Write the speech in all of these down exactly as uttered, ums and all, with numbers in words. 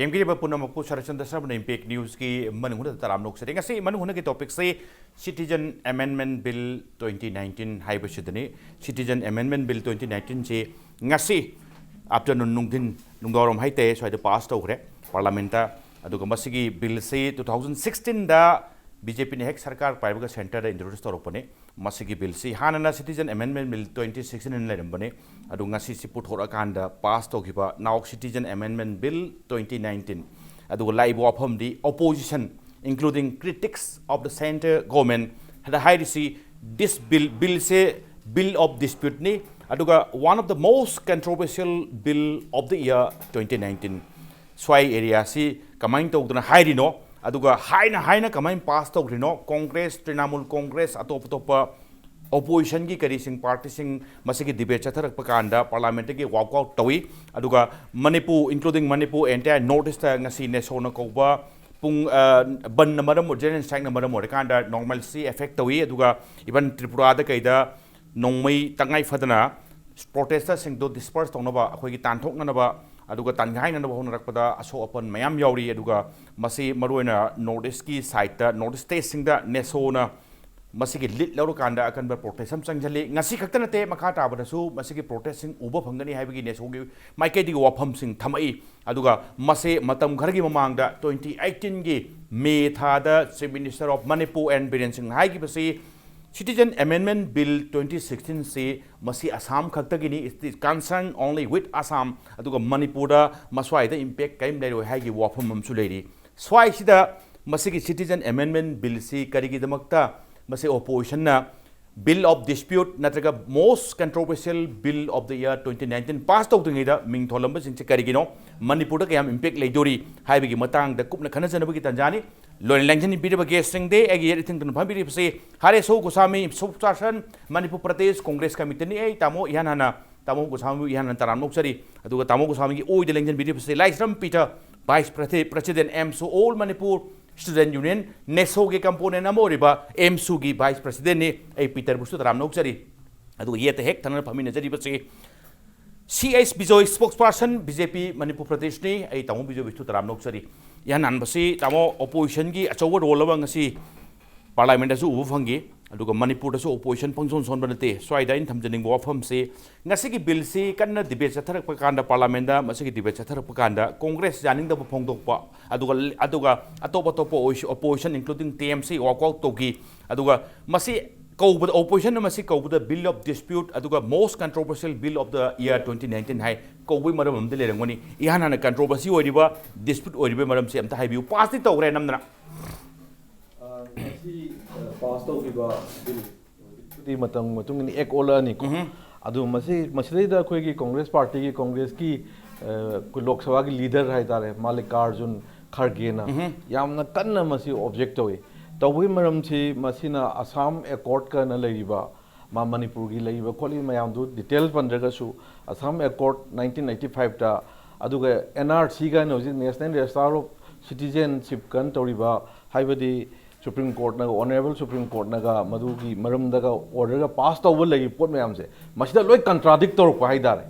ꯌꯦꯡꯕꯤꯔꯤꯕ ꯄꯨꯝꯅꯃꯛꯄꯨ ꯁꯔꯠꯆꯟꯗ꯭ꯔ ꯁꯔꯃꯅ ꯏꯝꯄꯦꯛ ꯅ꯭ꯌꯨꯁꯀꯤ ꯃꯅꯨꯡ ꯍꯨꯠꯅ ꯇꯔꯥꯝꯅ ꯑꯣꯛꯆꯔꯤ꯫ ꯉꯁꯤ ꯃꯅꯨꯡ ꯍꯨꯠꯅꯒꯤ ꯇꯣꯄꯤꯛꯁꯤ Citizen Amendment Bill twenty nineteen ꯍꯥꯏꯕꯁꯤꯗꯅꯤ꯫ Citizen Amendment Bill twenty nineteenꯁꯤ ꯉꯁꯤ ꯑꯥꯐꯇꯔꯅꯨꯟ, ꯅꯨꯡꯊꯤꯟ, ꯅꯨꯡꯗꯥꯡꯋꯥꯏꯔꯝ ꯍꯥꯏꯇꯥꯔꯦ, ꯁ꯭ꯋꯥꯏꯗ ꯄꯥꯁ ꯇꯧꯈ꯭ꯔꯦ ꯄꯥꯔꯂꯥꯃꯦꯟꯇ꯫ ꯑꯗꯨꯒ ꯃꯁꯤꯒꯤ ꯕꯤꯜꯁꯤ two thousand sixteenꯗ ꯕꯤ ꯖꯦ ꯄꯤꯅ ꯍꯦꯛ ꯁꯔꯀꯥꯔ ꯄꯥꯏꯕꯒ ꯁꯦꯟꯇꯔꯗ ꯏꯟꯇ꯭ꯔꯣꯗ꯭ꯌꯨꯁ ꯇꯧꯔꯛꯄꯅꯤ꯫ ꯃꯁꯤꯒꯤ ꯕꯤꯜꯁꯤ ꯍꯥꯟꯅꯅ Citizen Amendment Bill twenty sixteen ꯑꯅ ꯂꯩꯔꯝꯕꯅꯤ, ꯑꯗꯨ ꯉꯁꯤꯁꯤ ꯄꯨꯊꯣꯔꯛꯑꯀꯥꯟꯗ ꯄꯥꯁ ꯇꯧꯈꯤꯕ now Citizen Amendment Bill twenty nineteen꯫ ꯑꯗꯨꯒ ꯂꯥꯛꯏꯕ ꯋꯥꯐꯝꯗꯤ opposition, including critics of the centre government, ꯍꯥꯏꯔꯤꯁꯤ this bill, ꯕꯤꯜꯁꯦ bill of disputeꯅꯤ, ꯑꯗꯨꯒ one of the most controversial bill of the year twenty nineteen꯫ ꯁ꯭ꯋꯥꯏ ꯑꯦꯔꯤꯌꯥꯁꯤ ꯀꯃꯥꯏꯅ ꯇꯧꯗꯅ ꯍꯥꯏꯔꯤꯅꯣ, ꯑꯗꯨꯒ ꯍꯥꯏꯅ ꯍꯥꯏꯅ ꯀꯃꯥꯏꯅ ꯄꯥꯁ ꯇꯧꯈ꯭ꯔꯤꯅꯣ, ꯀꯣꯡꯒ꯭ꯔꯦꯁ, ꯇ꯭ꯔꯤꯅꯥꯃꯨꯜ ꯀꯣꯡꯒ꯭ꯔꯦꯁ, ꯑꯇꯣꯞ ꯑꯇꯣꯞꯄ oppositionꯒꯤ ꯀꯔꯤꯁꯤꯡ, ꯄꯥꯔꯇꯤꯁꯤꯡ ꯃꯁꯤꯒꯤ ꯗꯤꯕꯦꯠ ꯆꯠꯊꯔꯛꯄ ꯀꯥꯟꯗ ꯄꯥꯔꯂꯥꯃꯦꯟꯠꯇꯒꯤ walk out ꯇꯧꯏ꯫ ꯑꯗꯨꯒ Manipur, including Manipur, entire North East ꯉꯁꯤ ꯅꯦꯁꯣꯅ ꯀꯧꯕ ꯄꯨꯡ, ꯑ, ꯕꯟꯅ ꯃꯔꯝ ꯑꯣꯏ-, general strikeꯅ ꯃꯔꯝ ꯑꯣꯏꯔꯀꯥꯟꯗ normalcy affect ꯇꯧꯏ꯫ ꯑꯗꯨꯒ even ꯇ꯭ꯔꯤꯄꯨꯔꯥꯗ ꯀꯩꯗ ꯅꯣꯡꯃꯩ ꯇꯉꯥꯏ ꯐꯗꯅ ꯄ꯭ꯔꯣꯇꯦꯁꯇꯔꯁꯤꯡꯗꯣ ꯗꯤꯁꯄꯔꯁ ꯇꯧꯅꯕ, ꯑꯩꯈꯣꯏꯒꯤ ꯇꯥꯟꯊꯣꯛꯅꯅꯕ, ꯑꯗꯨꯒ ꯇꯥꯟꯒꯥꯏꯅꯅꯕ ꯍꯣꯠꯅꯔꯛꯄꯗ ꯑꯁꯣꯛ ꯑꯄꯟ ꯃꯌꯥꯝ ꯌꯥꯎꯔꯤ꯫ ꯑꯗꯨꯒ ꯃꯁꯤ ꯃꯔꯨꯑꯣꯏꯅ North Eastꯀꯤ ꯁꯥꯏꯠꯇ, North Stateꯁꯤꯡꯗ ꯅꯦꯁꯣꯅ ꯃꯁꯤꯒꯤ ꯂꯤꯗ ꯂꯧꯔꯀꯥꯟꯗ ꯑꯀꯟꯕ ꯄ꯭ꯔꯣꯇꯦꯁ ꯑꯃ ꯆꯪꯁꯤꯜꯂꯤ꯫ ꯉꯁꯤ ꯈꯛꯇ ꯅꯠꯇꯦ, ꯃꯈꯥ ꯇꯥꯕꯗꯁꯨ ꯃꯁꯤꯒꯤ ꯄ꯭ꯔꯣꯇꯦꯁꯁꯤꯡ ꯎꯕ ꯐꯪꯒꯅꯤ ꯍꯥꯏꯕꯒꯤ ꯅꯦꯁꯣꯒꯤ ꯃꯥꯏꯀꯩꯗꯒꯤ ꯋꯥꯐꯝꯁꯤꯡ ꯊꯝꯃꯛꯏ꯫ ꯑꯗꯨꯒ ꯃꯁꯤ ꯃꯇꯝ ꯈꯔꯒꯤ ꯃꯃꯥꯡꯗ twenty eighteenꯒꯤ ꯃꯦ ꯊꯥꯗ Chief Minister of Manipur N Biren Singh ꯍꯥꯏꯈꯤꯕꯁꯤ Citizen Amendment Bill twenty sixteenꯁꯤ ꯃꯁꯤ Assam ꯈꯛꯇꯒꯤꯅꯤ, it is concerned only with Assam, ꯑꯗꯨꯒ ꯃꯅꯤꯄꯨꯔꯗ ꯃꯁ꯭ꯋꯥꯏꯗ ꯏꯝꯄꯦꯛ ꯀꯔꯤꯝ ꯂꯩꯔꯣꯏ ꯍꯥꯏꯒꯤ ꯋꯥꯐꯝ ꯑꯃꯁꯨ ꯂꯩꯔꯤ꯫ ꯁ꯭ꯋꯥꯏꯁꯤꯗ ꯃꯁꯤꯒꯤ Citizen Amendment Billꯁꯤ ꯀꯔꯤꯒꯤꯗꯃꯛꯇ ꯃꯁꯤ oppositionꯅ Bill of Dispute ꯅꯠꯇ꯭ꯔꯒ Most Controversial Bill of the Year twenty nineteen pass ꯇꯧꯗ꯭ꯔꯤꯉꯩꯗ ꯃꯤꯡ ꯊꯣꯜꯂꯝꯕꯁꯤꯡꯁꯦ ꯀꯔꯤꯒꯤꯅꯣ? ꯃꯅꯤꯄꯨꯔꯗ ꯀꯌꯥꯝ ꯏꯝꯄꯦꯛ ꯂꯩꯗꯣꯔꯤ ꯍꯥꯏꯕꯒꯤ ꯃꯇꯥꯡꯗ ꯀꯨꯞꯅ ꯈꯟꯅꯖꯅꯕꯒꯤ ꯇꯥꯟꯖꯥꯅꯤ꯫ ꯂꯣꯏꯅ ꯂꯦꯡꯖꯟꯕꯤꯔꯤꯕ ꯒꯦꯁꯁꯤꯡꯗꯤ ꯑꯩꯒꯤ ꯌꯦꯠ ꯏꯊꯪꯗꯅ ꯐꯝꯕꯤꯔꯤꯕꯁꯤ ꯍꯔꯦꯁꯣ ꯒꯣꯁꯥꯃꯤ, spokesperson, ꯃꯅꯤꯄꯨꯔ ꯄ꯭ꯔꯗꯦꯁ ꯀꯣꯡꯒ꯭ꯔꯦꯁ ꯀꯃꯤꯇꯤꯅꯤ꯫ ꯑꯩ ꯇꯥꯃꯣ ꯏꯍꯥꯟ ꯍꯥꯟꯅ, ꯇꯥꯃꯣ ꯒꯣꯁꯥꯃꯤꯕꯨ ꯏꯍꯥꯟ ꯍꯥꯟꯅ ꯇꯔꯥꯝꯅ ꯑꯣꯛꯆꯔꯤ꯫ ꯑꯗꯨꯒ ꯇꯥꯃꯣ ꯒꯣꯁꯥꯃꯤꯒꯤ ꯑꯣꯏꯗ ꯂꯦꯡꯖꯟꯕꯤꯔꯤꯕꯁꯤ Laishram Peter, Vice Presi-, President, AMSU, All Manipur Student Union, ꯅꯦꯁꯣꯒꯤ component ꯑꯃ ꯑꯣꯏꯔꯤꯕ AMSUꯒꯤ Vice Presidentꯅꯤ꯫ ꯑꯩ ꯄꯤꯇꯔꯕꯨꯁꯨ ꯇꯔꯥꯝꯅ ꯑꯣꯛꯆꯔꯤ꯫ ꯑꯗꯨꯒ ꯌꯦꯠꯇ ꯍꯦꯛ ꯊꯪꯅꯅ ꯐꯝꯃꯤꯟꯅꯖꯔꯤꯕꯁꯤ ꯁꯤ H Bijoy, spokesperson B J ꯄꯤ ꯃꯅꯤꯄꯨꯔ ꯄ꯭ꯔꯗꯦꯁꯅꯤ꯫ ꯑꯩ ꯇꯥꯃꯣ ꯕꯤꯖꯣꯏ ꯕꯤꯊꯨ ꯇꯔꯥꯝ ꯅꯣꯛꯆꯔꯤ꯫ ꯏꯍꯥꯟ ꯍꯥꯟꯕꯁꯤ ꯇꯥꯃꯣ, oppositionꯒꯤ ꯑꯆꯧꯕ role ꯑꯃ ꯉꯁꯤ parliamentꯇꯁꯨ ꯎꯕ ꯐꯪꯈꯤ, ꯑꯗꯨꯒ ꯃꯅꯤꯄꯨꯔꯗꯁꯨ opposition ꯄꯪꯁꯣꯟ ꯁꯣꯟꯕ ꯅꯠꯇꯦ꯫ ꯁ꯭ꯋꯥꯏꯗ ꯑꯩꯅ ꯊꯝꯖꯅꯤꯡꯕ ꯋꯥꯐꯝꯁꯤ, ꯉꯁꯤꯒꯤ billꯁꯤ ꯀꯟꯅ debate ꯆꯠꯊꯔꯛꯄ ꯀꯥꯟꯗ, parliamentꯇ ꯃꯁꯤꯒꯤ debate ꯆꯠꯊꯔꯛꯄ ꯀꯥꯟꯗ, Congress ꯌꯥꯅꯤꯡꯗꯕ ꯐꯣꯡꯗꯣꯛꯄ, ꯑꯗꯨꯒ, ꯑꯗꯨꯒ ꯑꯇꯣꯞ ꯑꯇꯣꯞꯄ opposition, including T M C, walk out ꯇꯧꯈꯤ꯫ ꯑꯗꯨꯒ ꯃꯁꯤ ꯀꯧꯕꯗ, oppositionꯅ ꯃꯁꯤ ꯀꯧꯕꯗ bill of dispute, ꯑꯗꯨꯒ most controversial bill of the year twenty nineteen ꯍꯥꯏ꯫ ꯀꯧꯕꯒꯤ ꯃꯔꯝ ꯑꯃꯗꯤ ꯂꯩꯔꯝꯒꯅꯤ꯫ ꯏꯍꯥꯟ ꯍꯥꯟꯅ controversy ꯑꯣꯏꯔꯤꯕ, dispute ꯑꯣꯏꯔꯤꯕ ꯃꯔꯝꯁꯤ ꯑꯝꯇ ꯍꯥꯏꯕꯤꯌꯨ꯫ Passꯇꯤ ꯇꯧꯈ꯭ꯔꯦ ꯅꯝꯗꯅ꯫ ꯑ, ꯉꯁꯤ, ꯑ, pass ꯇꯧꯈꯤꯕ billꯗꯤ ꯃꯇꯝ ꯃꯇꯨꯡ ꯏꯟꯅ act ꯑꯣꯜꯂꯛꯑꯅꯤꯀꯣ꯫ ꯎꯝꯍꯨꯝ꯫ ꯑꯗꯨ ꯃꯁꯤ, ꯃꯁꯤꯗꯩꯗ ꯑꯩꯈꯣꯏꯒꯤ Congress partyꯒꯤ, Congressꯀꯤ, ꯑ, ꯑꯩꯈꯣꯏ ꯂꯣꯛ ꯁꯚꯥꯒꯤ leader ꯍꯥꯏꯇꯥꯔꯦ, ꯃꯥꯜꯂꯤꯀꯥꯔꯖꯨꯟ ꯈꯔꯒꯦꯅ ꯎꯝꯍꯨꯝ꯫ ꯌꯥꯝꯅ ꯀꯟꯅ ꯃꯁꯤ object ꯇꯧꯏ꯫ ꯇꯧꯕꯒꯤ ꯃꯔꯝꯁꯤ, ꯃꯁꯤꯅ Assam Accordꯀꯅ ꯂꯩꯔꯤꯕ, ꯃꯥ ꯃꯅꯤꯄꯨꯔꯒꯤ ꯂꯩꯔꯤꯕ ꯈꯣꯠꯂꯤꯕ ꯃꯌꯥꯝꯗꯨ detail ꯄꯟꯗ꯭ꯔꯒꯁꯨ, Assam Accord nineteen eighty fiveꯇ, ꯑꯗꯨꯒ N R C ꯀꯥꯏꯅ ꯍꯧꯖꯤꯛ National Register of Citizenship ꯀꯥꯏꯅ ꯇꯧꯔꯤꯕ, ꯍꯥꯏꯕꯗꯤ Supreme Courtꯅꯒ, Honorable Supreme Courtꯅꯒ ꯃꯗꯨꯒꯤ ꯃꯔꯝꯗꯒ orderꯒ pass ꯇꯧꯕ ꯂꯩꯔꯤꯕ ꯄꯣꯠ ꯃꯌꯥꯝꯁꯦ, ꯃꯁꯤꯗ ꯂꯣꯏ contradict ꯇꯧꯔꯛꯄ ꯍꯥꯏꯇꯥꯔꯦ꯫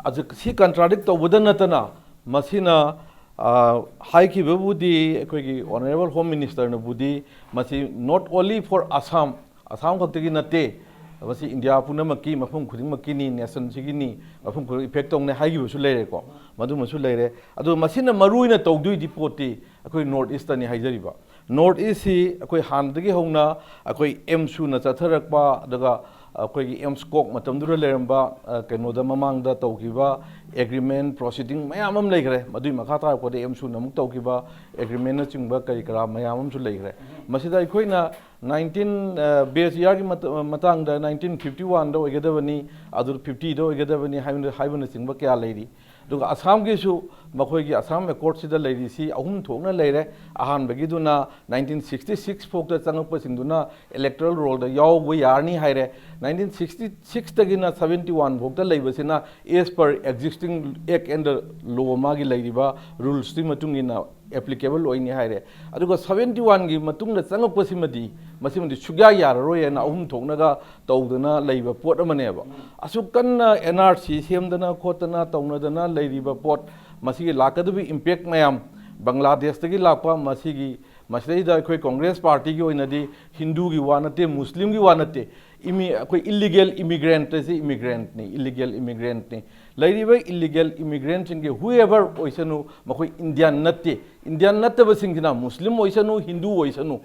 ꯑꯗꯨ ꯁꯤ contradict ꯇꯧꯕꯗ ꯅꯠꯇꯅ, ꯃꯁꯤꯅ, ꯑ, ꯍꯥꯏꯈꯤꯕꯕꯨꯗꯤ, ꯑꯩꯈꯣꯏꯒꯤ Honorable Home Ministerꯅꯕꯨꯗꯤ ꯃꯁꯤ not only for Assam, Assam ꯈꯛꯇꯒꯤ ꯅꯠꯇꯦ, ꯃꯁꯤ ꯏꯟꯗꯤꯌꯥ ꯄꯨꯝꯅꯃꯛꯀꯤ, ꯃꯐꯝ ꯈꯨꯗꯤꯡꯃꯛꯀꯤꯅꯤ, nationꯁꯤꯒꯤꯅꯤ, ꯃꯐꯝ ꯈꯨꯗꯤꯡ effect ꯇꯧꯅꯤ ꯍꯥꯏꯈꯤꯕꯁꯨ ꯂꯩꯔꯦꯀꯣ, ꯃꯗꯨꯃꯁꯨ ꯂꯩꯔꯦ꯫ ꯑꯗꯨ ꯃꯁꯤꯅ ꯃꯔꯨ ꯑꯣꯏꯅ ꯇꯧꯗꯣꯏꯗꯤ ꯄꯣꯠꯇꯤ ꯑꯩꯈꯣꯏ North Eastꯇꯅꯤ ꯍꯥꯏꯖꯔꯤꯕ꯫ North Eastꯁꯤ ꯑꯩꯈꯣꯏ ꯍꯥꯟꯅꯗꯒꯤ ꯍꯧꯅ ꯑꯩꯈꯣꯏ AMSUꯅ ꯆꯠꯊꯔꯛꯄ, ꯑꯗꯨꯒ ꯑꯩꯈꯣꯏꯒꯤ AMSCOC ꯃꯇꯝꯗꯨꯗ ꯂꯩꯔꯝꯕ, ꯑ, ꯀꯩꯅꯣꯗ ꯃꯃꯥꯡꯗ ꯇꯧꯈꯤꯕ agreement proceeding ꯃꯌꯥꯝ ꯑꯃ ꯂꯩꯈ꯭ꯔꯦ꯫ ꯃꯗꯨꯒꯤ ꯃꯈꯥ ꯇꯥꯔꯛꯄꯗ AMSUꯅ ꯑꯃꯨꯛ ꯇꯧꯈꯤꯕ agreementꯅꯆꯤꯡꯕ ꯀꯔꯤ ꯀꯔꯥ ꯃꯌꯥꯝ ꯑꯃꯁꯨ ꯂꯩꯈ꯭ꯔꯦ꯫ ꯃꯁꯤꯗ ꯑꯩꯈꯣꯏꯅ nineteen, ꯑ, base yearꯒꯤ ꯃꯇ-, ꯃꯇꯥꯡꯗ nineteen fifty oneꯗ ꯑꯣꯏꯒꯗꯕꯅꯤ, ꯑꯗꯨ fiftyꯗ ꯑꯣꯏꯒꯗꯕꯅꯤ ꯍꯥꯏꯕꯅ-, ꯍꯥꯏꯕꯅꯆꯤꯡꯕ ꯀꯌꯥ ꯂꯩꯔꯤ꯫ ꯑꯗꯨꯒ ꯑꯁꯥꯝꯒꯤꯁꯨ ꯃꯈꯣꯏꯒꯤ Assam Accordꯁꯤꯗ ꯂꯩꯔꯤꯁꯤ ꯑꯍꯨꯝ ꯊꯣꯛꯅ ꯂꯩꯔꯦ꯫ ꯑꯍꯥꯟꯕꯒꯤꯗꯨꯅ nineteen sixty six ꯐꯥꯎꯗ ꯆꯪꯉꯛꯄꯁꯤꯡꯗꯨꯅ electoral rollꯗ ꯌꯥꯎꯕ ꯌꯥꯔꯅꯤ ꯍꯥꯏꯔꯦ꯫ Nineteen sixty sixꯇꯒꯤꯅ seventy one ꯐꯥꯎꯗ ꯂꯩꯕꯁꯤꯅ as per existing act and the law, ꯃꯥꯒꯤ ꯂꯩꯔꯤꯕ rulesꯇꯨꯒꯤ ꯃꯇꯨꯡ ꯏꯟꯅ ꯑꯦꯄ꯭ꯂꯤꯀꯦꯕꯜ ꯑꯣꯏꯅꯤ ꯍꯥꯏꯔꯦ꯫ ꯑꯗꯨꯒ ꯁꯕꯦꯟꯇꯤ ꯋꯥꯟꯒꯤ ꯃꯇꯨꯡꯗ ꯆꯪꯉꯛꯄꯁꯤꯃꯗꯤ, ꯃꯁꯤꯃꯗꯤ ꯁꯨꯛꯌꯥ ꯌꯥꯔꯔꯣꯏ ꯍꯥꯏꯅ ꯑꯍꯨꯝ ꯊꯣꯛꯅꯒ ꯇꯧꯗꯅ ꯂꯩꯕ ꯄꯣꯠ ꯑꯃꯅꯦꯕ꯫ ꯑꯁꯨꯛ ꯀꯟꯅ ꯑꯦꯟ ꯑꯥꯔ ꯁꯤ ꯁꯦꯝꯗꯅ ꯈꯣꯠꯇꯅ ꯇꯧꯅꯗꯅ ꯂꯩꯔꯤꯕ ꯄꯣꯠ, ꯃꯁꯤꯒꯤ ꯂꯥꯛꯀꯗꯕ ꯏꯝꯄꯦꯛ ꯃꯌꯥꯝ, ꯕꯪꯒ꯭ꯂꯥꯗꯦꯁꯇꯒꯤ ꯂꯥꯛꯄ, ꯃꯁꯤꯒꯤ, ꯃꯁꯤꯗꯩꯗ ꯑꯩꯈꯣꯏ ꯀꯣꯡꯒ꯭ꯔꯦꯁ ꯄꯥꯔꯇꯤꯒꯤ ꯑꯣꯏꯅꯗꯤ ꯍꯤꯟꯗꯨꯒꯤ ꯋꯥ ꯅꯠꯇꯦ, ꯃꯨꯁꯂꯤꯝꯒꯤ ꯋꯥ ꯅꯠꯇꯦ, ꯏꯃꯤ-, ꯑꯩꯈꯣꯏ ꯏꯂꯤꯒꯦꯜ ꯏꯃꯤꯒ꯭ꯔꯦꯟꯠ ꯑꯁꯤ ꯏꯃꯤꯒ꯭ꯔꯦꯟꯠꯅꯤ, ꯏꯂꯤꯒꯦꯜ ꯏꯃꯤꯒ꯭ꯔꯦꯟꯠꯅꯤ꯫ ꯂꯩꯔꯤꯕ ꯏꯂꯤꯒꯦꯜ ꯏꯃꯤꯒ꯭ꯔꯦꯟꯠꯁꯤꯡꯒꯤ whoever ꯑꯣꯏꯁꯅꯨ, ꯃꯈꯣꯏ ꯏꯟꯗꯤꯌꯥꯟ ꯅꯠꯇꯦ꯫ ꯏꯟꯗꯤꯌꯥꯟ ꯅꯠꯇꯕꯁꯤꯡꯁꯤꯅ ꯃꯨꯁꯂꯤꯝ ꯑꯣꯏꯁꯅꯨ, ꯍꯤꯟꯗꯨ ꯑꯣꯏꯁꯅꯨ,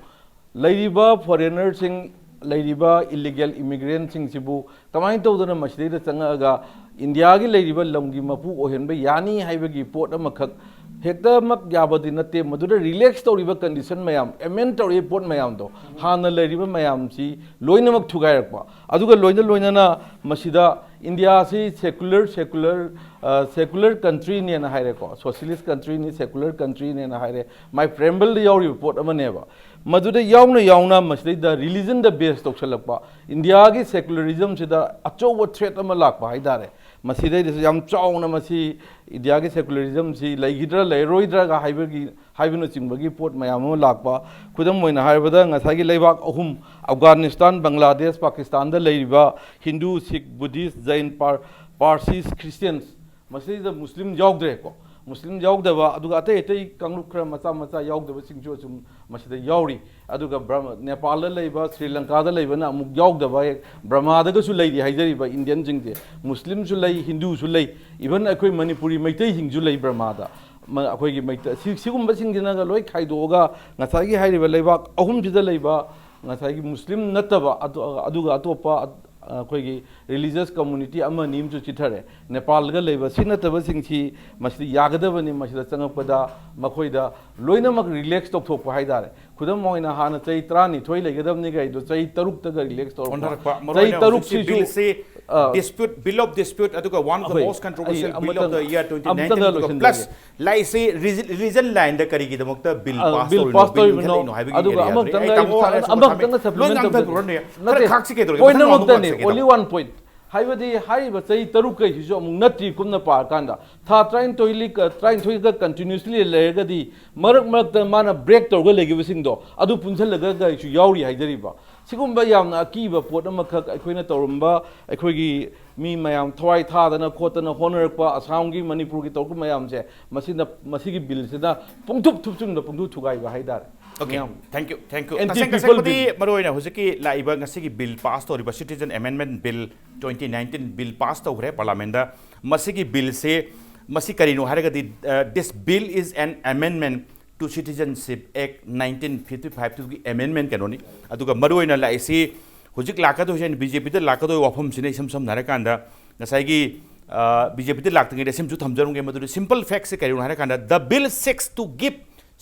ꯂꯩꯔꯤꯕ ꯐꯣꯔꯦꯅꯔꯁꯤꯡ, ꯂꯩꯔꯤꯕ ꯏꯂꯤꯒꯦꯜ ꯏꯃꯤꯒ꯭ꯔꯦꯟꯠꯁꯤꯡꯁꯤꯕꯨ ꯀꯃꯥꯏꯅ ꯇꯧꯗꯅ ꯃꯁꯤꯗꯩꯗ ꯆꯪꯉꯛꯑꯒ ꯏꯟꯗꯤꯌꯥꯒꯤ ꯂꯩꯔꯤꯕ ꯂꯝꯒꯤ ꯃꯄꯨ ꯑꯣꯏꯍꯟꯕ ꯌꯥꯅꯤ ꯍꯥꯏꯕꯒꯤ ꯄꯣꯠ ꯑꯃꯈꯛ ꯍꯦꯛꯇꯃꯛ ꯌꯥꯕꯗꯤ ꯅꯠꯇꯦ꯫ ꯃꯗꯨꯗ ꯔꯤꯂꯦꯛꯁ ꯇꯧꯔꯤꯕ ꯀꯟꯗꯤꯁꯟ ꯃꯌꯥꯝ, ꯑꯦꯃꯦꯟ ꯇꯧꯔꯤꯕ ꯄꯣꯠ ꯃꯌꯥꯝꯗꯣ, ꯍꯥꯟꯅ ꯂꯩꯔꯤꯕ ꯃꯌꯥꯝꯁꯤ ꯂꯣꯏꯅꯃꯛ ꯊꯨꯒꯥꯏꯔꯛꯄ, ꯑꯗꯨꯒ ꯂꯣꯏꯅ ꯂꯣꯏꯅꯅ ꯃꯁꯤꯗ ꯏꯟꯗꯤꯌꯥꯁꯤ ꯁꯦꯀꯨꯂꯔ, ꯁꯦꯀꯨꯂꯔ, ꯑ, ꯁꯦꯀꯨꯂꯔ ꯀꯟꯇ꯭ꯔꯤꯅꯦꯅ ꯍꯥꯏꯔꯦꯀꯣ, ꯁꯣꯁꯤꯌꯦꯂꯤꯁ ꯀꯟꯇ꯭ꯔꯤꯅꯤ, ꯁꯦꯀꯨꯂꯔ ꯀꯟꯇ꯭ꯔꯤꯅꯦꯅ ꯍꯥꯏꯔꯦ, ꯃꯥꯏ ꯄ꯭ꯔꯦꯝꯕꯜꯗ ꯌꯥꯎꯔꯤꯕ ꯄꯣꯠ ꯑꯃꯅꯦꯕ꯫ ꯃꯗꯨꯗ ꯌꯥꯎꯅ ꯌꯥꯎꯅ ꯃꯁꯤꯗꯩꯗ ꯔꯤꯂꯤꯖꯟꯗ ꯕꯦꯁ ꯇꯧꯁꯜꯂꯛꯄ, ꯏꯟꯗꯤꯌꯥꯒꯤ ꯁꯦꯀꯨꯂꯔꯤꯖꯝꯁꯤꯗ ꯑꯆꯧꯕ ꯊ꯭ꯔꯦꯠ ꯑꯃ ꯂꯥꯛꯄ ꯍꯥꯏꯇꯥꯔꯦ꯫ ꯃꯁꯤꯗꯩꯗꯁꯨ ꯌꯥꯝ ꯆꯥꯎꯅ ꯃꯁꯤ ꯏꯟꯗꯤꯌꯥꯒꯤ ꯁꯦꯀꯨꯂꯔꯤꯖꯝꯁꯤ ꯂꯩꯈꯤꯗ꯭ꯔꯥ ꯂꯩꯔꯔꯣꯏꯗ꯭ꯔꯥꯒ ꯍꯥꯏꯕꯒꯤ, ꯍꯥꯏꯕꯅꯆꯤꯡꯕꯒꯤ ꯄꯣꯠ ꯃꯌꯥꯝ ꯑꯃ ꯂꯥꯛꯄ꯫ ꯈꯨꯗꯝ ꯑꯣꯏꯅ ꯍꯥꯏꯔꯕꯗ, ꯉꯁꯥꯏꯒꯤ ꯂꯩꯕꯥꯛ ꯑꯍꯨꯝ, ꯑꯐꯒꯥꯅꯤꯁꯇꯥꯟ, ꯕꯪꯒ꯭ꯂꯥꯗꯦꯁ, ꯄꯥꯀꯤꯁꯇꯥꯟꯗ ꯂꯩꯔꯤꯕ ꯍꯤꯟꯗꯨ, ꯁꯤꯈ, ꯕꯨꯙꯤꯁ, ꯖꯩꯟ, ꯄꯥꯔ-, ꯄꯥꯔꯁꯤꯁ, ꯈ꯭ꯔꯤꯁꯇꯤꯌꯟꯁ, ꯃꯁꯤꯗꯩꯗ ꯃꯨꯁꯂꯤꯝ ꯌꯥꯎꯗ꯭ꯔꯦꯀꯣ꯫ ꯃꯨꯁꯂꯤꯝ ꯌꯥꯎꯗꯕ, ꯑꯗꯨꯒ ꯑꯇꯩ ꯑꯇꯩ ꯀꯥꯡꯂꯨꯞ ꯈꯔ ꯃꯆꯥ ꯃꯆꯥ ꯌꯥꯎꯗꯕꯁꯤꯡꯁꯨ ꯑꯁꯨꯝ ꯃꯁꯤꯗ ꯌꯥꯎꯔꯤ꯫ ꯑꯗꯨꯒ ꯕ꯭ꯔ-, ꯅꯦꯄꯥꯜꯗ ꯂꯩꯕ, ꯁ꯭ꯔꯤ ꯂꯪꯀꯥꯗ ꯂꯩꯕꯅ ꯑꯃꯨꯛ ꯌꯥꯎꯗꯕ, ꯍꯦꯛ ꯕ꯭ꯔꯃꯥꯗꯒꯁꯨ ꯂꯩꯔꯤ ꯍꯥꯏꯖꯔꯤꯕ ꯏꯟꯗꯤꯌꯟꯁꯤꯡꯁꯦ꯫ ꯃꯨꯁꯂꯤꯝꯁꯨ ꯂꯩ, ꯍꯤꯟꯗꯨꯁꯨ ꯂꯩ, ꯏꯚꯟ ꯑꯩꯈꯣꯏ ꯃꯅꯤꯄꯨꯔꯤ ꯃꯩꯇꯩꯁꯤꯡꯁꯨ ꯂꯩ ꯕ꯭ꯔꯃꯥꯗ꯫ ꯃ-, ꯑꯩꯈꯣꯏꯒꯤ ꯃꯩꯇꯩ-, ꯁꯤ-, ꯁꯤꯒꯨꯝꯕꯁꯤꯡꯁꯤꯅꯒ ꯂꯣꯏ ꯈꯥꯏꯗꯣꯛꯑꯒ ꯉꯁꯥꯏꯒꯤ ꯍꯥꯏꯔꯤꯕ ꯂꯩꯕꯥꯛ ꯑꯍꯨꯝꯁꯤꯗ ꯂꯩꯕ ꯉꯁꯥꯏꯒꯤ ꯃꯨꯁꯂꯤꯝ ꯅꯠꯇꯕ ꯑꯗꯨ-, ꯑꯗꯨꯒ ꯑꯇꯣꯞꯄ ꯑꯩꯈꯣꯏꯒꯤ ꯔꯤꯂꯤꯖꯁ ꯀꯝꯃꯨꯅꯤꯇꯤ ꯑꯃ ꯑꯅꯤ ꯑꯃꯁꯨ ꯆꯤꯊꯔꯦ꯫ ꯅꯦꯄꯥꯜꯒ ꯂꯩꯕ ꯁꯤ ꯅꯠꯇꯕꯁꯤꯡꯁꯤ ꯃꯁꯤꯗ ꯌꯥꯒꯗꯕꯅꯤ, ꯃꯁꯤꯗ ꯆꯪꯉꯛꯄꯗ ꯃꯈꯣꯏꯗ ꯂꯣꯏꯅꯃꯛ ꯔꯤꯂꯦꯛꯁ ꯇꯧꯊꯣꯛꯄ ꯍꯥꯏꯇꯥꯔꯦ꯫ ꯈꯨꯗꯝ ꯑꯣꯏꯅ ꯍꯥꯟꯅ ꯆꯍꯤ ꯇꯔꯥꯅꯤꯊꯣꯏ ꯂꯩꯒꯗꯕꯅꯤ ꯀꯩꯗꯣ ꯆꯍꯤ ꯇꯔꯨꯛꯇꯒ ꯔꯤꯂꯦꯛꯁ ꯇꯧꯔꯛꯄ꯫ ꯑꯣꯟꯊꯔꯛꯄ꯫ ꯆꯍꯤ ꯃꯔꯨꯑꯣꯏꯅ ꯇꯔꯨꯛ ꯍꯧꯖꯤꯛꯁꯤ ꯁꯤꯁꯨ, ꯕꯤꯜꯁꯤ ꯑ, dispute, bill of dispute, ꯑꯗꯨꯒ one of the ꯑꯩꯈꯣꯏ, most controversial ꯑꯩ bill of the ꯑꯃꯇꯪ, year twenty nineteen, ꯑꯃꯇꯪꯒ ꯑꯗꯨꯒ ꯂꯣꯏꯁꯤꯟꯖꯒꯦ꯫ Plus ꯂꯥꯏꯁꯤ ꯔꯤꯖꯟ ꯂꯥꯏꯟꯗ ꯀꯔꯤꯒꯤꯗꯃꯛꯇ ꯕꯤꯜ ꯑ, ꯄꯥꯁ ꯕꯤꯜ ꯇꯧꯔꯤꯅꯣ, ꯄꯥꯁ ꯕꯤꯜ ꯇꯧꯔꯤꯕꯅꯣ? ꯏꯟꯈꯠꯂꯛꯏꯅꯣ ꯍꯥꯏꯕꯒꯤ ꯑꯗꯨꯒ ꯑꯦꯔꯤꯌꯥꯗꯨ ꯑꯃꯈꯛꯇꯪ ꯑꯩ ꯑꯩ ꯇꯥꯃꯣ ꯁꯥꯟꯅ-, ꯍꯥꯏꯔꯁꯨ ꯑꯃꯈꯛꯇꯪꯒ ꯃꯈꯥ-, supplement ꯂꯣꯏ ꯉꯥꯡꯊꯕꯤꯔꯣꯅꯦ꯫ ꯇꯧꯖꯒꯦ꯫ ꯈꯔ ꯅꯠꯇꯦ, ꯈꯥꯛꯁꯤ ꯀꯩꯗꯧꯔꯒꯦ? point ꯃꯊꯪ round ꯑꯃꯈꯛꯇꯅꯦ, ꯉꯥꯡꯊꯔꯛꯁꯤ ꯀꯩꯗꯧꯔꯒꯦ? only one point꯫ ꯍꯥꯏꯕꯗꯤ ꯍꯥꯏꯔꯤꯕ ꯆꯍꯤ ꯇꯔꯨꯛ ꯀꯩꯁꯤꯁꯨ ꯑꯃꯨꯛ ꯅꯠꯇ꯭ꯔꯤ꯫ ꯀꯨꯞꯅ ꯄꯥꯔꯀꯥꯟꯗ ꯊꯥ ꯇꯔꯥꯅꯤꯊꯣꯏ ꯇꯔꯥꯅꯤꯊꯣꯏꯒ ꯀꯟꯇꯤꯅ꯭ꯌꯨꯁꯂꯤ ꯂꯩꯔꯒꯗꯤ ꯃꯔꯛ ꯃꯔꯛꯇ ꯃꯥꯅ ꯕ꯭ꯔꯦꯛ ꯇꯧꯔꯒ ꯂꯩꯈꯤꯕꯁꯤꯡꯗꯣ ꯑꯗꯨ ꯄꯨꯟꯁꯤꯜꯂꯒ ꯀꯩꯁꯨ ꯌꯥꯎꯔꯤ ꯍꯥꯏꯖꯔꯤꯕ꯫ ꯁꯤꯒꯨꯝꯕ ꯌꯥꯝꯅ ꯑꯀꯤꯕ ꯄꯣꯠ ꯑꯃꯈꯛ ꯑꯩꯈꯣꯏꯅ ꯇꯧꯔꯝꯕ, ꯑꯩꯈꯣꯏꯒꯤ ꯃꯤ ꯃꯌꯥꯝ ꯊꯋꯥꯏ ꯊꯥꯗꯅ ꯈꯣꯠꯇꯅ ꯍꯣꯠꯅꯔꯛꯄ ꯑꯁꯥꯝꯒꯤ, ꯃꯅꯤꯄꯨꯔꯒꯤ ꯇꯧꯔꯛꯄ ꯃꯌꯥꯝꯁꯦ, ꯃꯁꯤꯅ, ꯃꯁꯤꯒꯤ ꯕꯤꯜꯁꯤꯅ ꯄꯨꯡꯊꯨꯞ ꯊꯨꯞꯆꯤꯟꯕ, ꯄꯨꯡꯊꯨ ꯊꯨꯒꯥꯏꯕ ꯍꯥꯏꯇꯥꯔꯦ꯫ Okay, ꯃꯌꯥꯝ꯫ Thank you, thank you. Anti ꯇꯁꯦꯡ people ꯇꯁꯦꯡꯕꯗꯤ bill. ꯃꯔꯨꯑꯣꯏꯅ ꯍꯧꯖꯤꯛꯀꯤ ꯂꯥꯛꯏꯕ ꯉꯁꯤꯒꯤ ꯕꯤꯜ ꯄꯥꯁ ꯇꯧꯔꯤꯕ Citizen Amendment Bill twenty nineteen bill pass ꯇꯧꯈ꯭ꯔꯦ ꯄꯥꯔꯂꯥꯃꯦꯟꯗ꯫ ꯃꯁꯤꯒꯤ ꯕꯤꯜꯁꯦ, ꯃꯁꯤ ꯀꯔꯤꯅꯣ ꯍꯥꯏꯔꯒꯗꯤ, uh, this bill is an amendment to Citizenship Act nineteen fifty five ꯇꯨꯒꯤ ꯑꯦꯃꯦꯟꯃꯦꯟ ꯀꯩꯅꯣꯅꯤ꯫ ꯑꯗꯨꯒ ꯃꯔꯨꯑꯣꯏꯅ ꯂꯥꯛꯏꯁꯤ ꯍꯧꯖꯤꯛ ꯂꯥꯛꯀꯗꯣꯏꯁꯦ, ꯑꯩꯅ ꯕꯤ ꯖꯦ ꯄꯤꯗ ꯂꯥꯛꯀꯗꯣꯏꯕ ꯋꯥꯐꯝꯁꯤꯅ ꯏꯁꯝ ꯁꯝꯅ ꯍꯥꯏꯔꯀꯥꯟꯗ ꯉꯁꯥꯏꯒꯤ, ꯑ, ꯕꯤ ꯖꯦ ꯄꯤꯗ ꯂꯥꯛꯇ꯭ꯔꯤꯉꯩꯗ ꯁꯤꯃꯁꯨ ꯊꯝꯖꯔꯝꯒꯦ꯫ ꯃꯗꯨꯗꯤ ꯁꯤꯝꯄꯜ ꯐꯦꯛꯁꯦ ꯀꯔꯤꯅꯣ ꯍꯥꯏꯔꯀꯥꯟꯗ, the bill seeks to give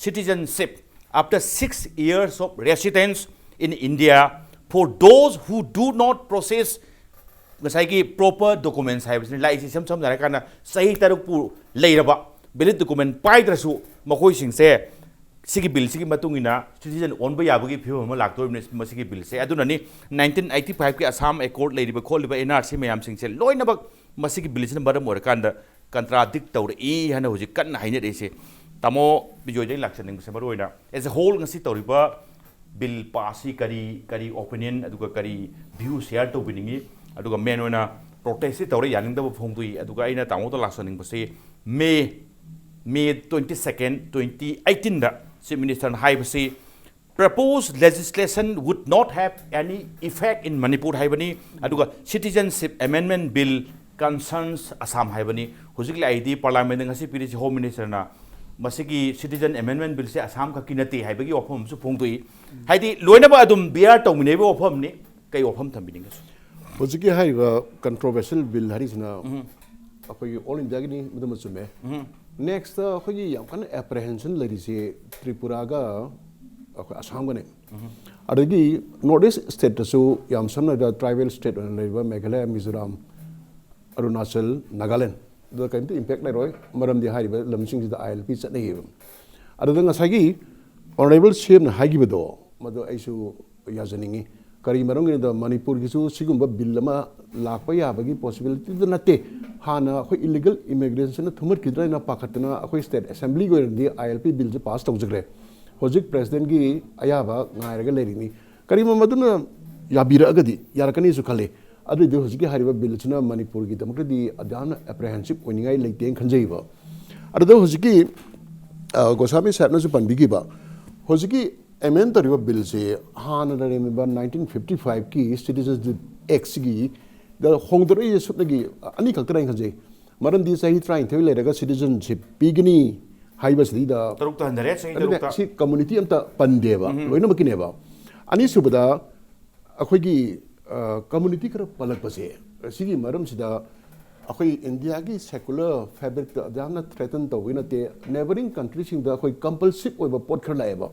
citizenship after six years of residence in India for those who do not possess ꯉꯁꯥꯏꯒꯤ proper documents ꯍꯥꯏꯕꯁꯤꯅ ꯂꯥꯛꯏꯁꯤ꯫ ꯏꯁꯝ ꯁꯝꯅ ꯍꯥꯏꯔꯀꯥꯟꯗ ꯆꯍꯤ ꯇꯔꯨꯛꯄꯨ ꯂꯩꯔꯕ, valid document ꯄꯥꯏꯗ꯭ꯔꯁꯨ, ꯃꯈꯣꯏꯁꯤꯡꯁꯦ ꯁꯤꯒꯤ ꯕꯤꯜꯁꯤꯒꯤ ꯃꯇꯨꯡ ꯏꯟꯅ ꯁꯤꯇꯤꯖꯟ ꯑꯣꯟꯕ ꯌꯥꯕꯒꯤ ꯐꯤꯕꯝ ꯑꯃ ꯂꯥꯛꯇꯧꯔꯤꯕꯅꯤ ꯃꯁꯤꯒꯤ ꯕꯤꯜꯁꯦ꯫ ꯑꯗꯨꯅꯅꯤ ꯅꯥꯏꯟꯇꯤꯟ ꯑꯩꯠꯇꯤ ꯐꯥꯏꯚꯀꯤ ꯑꯁꯥꯝ ꯑꯦꯀꯣꯔꯗ ꯂꯩꯔꯤꯕ ꯈꯣꯠꯂꯤꯕ ꯑꯦꯟ ꯑꯥꯔ ꯁꯤ ꯃꯌꯥꯝꯁꯤꯡꯁꯦ ꯂꯣꯏꯅꯃꯛ ꯃꯁꯤꯒꯤ ꯕꯤꯜꯁꯤꯅ ꯃꯔꯝ ꯑꯣꯏꯔꯀꯥꯟꯗ ꯀꯟꯇ꯭ꯔꯥꯗꯤꯛ ꯇꯧꯔꯛꯏ ꯍꯥꯏꯅ ꯍꯧꯖꯤꯛ ꯀꯟꯅ ꯍꯥꯏꯅꯔꯛꯏꯁꯦ꯫ ꯇꯥꯃꯣ ꯕꯤꯖꯣꯏꯗꯒꯤ ꯂꯥꯛꯆꯅꯤꯡꯕꯁꯦ, ꯃꯔꯨꯑꯣꯏꯅ as a whole ꯉꯁꯤ ꯇꯧꯔꯤꯕ ꯕꯤꯜ ꯄꯥꯁꯁꯤ ꯀꯔꯤ, ꯀꯔꯤ ꯑꯣꯄꯤꯅꯤꯌꯟ ꯑꯗꯨꯒ ꯀꯔꯤ ꯚ꯭ꯌꯨ ꯁꯤꯌꯥꯔ ꯇꯧꯕꯤꯅꯤꯡꯉꯤ? ꯑꯗꯨꯒ ꯃꯦꯟ ꯑꯣꯏꯅ ꯄ꯭ꯔꯣꯇꯦꯁꯁꯤ ꯇꯧꯔ ꯌꯥꯅꯤꯡꯗꯕ ꯐꯣꯡꯗꯣꯛꯏ꯫ ꯑꯗꯨꯒ ꯑꯩꯅ ꯇꯥꯃꯣꯗ ꯂꯥꯛꯆꯅꯤꯡꯕꯁꯤ ꯃꯦ, ꯃꯦ ꯇ꯭ꯋꯦꯟꯇꯤ ꯁꯦꯀꯦꯟ, ꯇ꯭ꯋꯦꯟꯇꯤ ꯑꯩꯠꯇꯤꯟꯗ ꯆꯤꯐ ꯃꯤꯅꯤꯁꯇꯔꯅ ꯍꯥꯏꯕꯁꯤ, proposed legislation would not have any effect in Manipur ꯍꯥꯏꯕꯅꯤ꯫ ꯑꯗꯨꯒ Citizenship Amendment Bill concerns Assam ꯍꯥꯏꯕꯅꯤ꯫ ꯍꯧꯖꯤꯛ ꯂꯥꯛꯏꯗꯤ ꯄꯥꯔꯂꯥꯃꯦꯟꯗ ꯉꯁꯤ ꯄꯤꯔꯤꯁꯤ ꯍꯣꯝ ꯃꯤꯅꯤꯁꯇꯔꯅ ꯃꯁꯤꯒꯤ ꯁꯤꯇꯤꯖꯟ ꯑꯦꯃꯦꯟꯃꯦꯟ ꯕꯤꯜꯁꯦ ꯑꯁꯥꯝ ꯈꯛꯀꯤ ꯅꯠꯇꯦ ꯍꯥꯏꯕꯒꯤ ꯋꯥꯐꯝ ꯑꯃꯁꯨ ꯐꯣꯡꯗꯣꯛꯏ꯫ ꯍꯥꯏꯗꯤ ꯂꯣꯏꯅꯃꯛ ꯑꯗꯨꯝ ꯕꯤꯌꯥꯔ ꯇꯧꯃꯤꯟꯅꯔꯤꯕ ꯋꯥꯐꯝꯅꯤ꯫ ꯀꯩ ꯋꯥꯐꯝ ꯊꯝꯕꯤꯅꯤꯡꯒꯦ? ꯍꯧꯖꯤꯛꯀꯤ ꯍꯥꯏꯔꯤꯕ ꯀꯟꯇ꯭ꯔꯣꯚꯔꯁꯤꯌꯦꯜ ꯕꯤꯜ ꯍꯥꯏꯔꯤꯁꯤꯅ ꯑꯩꯈꯣꯏꯒꯤ ꯑꯣꯜ ꯏꯟꯗꯤꯌꯥꯒꯤꯅꯤ, ꯃꯗꯨꯃ ꯆꯨꯝꯃꯦ꯫ ꯅꯦꯛꯁꯇ ꯑꯩꯈꯣꯏꯒꯤ ꯌꯥꯝ ꯀꯟꯅ ꯑꯦꯄ꯭ꯔꯦꯍꯦꯟꯁꯟ ꯂꯩꯔꯤꯁꯤ ꯇ꯭ꯔꯤꯄꯨꯔꯥꯒ ꯑꯩꯈꯣꯏ ꯑꯁꯥꯝꯒꯅꯦ꯫ ꯑꯗꯒꯤ ꯅꯣꯔꯠ ꯏꯁ ꯁ꯭ꯇꯦꯠꯇꯁꯨ, ꯌꯥꯝ ꯁꯝꯅ ꯍꯥꯏꯔꯕꯗ ꯇ꯭ꯔꯥꯏꯕꯦꯜ ꯁ꯭ꯇꯦꯠ ꯑꯣꯏꯅ ꯂꯩꯔꯤꯕ ꯃꯦꯘꯥꯂꯌꯥ, ꯃꯤꯖꯣꯔꯥꯝ, ꯑꯔꯨꯅꯥꯆꯜ, ꯅꯥꯒꯥꯂꯦꯟ, ꯑꯗꯨꯗ ꯀꯔꯤꯝꯇ ꯏꯝꯄꯦꯛ ꯂꯩꯔꯣꯏ꯫ ꯃꯔꯝꯗꯤ ꯍꯥꯏꯔꯤꯕ ꯂꯝꯁꯤꯡꯁꯤꯗ ꯑꯥꯏ ꯑꯦꯜ ꯄꯤ ꯆꯠꯅꯩꯌꯦꯕ꯫ ꯑꯗꯨꯗ ꯉꯁꯥꯏꯒꯤ ꯑꯣꯅꯔꯦꯕꯜ ꯁꯤ ꯑꯦꯝꯅ ꯍꯥꯏꯈꯤꯕꯗꯣ, ꯃꯗꯨ ꯑꯩꯁꯨ ꯌꯥꯖꯅꯤꯡꯉꯤ꯫ ꯀꯔꯤ ꯃꯔꯝꯒꯤꯅꯣꯗ ꯃꯅꯤꯄꯨꯔꯒꯤꯁꯨ ꯁꯤꯒꯨꯝꯕ ꯕꯤꯜ ꯑꯃ ꯂꯥꯛꯄ ꯌꯥꯕꯒꯤ ꯄꯣꯁꯤꯕꯤꯂꯤꯇꯤꯗꯨ ꯅꯠꯇꯦ꯫ ꯍꯥꯟꯅ ꯑꯩꯈꯣꯏ ꯏꯂꯤꯒꯜ ꯏꯃꯤꯒ꯭ꯔꯦꯁꯟꯅ ꯊꯨꯝꯍꯠꯈꯤꯗ꯭ꯔꯥ ꯍꯥꯏꯅ ꯄꯥꯈꯠꯇꯅ ꯑꯩꯈꯣꯏ ꯁ꯭ꯇꯦꯠ ꯑꯦꯁꯦꯝꯕ꯭ꯂꯤꯒꯤ ꯑꯣꯏꯅꯗꯤ ꯑꯥꯏ ꯑꯦꯜ ꯄꯤ ꯕꯤꯜꯁꯦ ꯄꯥꯁ ꯇꯧꯖꯈ꯭ꯔꯦ꯫ ꯍꯧꯖꯤꯛ ꯄ꯭ꯔꯦꯁꯤꯗꯦꯟꯒꯤ ꯑꯌꯥꯕ ꯉꯥꯏꯔꯒ ꯂꯩꯔꯤꯅꯤ꯫ ꯀꯔꯤꯒꯨꯝꯕ ꯃꯗꯨꯅ ꯌꯥꯕꯤꯔꯛꯑꯒꯗꯤ ꯌꯥꯔꯛꯀꯅꯤꯁꯨ ꯈꯜꯂꯤ꯫ ꯑꯗꯨꯏꯗꯤ ꯍꯧꯖꯤꯛꯀꯤ ꯍꯥꯏꯔꯤꯕ ꯕꯤꯜꯁꯤꯅ ꯃꯅꯤꯄꯨꯔꯒꯤꯗꯃꯛꯇꯗꯤ ꯑꯗꯨꯌꯥꯝꯅ ꯑꯦꯄ꯭ꯔꯤꯍꯦꯟꯁꯤꯞ ꯑꯣꯏꯅꯤꯡꯉꯥꯏ ꯂꯩꯇꯦꯅ ꯈꯟꯖꯩꯕ꯫ ꯑꯗꯨꯗ ꯍꯧꯖꯤꯛꯀꯤ ꯑ, ꯒꯣꯁꯥꯃꯤ ꯁꯥꯍꯦꯕꯅꯁꯨ ꯄꯟꯕꯤꯈꯤꯕ ꯍꯧꯖꯤꯛꯀꯤ ꯑꯦꯃꯦꯟ ꯇꯧꯔꯤꯕ ꯕꯤꯜꯁꯤ ꯍꯥꯟꯅ ꯂꯩꯔꯝꯃꯤꯕ ꯅꯥꯏꯟꯇꯤꯟ ꯐꯤꯐꯇꯤ ꯐꯥꯏꯚꯀꯤ ꯁꯤꯇꯤꯖꯟꯁꯤꯞ ꯑꯦꯛꯁꯤꯒꯤꯗ ꯍꯣꯡꯗꯣꯔꯛꯏꯁꯦ ꯁꯨꯞꯅꯒꯤ ꯑꯅꯤꯈꯛꯇꯅ ꯑꯩꯅ ꯈꯟꯖꯩ꯫ ꯃꯔꯝꯗꯤ ꯆꯍꯤ ꯇꯔꯥꯅꯤꯊꯣꯏ ꯂꯩꯔꯒ ꯁꯤꯇꯤꯖꯟꯁꯤꯞ ꯄꯤꯒꯅꯤ ꯍꯥꯏꯕꯁꯤꯗ ꯇꯔꯨꯛꯇ ꯍꯟꯊꯔꯦ, ꯆꯍꯤ ꯑꯗꯨꯅ ꯇꯔꯨꯛꯇ꯫ ꯁꯤ ꯀꯝꯃꯨꯅꯤꯇꯤ ꯑꯝꯇ ꯄꯟꯗꯦꯕ, ꯂꯣꯏꯅꯃꯛꯀꯤꯅꯦꯕ꯫ ꯑꯅꯤꯁꯨꯕꯗ ꯑꯩꯈꯣꯏꯒꯤ ꯀꯝꯃꯨꯅꯤꯇꯤ ꯈꯔ ꯄꯜꯂꯛꯄꯁꯦ, ꯁꯤꯒꯤ ꯃꯔꯝꯁꯤꯗ ꯑꯩꯈꯣꯏ ꯏꯟꯗꯤꯌꯥꯒꯤ ꯁꯦꯀꯨꯂꯔ ꯐꯦꯕ꯭ꯔꯤꯛꯇ ꯑꯗꯨꯌꯥꯝꯅ ꯊ꯭ꯔꯦꯇꯟ ꯇꯧꯕꯒꯤ ꯅꯠꯇꯦ꯫ ꯅꯦꯕꯔꯤꯡ ꯀꯟꯇ꯭ꯔꯤꯁꯤꯡꯗ ꯑꯩꯈꯣꯏ ꯀꯝꯄꯜꯁꯤꯞ ꯑꯣꯏꯕ ꯄꯣꯠ ꯈꯔ ꯂꯥꯛꯑꯦꯕ꯫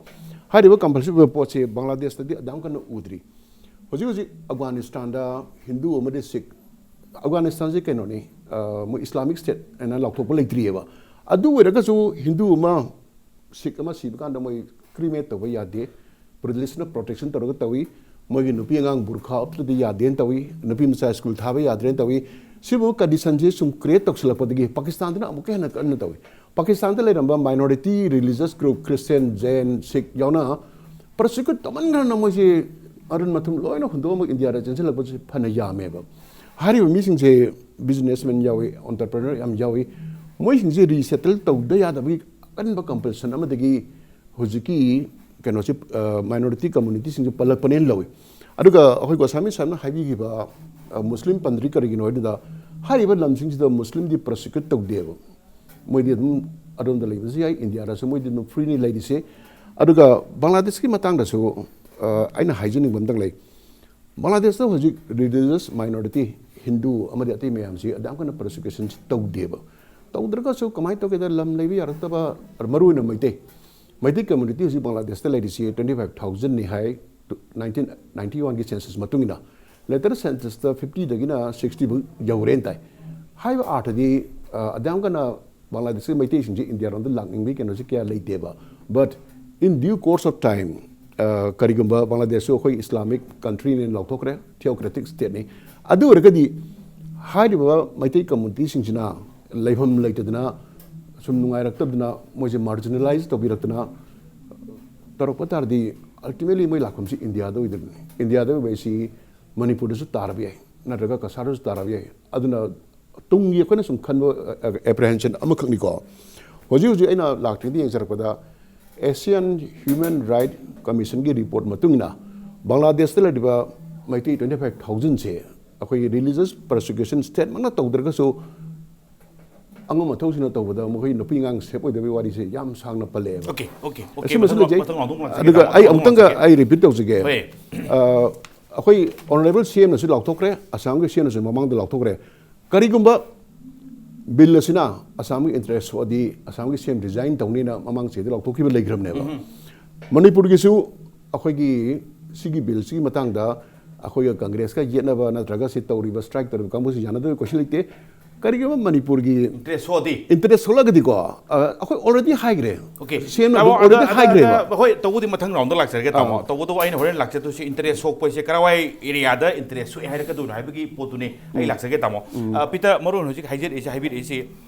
ꯍꯥꯏꯔꯤꯕ ꯀꯝꯄꯜꯁꯤꯞ ꯑꯣꯏꯕ ꯄꯣꯠꯁꯦ ꯕꯪꯒ꯭ꯂꯥꯗꯦꯁꯇꯗꯤ ꯑꯗꯨꯌꯥꯝ ꯀꯟꯅ ꯎꯗ꯭ꯔꯤ꯫ ꯍꯧꯖꯤꯛ ꯍꯧꯖꯤꯛ ꯑꯐꯒꯥꯅꯤꯁꯇꯥꯟꯗ ꯍꯤꯟꯗꯨ ꯑꯃꯗꯤ ꯁꯤꯈ, ꯑꯐꯒꯥꯅꯤꯁꯇꯥꯟꯁꯦ ꯀꯩꯅꯣꯅꯤ, ꯑ, ꯃꯣꯏ ꯏꯁꯂꯥꯃꯤꯛ ꯁ꯭ꯇꯦꯠ ꯍꯥꯏꯅ ꯂꯥꯎꯊꯣꯛꯄ ꯂꯩꯇ꯭ꯔꯤꯑꯕ꯫ ꯑꯗꯨ ꯑꯣꯏꯔꯒꯁꯨ ꯍꯤꯟꯗꯨ ꯑꯃ ꯁꯤꯈ ꯑꯃ ꯁꯤꯕ ꯀꯥꯟꯗ ꯃꯣꯏ ꯀ꯭ꯔꯤꯃꯦꯠ ꯇꯧꯕ ꯌꯥꯗꯦ, ꯄꯨꯂꯤꯁꯅ ꯄ꯭ꯔꯣꯇꯦꯛꯁꯟ ꯇꯧꯔꯒ ꯇꯧꯏ꯫ ꯃꯣꯏꯒꯤ ꯅꯨꯄꯤ ꯑꯉꯥꯡ ꯕꯨꯔꯈꯥ ꯎꯞꯇ꯭ꯔꯗꯤ ꯌꯥꯗꯦꯅ ꯇꯧꯏ, ꯅꯨꯄꯤ ꯃꯆꯥ ꯁ꯭ꯀꯨꯜ ꯊꯥꯕ ꯌꯥꯗ꯭ꯔꯦꯅ ꯇꯧꯏ꯫ ꯁꯤꯕꯨ ꯀꯟꯗꯤꯁꯟꯁꯤ ꯁꯨꯝ ꯀ꯭ꯔꯤꯌꯦꯠ ꯇꯧꯁꯤꯜꯂꯛꯄꯗꯒꯤ ꯄꯥꯀꯤꯁꯇꯥꯟꯗꯅ ꯑꯃꯨꯛꯀ ꯍꯦꯟꯅ ꯀꯟꯅ ꯇꯧꯏ꯫ ꯄꯥꯀꯤꯁꯇꯥꯟꯗ ꯂꯩꯔꯝꯕ ꯃꯥꯏꯅꯣꯔꯤꯇꯤ ꯔꯤꯂꯤꯖꯁ ꯒ꯭ꯔꯨꯞ, ꯈ꯭ꯔꯤꯁꯇꯤꯌꯟ, ꯖꯦꯟ, ꯁꯤꯈ ꯌꯥꯎꯅ ꯄ꯭ꯔꯣꯁꯤꯀ꯭ꯌꯨꯠ ꯇꯧꯃꯟꯈ꯭ꯔꯅ ꯃꯣꯏꯁꯤ ꯑꯔꯨꯟ ꯃꯊꯨꯝ ꯂꯣꯏꯅ ꯍꯨꯟꯗꯣꯛꯑꯝꯃꯒ ꯏꯟꯗꯤꯌꯥꯗ ꯆꯦꯟꯁꯤꯜꯂꯛꯄꯁꯤ ꯐꯅ ꯌꯥꯝꯃꯦꯕ꯫ ꯍꯥꯏꯔꯤꯕ ꯃꯤꯁꯤꯡꯁꯦ ꯕꯤꯖꯤꯅꯦꯁꯃꯦꯟ ꯌꯥꯎꯏ, ꯑꯣꯟꯇꯔꯄ꯭ꯔꯦꯅꯔ ꯌꯥꯝ ꯌꯥꯎꯏ꯫ ꯃꯣꯏꯁꯤꯡꯁꯦ ꯔꯤꯁꯦꯇꯜ ꯇꯧꯗ ꯌꯥꯗꯕꯒꯤ ꯑꯀꯟꯕ ꯀꯝꯄꯜꯁꯟ ꯑꯃꯗꯒꯤ ꯍꯧꯖꯤꯛꯀꯤ ꯀꯩꯅꯣꯁꯦ, ꯑ, ꯃꯥꯏꯅꯣꯔꯤꯇꯤ ꯀꯝꯃꯨꯅꯤꯇꯤꯁꯤꯡꯁꯦ ꯄꯜꯂꯛꯄꯅꯦꯅ ꯂꯧꯏ꯫ ꯑꯗꯨꯒ ꯑꯩꯈꯣꯏ ꯒꯣꯁꯥꯃꯤ ꯁꯥꯍꯦꯕꯅ ꯍꯥꯏꯕꯤꯈꯤꯕ, ꯑ, ꯃꯨꯁꯂꯤꯝ ꯄꯟꯗ꯭ꯔꯤ ꯀꯔꯤꯒꯤꯅꯣ ꯍꯥꯏꯗꯨꯗ, ꯍꯥꯏꯔꯤꯕ ꯂꯝꯁꯤꯡꯁꯤꯗ ꯃꯨꯁꯂꯤꯝꯗꯤ ꯄ꯭ꯔꯣꯁꯤꯀ꯭ꯌꯨꯠ ꯇꯧꯗꯦꯕ꯫ ꯃꯣꯏꯗꯤ ꯑꯗꯨꯝ ꯑꯗꯣꯝꯗ ꯂꯩꯕꯁꯨ ꯌꯥꯏ, ꯏꯟꯗꯤꯌꯥꯗꯁꯨ ꯃꯣꯏꯗꯤ ꯑꯗꯨꯝ ꯐ꯭ꯔꯤꯅꯤ ꯂꯩꯔꯤꯁꯦ꯫ ꯑꯗꯨꯒ ꯕꯪꯒ꯭ꯂꯥꯗꯦꯁꯀꯤ ꯃꯇꯥꯡꯗꯁꯨ, ꯑ, ꯑꯩꯅ ꯍꯥꯏꯖꯅꯤꯡꯕ ꯑꯝꯇꯪ ꯂꯩ꯫ ꯕꯪꯒ꯭ꯂꯥꯗꯦꯁꯇ ꯍꯧꯖꯤꯛ ꯔꯤꯂꯤꯖꯁ ꯃꯥꯏꯅꯣꯔꯤꯇꯤ, ꯍꯤꯟꯗꯨ ꯑꯃꯗꯤ ꯑꯇꯩ ꯃꯌꯥꯝꯁꯤ ꯑꯗꯨꯌꯥꯝ ꯀꯟꯅ ꯄ꯭ꯔꯣꯁꯤꯀ꯭ꯌꯨꯁꯟꯁꯤ ꯇꯧꯗꯦꯕ꯫ ꯇꯧꯗ꯭ꯔꯒꯁꯨ ꯀꯃꯥꯏꯅ ꯇꯧꯒꯦꯗ, ꯂꯝ ꯂꯩꯕ ꯌꯥꯔꯛꯇꯕ, ꯃꯔꯨꯑꯣꯏꯅ ꯃꯩꯇꯩ, ꯃꯩꯇꯩ ꯀꯝꯃꯨꯅꯤꯇꯤ ꯍꯧꯖꯤꯛ ꯕꯪꯒ꯭ꯂꯥꯗꯦꯁꯇ ꯂꯩꯔꯤꯁꯤ ꯇ꯭ꯋꯦꯟꯇꯤ ꯐꯥꯏꯚ ꯊꯥꯎꯖꯟꯅꯤ ꯍꯥꯏ, ꯅꯥꯏꯟꯇꯤꯟ ꯅꯥꯏꯟꯇꯤ ꯋꯥꯟꯒꯤ ꯁꯦꯟꯁꯁ ꯃꯇꯨꯡ ꯏꯟꯅ꯫ ꯂꯦꯇꯦꯁ ꯁꯦꯟꯁꯁꯇ ꯐꯤꯐꯇꯤꯗꯒꯤꯅ ꯁꯤꯛꯁꯇꯤ ꯐꯥꯎ ꯌꯧꯔꯦꯅ ꯇꯥꯏ꯫ ꯍꯥꯏꯔꯤꯕ ꯑꯥꯔꯊꯗꯤ, ꯑ, ꯑꯗꯨꯌꯥꯝ ꯀꯟꯅ ꯕꯪꯒ꯭ꯂꯥꯗꯦꯁꯀꯤ ꯃꯩꯇꯩꯁꯤꯡꯁꯦ ꯏꯟꯗꯤꯌꯥꯔꯣꯝꯗ ꯂꯥꯛꯅꯤꯡꯕꯒꯤ ꯀꯩꯅꯣꯁꯦ ꯀꯌꯥ ꯂꯩꯇꯦꯕ꯫ But in due course of time, ꯑ, ꯀꯔꯤꯒꯨꯝꯕ ꯕꯪꯒ꯭ꯂꯥꯗꯦꯁꯁꯨ ꯑꯩꯈꯣꯏ ꯏꯁꯂꯥꯃꯤꯛ ꯀꯟꯇ꯭ꯔꯤꯅꯦꯅ ꯂꯥꯎꯊꯣꯛꯈ꯭ꯔꯦ, ꯊꯤꯑꯣꯀ꯭ꯔꯦꯇꯤꯛ ꯁ꯭ꯇꯦꯠꯅꯤ꯫ ꯑꯗꯨ ꯑꯣꯏꯔꯒꯗꯤ ꯍꯥꯏꯔꯤꯕ ꯃꯩꯇꯩ ꯀꯝꯃꯨꯅꯤꯇꯤꯁꯤꯡꯁꯤꯅ ꯂꯩꯐꯝ ꯂꯩꯇꯗꯅ ꯁꯨꯝ ꯅꯨꯡꯉꯥꯏꯔꯛꯇꯗꯅ ꯃꯣꯏꯁꯦ ꯃꯥꯔꯖꯤꯅꯦꯂꯥꯏꯁ ꯇꯧꯕꯤꯔꯛꯇꯅ ꯇꯧꯔꯛꯄ ꯇꯥꯔꯗꯤ ꯑꯜꯇꯤꯃꯦꯠꯂꯤ ꯃꯣꯏ ꯂꯥꯛꯐꯝꯁꯤ ꯏꯟꯗꯤꯌꯥꯗ ꯑꯣꯏꯗꯣꯏꯅꯤ꯫ ꯏꯟꯗꯤꯌꯥꯗ ꯑꯣꯏꯕ ꯍꯥꯏꯁꯤ ꯃꯅꯤꯄꯨꯔꯗꯁꯨ ꯇꯥꯔꯕ ꯌꯥꯏ, ꯅꯠꯇ꯭ꯔꯒ ꯀꯁꯥꯔꯗꯁꯨ ꯇꯥꯔꯕ ꯌꯥꯏ꯫ ꯑꯗꯨꯅ ꯇꯨꯡꯒꯤ ꯑꯩꯈꯣꯏꯅ ꯁꯨꯝ ꯈꯟꯕ ꯑꯦꯄ꯭ꯔꯤꯍꯦꯟꯁꯟ ꯑꯃꯈꯛꯅꯤꯀꯣ꯫ ꯍꯧꯖꯤꯛ ꯍꯧꯖꯤꯛ ꯑꯩꯅ ꯂꯥꯛꯇ꯭ꯔꯤꯉꯩꯗ ꯌꯦꯡꯖꯔꯛꯄꯗ Asian Human Right Commissionꯒꯤ ꯔꯤꯄꯣꯔꯠ ꯃꯇꯨꯡ ꯏꯟꯅ ꯕꯪꯒ꯭ꯂꯥꯗꯦꯁꯇ ꯂꯩꯔꯤꯕ ꯃꯩꯇꯩ twenty five thousandꯁꯦ ꯑꯩꯈꯣꯏꯒꯤ religious persecution stateꯃꯛꯅ ꯇꯧꯗ꯭ꯔꯒꯁꯨ ꯑꯉꯝ ꯑꯊꯧꯁꯤꯡꯅ ꯇꯧꯕꯗ ꯃꯈꯣꯏ ꯅꯨꯄꯤ ꯑꯉꯥꯡ ꯁꯦꯞ ꯑꯣꯏꯗꯕꯒꯤ ꯋꯥꯔꯤꯁꯦ ꯌꯥꯝ ꯁꯥꯡꯅ ꯄꯜꯂꯛꯑꯦꯕ꯫ Okay, okay, okay. ꯑꯁꯤꯃꯁꯨ ꯃꯊꯪ ꯂꯩꯖꯩ꯫ ꯃꯊꯪ ꯂꯥꯎꯊꯣꯛ ꯂꯥꯎꯊꯣꯛ ꯑꯗꯨꯒ ꯃꯊꯪ ꯑꯩ ꯂꯥꯎꯊꯣꯛ ꯑꯃꯨꯛꯇꯪꯒ ꯂꯥꯎꯊꯣꯛ ꯑꯩ ꯔꯤꯄꯤꯠ ꯇꯧꯖꯒꯦ꯫ ꯍꯣꯏ. ꯑ, ꯑꯩꯈꯣꯏ ꯑꯣꯅꯔꯦꯕꯜ ꯁꯤ ꯑꯦꯝꯅꯁꯨ ꯂꯥꯎꯊꯣꯛꯈ꯭ꯔꯦ, ꯑꯁꯥꯝꯒꯤ ꯁꯤ ꯑꯦꯝꯅꯁꯨ ꯃꯃꯥꯡꯗ ꯂꯥꯎꯊꯣꯛꯈ꯭ꯔꯦ꯫ ꯀꯔꯤꯒꯨꯝꯕ ꯕꯤꯜ ꯑꯁꯤꯅ ꯑꯁꯥꯝꯒꯤ ꯏꯟꯇꯔꯦꯁ ꯁꯣꯛꯑꯗꯤ ꯑꯁꯥꯝꯒꯤ ꯁꯤ ꯑꯦꯝ ꯔꯤꯖꯥꯏꯟ ꯇꯧꯅꯤꯅ ꯃꯃꯥꯡ ꯆꯍꯤꯗ ꯂꯥꯎꯊꯣꯛꯈꯤꯕ ꯂꯩꯈ꯭ꯔꯕꯅꯦꯕ꯫ ꯃꯅꯤꯄꯨꯔꯒꯤꯁꯨ ꯑꯩꯈꯣꯏꯒꯤ ꯁꯤꯒꯤ ꯕꯤꯜꯁꯤꯒꯤ ꯃꯇꯥꯡꯗ ꯑꯩꯈꯣꯏꯒ ꯀꯪꯒ꯭ꯔꯦꯁꯀ ꯌꯦꯠꯅꯕ ꯅꯠꯇ꯭ꯔꯒ ꯁꯤ ꯇꯧꯔꯤꯕ ꯁ꯭ꯇ꯭ꯔꯥꯏꯛ ꯇꯧꯔꯤꯕ ꯀꯥꯡꯕꯨꯁꯤ ꯌꯥꯅꯗꯕꯒꯤ ꯀꯣꯏꯁꯟ ꯂꯩꯇꯦ꯫ ꯀꯔꯤꯒꯨꯝꯕ ꯃꯅꯤꯄꯨꯔꯒꯤ ꯏꯟꯇꯔꯦꯁ ꯁꯣꯛꯑꯗꯤ ꯏꯟꯇꯔꯦꯁ ꯁꯣꯛꯂꯒꯗꯤꯀꯣ, ꯑ, ꯑꯩꯈꯣꯏ ꯑꯣꯜꯔꯦꯗꯤ ꯍꯥꯏꯈ꯭ꯔꯦ꯫ Okay. ꯁꯤ ꯑꯦꯝꯅ ꯇꯥꯃꯣ, ꯑꯗꯨꯝ ꯑꯣꯜꯔꯦꯗꯤ ꯑꯗ- ꯍꯥꯏꯈ꯭ꯔꯦꯕ꯫ ꯑꯗ- ꯍꯣꯏ, ꯇꯧꯕꯗꯤ ꯃꯊꯪ ꯔꯥꯎꯟꯗ ꯂꯥꯛꯆꯔꯒꯦ, ꯇꯥꯃꯣ꯫ ꯑꯥ. ꯇꯧꯕꯗꯕꯨ ꯑꯩꯅ ꯍꯣꯔꯦꯟ ꯂꯥꯛꯆꯗꯣꯏꯁꯤ ꯏꯟꯇꯔꯦꯁ ꯁꯣꯛꯄ ꯍꯥꯏꯁꯦ ꯀꯔꯥꯏꯋꯥꯏ ꯑꯦꯔꯤꯌꯥꯗ ꯏꯟꯇꯔꯦꯁ ꯁꯣꯛꯑꯦ ꯍꯥꯏꯔꯛꯀꯗꯣꯏꯅꯣ ꯍꯥꯏꯕꯒꯤ ꯄꯣꯠꯇꯨꯅꯤ ꯑꯩ ꯂꯥꯛꯆꯒꯦ, ꯇꯥꯃꯣ꯫ ꯑ, ꯄꯤꯇꯔ, ꯃꯔꯨ ꯑꯣꯏꯅ ꯍꯧꯖꯤꯛ ꯍꯥꯏꯖꯔꯛꯏꯁꯦ, ꯍꯥꯏꯕꯤꯔꯛꯏꯁꯤ,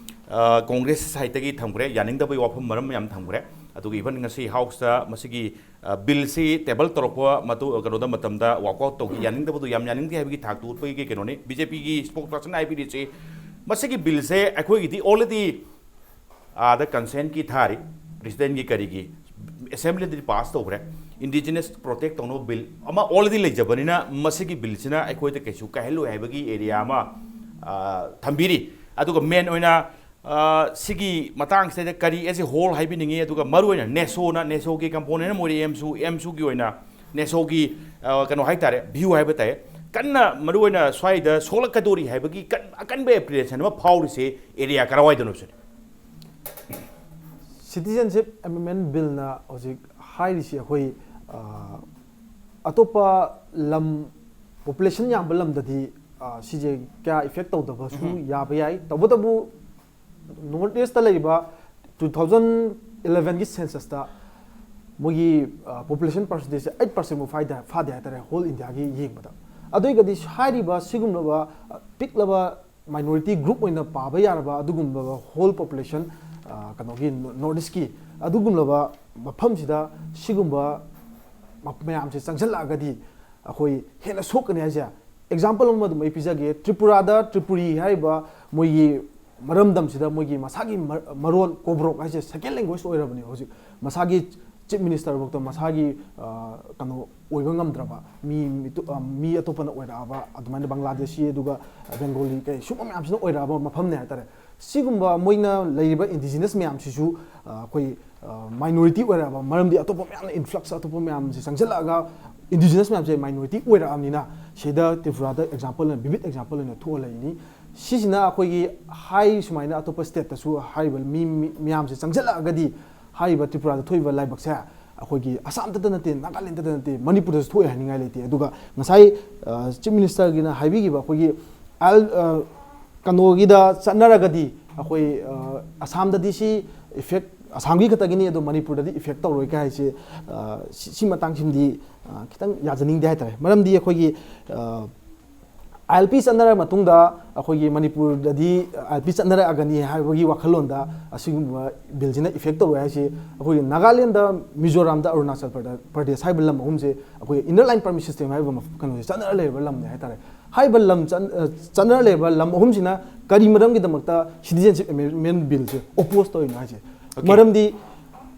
ꯑ, ꯀꯪꯒ꯭ꯔꯦꯁ ꯁꯥꯏꯠꯇꯒꯤ ꯊꯝꯈ꯭ꯔꯦ, ꯌꯥꯅꯤꯡꯗꯕꯒꯤ ꯋꯥꯐꯝ ꯃꯔꯝ ꯌꯥꯝ ꯊꯝꯈ꯭ꯔꯦ꯫ ꯑꯗꯨꯒ even ꯉꯁꯤ ꯍꯥꯎꯁꯇ ꯃꯁꯤꯒꯤ, ꯑ, ꯕꯤꯜꯁꯤ ꯇꯦꯕꯜ ꯇꯧꯔꯛꯄ ꯃꯇꯨ-, ꯀꯩꯅꯣꯗ ꯃꯇꯝꯗ ꯋꯥꯛꯑꯥꯎꯠ ꯇꯧꯈꯤ, ꯌꯥꯅꯤꯡꯗꯕꯗꯨ ꯌꯥꯝ ꯌꯥꯅꯤꯡꯗꯦ ꯍꯥꯏꯕꯒꯤ ꯊꯥꯛꯇꯨ ꯎꯠꯄꯒꯤ ꯀꯩꯅꯣꯅꯤ꯫ ꯕꯤ ꯖꯦ ꯄꯤꯒꯤ ꯁ꯭ꯄꯣꯛꯁ ꯄꯔꯁꯟ ꯍꯥꯏꯕꯤꯔꯤꯁꯤ, ꯃꯁꯤꯒꯤ ꯕꯤꯜꯁꯦ ꯑꯩꯈꯣꯏꯒꯤꯗꯤ ꯑꯣꯜꯔꯦꯗꯤ ꯑꯥꯗ ꯀꯟꯁꯦꯟꯀꯤ ꯊꯥꯔꯤ, ꯄ꯭ꯔꯦꯁꯤꯗꯦꯟꯒꯤ ꯀꯔꯤꯒꯤ, ꯑꯦꯁꯦꯝꯕ꯭ꯂꯤꯗꯗꯤ ꯄꯥꯁ ꯇꯧꯈ꯭ꯔꯦ꯫ ꯏꯟꯗꯤꯖꯤꯅꯁ ꯄ꯭ꯔꯣꯇꯦꯛ ꯇꯧꯅꯕ ꯕꯤꯜ ꯑꯃ ꯑꯣꯜꯔꯦꯗꯤ ꯂꯩꯖꯕꯅꯤꯅ ꯃꯁꯤꯒꯤ ꯕꯤꯜꯁꯤꯅ ꯑꯩꯈꯣꯏꯗ ꯀꯩꯁꯨ ꯀꯥꯏꯍꯜꯂꯣꯏ ꯍꯥꯏꯕꯒꯤ ꯑꯦꯔꯤꯌꯥ ꯑꯃ, ꯑ, ꯊꯝꯕꯤꯔꯤ꯫ ꯑꯗꯨꯒ ꯃꯦꯟ ꯑꯣꯏꯅ, ꯑ, ꯁꯤꯒꯤ ꯃꯇꯥꯡꯁꯤꯗ ꯀꯔꯤ as a whole ꯍꯥꯏꯕꯤꯅꯤꯡꯉꯤ, ꯑꯗꯨꯒ ꯃꯔꯨꯑꯣꯏꯅ ꯅꯦꯁꯣꯅ, ꯅꯦꯁꯣꯒꯤ ꯀꯝꯄꯣꯅꯦꯟ ꯑꯃ ꯑꯣꯏꯔꯤ ꯑꯦꯝꯁꯨ, ꯑꯦꯝꯁꯨꯒꯤ ꯑꯣꯏꯅ ꯅꯦꯁꯣꯒꯤ, ꯑ, ꯀꯩꯅꯣ ꯍꯥꯏꯇꯥꯔꯦ, ꯚ꯭ꯌꯨ ꯍꯥꯏꯕ ꯇꯥꯏ, ꯀꯟꯅ ꯃꯔꯨꯑꯣꯏꯅ ꯁ꯭ꯋꯥꯏꯗ ꯁꯣꯛꯂꯛꯀꯗꯣꯔꯤ ꯍꯥꯏꯕꯒꯤ ꯀꯟ-, ꯑꯀꯟꯕ ꯑꯦꯄ꯭ꯔꯤꯍꯦꯟꯁꯟ ꯑꯃ ꯐꯥꯎꯔꯤꯁꯦ ꯑꯦꯔꯤꯌꯥ ꯀꯔꯥꯏꯋꯥꯏꯗꯅꯣ ꯁꯤꯅꯤ꯫ ꯁꯤꯇꯤꯖꯦꯟꯁꯤꯞ ꯑꯦꯃꯦꯟꯃꯦꯟ ꯕꯤꯜꯅ ꯍꯧꯖꯤꯛ ꯍꯥꯏꯔꯤꯁꯤ ꯑꯩꯈꯣꯏ, ꯑ, ꯑꯇꯣꯞꯄ ꯂꯝ, ꯄꯣꯄꯨꯂꯦꯁꯟ ꯌꯥꯝꯕ ꯂꯝꯗꯗꯤ, ꯑ, ꯁꯤꯁꯦ ꯀꯌꯥ ꯏꯐꯦꯛ ꯇꯧꯗꯕꯁꯨ ꯌꯥꯕ ꯌꯥꯏ꯫ ꯇꯧꯕꯇꯕꯨ ꯅꯣꯔꯠ ꯏꯁꯇ ꯂꯩꯔꯤꯕ two thousand elevenꯒꯤ ꯁꯦꯟꯁꯁꯇ ꯃꯣꯏꯒꯤ ꯄꯣꯄꯨꯂꯦꯁꯟ ꯄꯥꯔꯁꯦꯟꯇꯦꯖꯁꯦ ꯑꯩꯠ ꯄꯥꯔꯁꯦꯟꯐꯥꯎ ꯐꯥꯗꯦ ꯐꯥꯗꯦ ꯍꯥꯏꯇꯥꯔꯦ, ꯍꯣꯜ ꯏꯟꯗꯤꯌꯥꯒꯤ ꯌꯦꯡꯕꯗ꯫ ꯑꯗꯨ ꯑꯣꯏꯔꯒꯗꯤ ꯍꯥꯏꯔꯤꯕ ꯁꯤꯒꯨꯝꯂꯕ ꯑ, ꯄꯤꯛꯂꯕ ꯃꯥꯏꯅꯣꯔꯤꯇꯤ ꯒ꯭ꯔꯨꯞ ꯑꯣꯏꯅ ꯄꯥꯕ ꯌꯥꯔꯕ ꯑꯗꯨꯒꯨꯝꯂꯕ ꯍꯣꯜ ꯄꯣꯄꯨꯂꯦꯁꯟ ꯀꯩꯅꯣꯒꯤ ꯅꯣꯔꯠ ꯏꯁꯀꯤ ꯑꯗꯨꯒꯨꯝꯂꯕ ꯃꯐꯝꯁꯤꯗ ꯁꯤꯒꯨꯝꯕ ꯃ- ꯃꯌꯥꯝꯁꯦ ꯆꯪꯁꯤꯜꯂꯛꯑꯒꯗꯤ ꯑꯩꯈꯣꯏ ꯍꯦꯟꯅ ꯁꯣꯛꯀꯅꯤ ꯍꯥꯏꯁꯦ꯫ ꯑꯦꯛꯖꯥꯝꯄꯜ ꯑꯃ ꯑꯗꯨꯝ ꯑꯩ ꯄꯤꯖꯒꯦ꯫ ꯇ꯭ꯔꯤꯄꯨꯔꯥꯗ ꯇ꯭ꯔꯤꯄꯨꯔꯤ ꯍꯥꯏꯔꯤꯕ ꯃꯣꯏꯒꯤ ꯃꯔꯝꯗꯝꯁꯤꯗ ꯃꯣꯏꯒꯤ ꯃꯁꯥꯒꯤ ꯃ- ꯃꯔꯣꯟ ꯀꯣꯕ꯭ꯔꯣꯛ ꯍꯥꯏꯁꯦ ꯁꯦꯀꯦꯟ ꯂꯦꯡꯒ꯭ꯋꯦꯖ ꯑꯣꯏꯔꯕꯅꯦ ꯍꯧꯖꯤꯛ꯫ ꯃꯁꯥꯒꯤ ꯆꯤꯐ ꯃꯤꯅꯤꯁꯇꯔꯐꯥꯎꯗ ꯃꯁꯥꯒꯤ ꯑ, ꯀꯩꯅꯣ ꯑꯣꯏꯕ ꯉꯝꯗ꯭ꯔꯕ ꯃꯤ ꯃꯤꯇꯣ- ꯑ, ꯃꯤ ꯑꯇꯣꯞꯄꯅ ꯑꯣꯏꯔꯛꯑꯕ, ꯑꯗꯨꯃꯥꯏꯅ ꯕꯪꯒ꯭ꯂꯥꯗꯦꯁꯤ ꯑꯗꯨꯒ ꯕꯦꯡꯒꯣꯂꯤ ꯀꯩ ꯁꯨꯝꯕ ꯃꯌꯥꯝꯁꯤꯅ ꯑꯣꯏꯔꯛꯑꯕ ꯃꯐꯝꯅꯦ ꯍꯥꯏꯇꯥꯔꯦ꯫ ꯁꯤꯒꯨꯝꯕ ꯃꯣꯏꯅ ꯂꯩꯔꯤꯕ ꯏꯟꯗꯤꯖꯤꯅꯁ ꯃꯌꯥꯝꯁꯤꯁꯨ ꯑ, ꯑꯩꯈꯣꯏ ꯃꯥꯏꯅꯣꯔꯤꯇꯤ ꯑꯣꯏꯔꯛꯑꯕ ꯃꯔꯝꯗꯤ ꯑꯇꯣꯞꯄ ꯃꯌꯥꯝꯅ ꯏꯟꯐ꯭ꯂꯛꯁ ꯑꯇꯣꯞꯄ ꯃꯌꯥꯝꯁꯦ ꯆꯪꯁꯤꯜꯂꯛꯑꯒ ꯏꯟꯗꯤꯖꯤꯅꯁ ꯃꯌꯥꯝꯁꯦ ꯃꯥꯏꯅꯣꯔꯤꯇꯤ ꯑꯣꯏꯔꯛꯑꯕꯅꯤꯅ ꯁꯤꯗ ꯇ꯭ꯔꯤꯄꯨꯔꯥꯗ ꯑꯦꯛꯖꯥꯝꯄꯜ ꯑꯣꯏꯅ ꯕꯤꯕꯤꯠ ꯑꯦꯛꯖꯥꯝꯄꯜ ꯑꯣꯏꯅ ꯊꯣꯛꯑ ꯂꯩꯔꯤꯅꯤ꯫ ꯁꯤꯁꯤꯅ ꯑꯩꯈꯣꯏꯒꯤ ꯍꯥꯏ ꯁꯨꯃꯥꯏꯅ ꯑꯇꯣꯞꯄ ꯁ꯭ꯇꯦꯠꯇꯁꯨ ꯍꯥꯏꯔꯤꯕ ꯃꯤ ꯃꯤ- ꯃꯌꯥꯝꯁꯦ ꯆꯪꯁꯤꯜꯂꯛꯑꯒꯗꯤ ꯍꯥꯏꯔꯤꯕ ꯇ꯭ꯔꯤꯄꯨꯔꯥꯗ ꯊꯣꯛꯏꯕ ꯂꯥꯏꯕꯛꯁꯦ ꯑꯩꯈꯣꯏꯒꯤ ꯑꯁꯥꯝꯗꯇ ꯅꯠꯇꯦ, ꯅꯥꯒꯥꯂꯦꯟꯗꯇ ꯅꯠꯇꯦ, ꯃꯅꯤꯄꯨꯔꯗꯁꯨ ꯊꯣꯛꯑꯦ ꯍꯥꯏꯅꯤꯡꯉꯥꯏ ꯂꯩꯇꯦ꯫ ꯑꯗꯨꯒ ꯉꯁꯥꯏ ꯆꯤꯐ ꯃꯤꯅꯤꯁꯇꯔꯒꯤꯅ ꯍꯥꯏꯕꯤꯈꯤꯕ ꯑꯩꯈꯣꯏꯒꯤ ꯑꯥꯏꯜ- ꯑ, ꯀꯩꯅꯣꯒꯤꯗ ꯆꯠꯅꯔꯒꯗꯤ ꯑꯩꯈꯣꯏ ꯑ, ꯑꯁꯥꯝꯗꯗꯤ ꯁꯤ ꯏꯐꯦꯛ ꯑꯁꯥꯝꯒꯤ ꯈꯛꯇꯒꯤꯅꯤ, ꯑꯗꯣ ꯃꯅꯤꯄꯨꯔꯗꯗꯤ ꯏꯐꯦꯛ ꯇꯧꯔꯣꯏ ꯀꯥꯏ ꯍꯥꯏꯁꯦ ꯑ, ꯁꯤ ꯁꯤ ꯃꯇꯥꯡꯁꯤꯃꯗꯤ ꯑ, ꯈꯤꯇꯪ ꯌꯥꯖꯅꯤꯡꯗꯦ ꯍꯥꯏꯇꯥꯔꯦ꯫ ꯃꯔꯝꯗꯤ ꯑꯩꯈꯣꯏꯒꯤ ꯑꯥꯏ ꯑꯦꯜ ꯄꯤ ꯆꯠꯅꯔ ꯃꯇꯨꯡꯗ ꯑꯩꯈꯣꯏꯒꯤ ꯃꯅꯤꯄꯨꯔꯗꯗꯤ ꯑꯥꯏ ꯑꯦꯜ ꯄꯤ ꯆꯠꯅꯔꯛꯑꯒꯅꯤ ꯍꯥꯏꯕꯒꯤ ꯋꯥꯈꯜꯂꯣꯟꯗ ꯑꯁꯤꯒꯨꯝꯕ ꯕꯤꯜꯁꯤꯅ ꯏꯐꯦꯛ ꯇꯧꯔꯣꯏ ꯍꯥꯏꯁꯤ꯫ ꯑꯩꯈꯣꯏꯒꯤ ꯅꯥꯒꯥꯂꯦꯟꯗ, ꯃꯤꯖꯣꯔꯥꯝꯗ, ꯑꯔꯨꯅꯥꯆꯜ ꯄ꯭ꯔꯗꯦ- ꯄ꯭ꯔꯗꯦꯁ ꯍꯥꯏꯔꯤꯕ ꯂꯝ ꯑꯍꯨꯝꯁꯦ ꯑꯩꯈꯣꯏ ꯏꯟꯅꯔ ꯂꯥꯏꯟ ꯄꯔꯃꯤꯠ ꯁꯤꯁꯇꯦꯝ ꯍꯥꯏꯔꯤꯕ ꯃꯐ- ꯀꯩꯅꯣꯁꯦ ꯆꯠꯅꯔ ꯂꯩꯔꯕ ꯂꯝꯅꯦ ꯍꯥꯏꯇꯥꯔꯦ꯫ ꯍꯥꯏꯔꯤꯕ ꯂꯝ ꯆꯠ- ꯑ, ꯆꯠꯅꯔ ꯂꯩꯔꯕ ꯂꯝ ꯑꯍꯨꯝꯁꯤꯅ ꯀꯔꯤ ꯃꯔꯝꯒꯤꯗꯃꯛꯇ ꯁꯤꯇꯤꯖꯦꯟꯁꯤꯞ ꯑꯦꯃꯦꯟꯃꯦꯟ ꯕꯤꯜꯁꯦ ꯑꯣꯄꯣꯖ ꯇꯧꯔꯤꯅꯣ ꯍꯥꯏꯁꯦ? Okay. ꯃꯔꯝꯗꯤ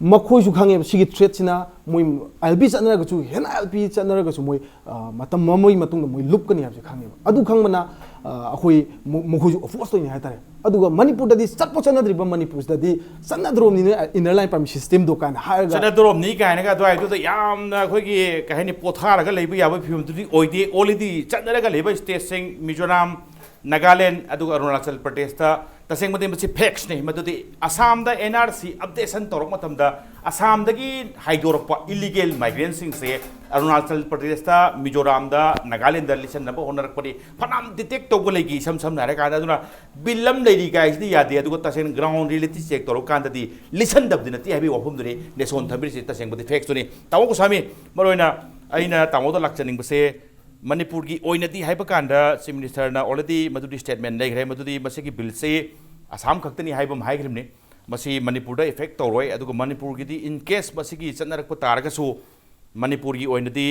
ꯃꯈꯣꯏꯁꯨ ꯈꯪꯉꯦꯕ ꯁꯤꯒꯤ ꯊ꯭ꯔꯦꯠꯁꯤꯅ ꯃꯣꯏ ꯑꯥꯏ ꯑꯦꯜ ꯄꯤ ꯆꯠꯅꯔꯒꯁꯨ, ꯍꯦꯟꯅ ꯑꯥꯏ ꯑꯦꯜ ꯄꯤ ꯆꯠꯅꯔꯒꯁꯨ ꯃꯣꯏ ꯑ, ꯃꯇꯝ ꯑꯃꯒꯤ ꯃꯇꯨꯡꯗ ꯃꯣꯏ ꯂꯨꯞꯀꯅꯤ ꯍꯥꯏꯕꯁꯦ ꯈꯪꯉꯦꯕ꯫ ꯑꯗꯨ ꯈꯪꯕꯅ ꯑ, ꯑꯩꯈꯣꯏ ꯃ- ꯃꯈꯣꯏꯁꯨ ꯑꯣꯄꯣꯖ ꯇꯧꯔꯤꯅꯤ ꯍꯥꯏꯇꯥꯔꯦ꯫ ꯑꯗꯨꯒ ꯃꯅꯤꯄꯨꯔꯗꯗꯤ ꯆꯠꯄ ꯆꯠꯅꯗ꯭ꯔꯤꯕ ꯃꯅꯤꯄꯨꯔꯁꯤꯗꯗꯤ ꯆꯠꯅꯗ꯭ꯔꯣꯕꯅꯤꯅ ꯏꯟꯅꯔ ꯂꯥꯏꯟ ꯄꯔꯃꯤꯠ ꯁꯤꯁꯇꯦꯝꯗꯣ ꯀꯥꯏꯅ ꯍꯥꯏꯔꯒ ꯆꯠꯅꯗ꯭ꯔꯣꯕꯅꯤ ꯀꯥꯏꯅꯒ ꯑꯗꯨꯋꯥꯏꯗꯨꯗ ꯌꯥꯝꯅ ꯑꯩꯈꯣꯏꯒꯤ ꯀꯩ ꯍꯥꯏꯅꯤ ꯄꯣꯊꯥꯔꯒ ꯂꯩꯕ ꯌꯥꯕ ꯐꯤꯕꯝꯗꯨꯗꯤ ꯑꯣꯏꯗꯦ꯫ ꯑꯣꯜꯔꯦꯗꯤ ꯆꯠꯅꯔꯒ ꯂꯩꯕ ꯁ꯭ꯇꯦꯠꯁꯤꯡ ꯃꯤꯖꯣꯔꯥꯝ, ꯅꯥꯒꯥꯂꯦꯟ ꯑꯗꯨꯒ ꯑꯔꯨꯅꯥꯆꯜ ꯄ꯭ꯔꯗꯦꯁꯇ ꯇꯁꯦꯡꯕꯗꯤ ꯃꯁꯤ ꯐꯦꯛꯁꯅꯤ꯫ ꯃꯗꯨꯗꯤ ꯑꯁꯥꯝꯗ ꯑꯦꯟ ꯑꯥꯔ ꯁꯤ ꯑꯞꯗꯦꯁꯟ ꯇꯧꯔꯛꯄ ꯃꯇꯝꯗ ꯑꯁꯥꯝꯗꯒꯤ ꯍꯥꯏꯗꯣꯔꯛꯄ ꯏꯂꯤꯒꯦꯜ ꯃꯥꯏꯒ꯭ꯔꯦꯟꯁꯤꯡꯁꯦ ꯑꯔꯨꯅꯥꯆꯜ ꯄ꯭ꯔꯗꯦꯁꯇ, ꯃꯤꯖꯣꯔꯥꯝꯗ, ꯅꯥꯒꯥꯂꯦꯟꯗ ꯂꯤꯠꯁꯟꯅꯕ ꯍꯣꯠꯅꯔꯛꯄꯗꯤ ꯐꯅꯌꯥꯝ ꯗꯤꯇꯦꯛ ꯇꯧꯕ ꯂꯩꯈꯤ꯫ ꯏꯁꯝ ꯁꯝꯅ ꯍꯥꯏꯔꯀꯥꯟꯗ, ꯑꯗꯨꯅ ꯕꯤꯜ ꯑꯃ ꯂꯩꯔꯤ ꯀꯥꯏꯁꯤꯗꯤ ꯌꯥꯗꯦ, ꯑꯗꯨꯒ ꯇꯁꯦꯡꯅ ꯒ꯭ꯔꯥꯎꯟ ꯔꯤꯌꯦꯂꯤꯇꯤ ꯆꯦꯛ ꯇꯧꯔꯀꯥꯟꯗꯗꯤ ꯂꯤꯠꯁꯟꯗꯕꯗꯤ ꯅꯠꯇꯦ ꯍꯥꯏꯕꯒꯤ ꯋꯥꯐꯝꯗꯨꯅꯤ ꯅꯦꯁꯣꯟ ꯊꯝꯕꯤꯔꯤꯁꯤ꯫ ꯇꯁꯦꯡꯕꯗꯤ ꯐꯦꯛꯁꯇꯨꯅꯤ꯫ ꯇꯥꯃꯣ ꯒꯣꯁꯥꯃꯤ, ꯃꯔꯨꯑꯣꯏꯅ ꯑꯩꯅ ꯇꯥꯃꯣꯗ ꯂꯥꯛꯆꯅꯤꯡꯕꯁꯦ, ꯃꯅꯤꯄꯨꯔꯒꯤ ꯑꯣꯏꯅꯗꯤ ꯍꯥꯏꯕ ꯀꯥꯟꯗ ꯆꯤꯐ ꯃꯤꯅꯤꯁꯇꯔꯅ ꯑꯣꯜꯔꯦꯗꯤ ꯃꯗꯨꯗꯤ ꯁ꯭ꯇꯦꯠꯃꯦꯟ ꯂꯩꯈ꯭ꯔꯦ, ꯃꯗꯨꯗꯤ ꯃꯁꯤꯒꯤ ꯕꯤꯜꯁꯤ ꯑꯁꯥꯝ ꯈꯛꯇꯅꯤ ꯍꯥꯏꯕ ꯑꯃ ꯍꯥꯏꯈ꯭ꯔꯤꯕꯅꯤ꯫ ꯃꯁꯤ ꯃꯅꯤꯄꯨꯔꯗ ꯏꯐꯦꯛ ꯇꯧꯔꯣꯏ꯫ ꯑꯗꯨꯒ ꯃꯅꯤꯄꯨꯔꯒꯤꯗꯤ, ꯏꯟ ꯀꯦꯁ ꯃꯁꯤꯒꯤ ꯆꯠꯅꯔꯛꯄ ꯇꯥꯔꯒꯁꯨ, ꯃꯅꯤꯄꯨꯔꯒꯤ ꯑꯣꯏꯅꯗꯤ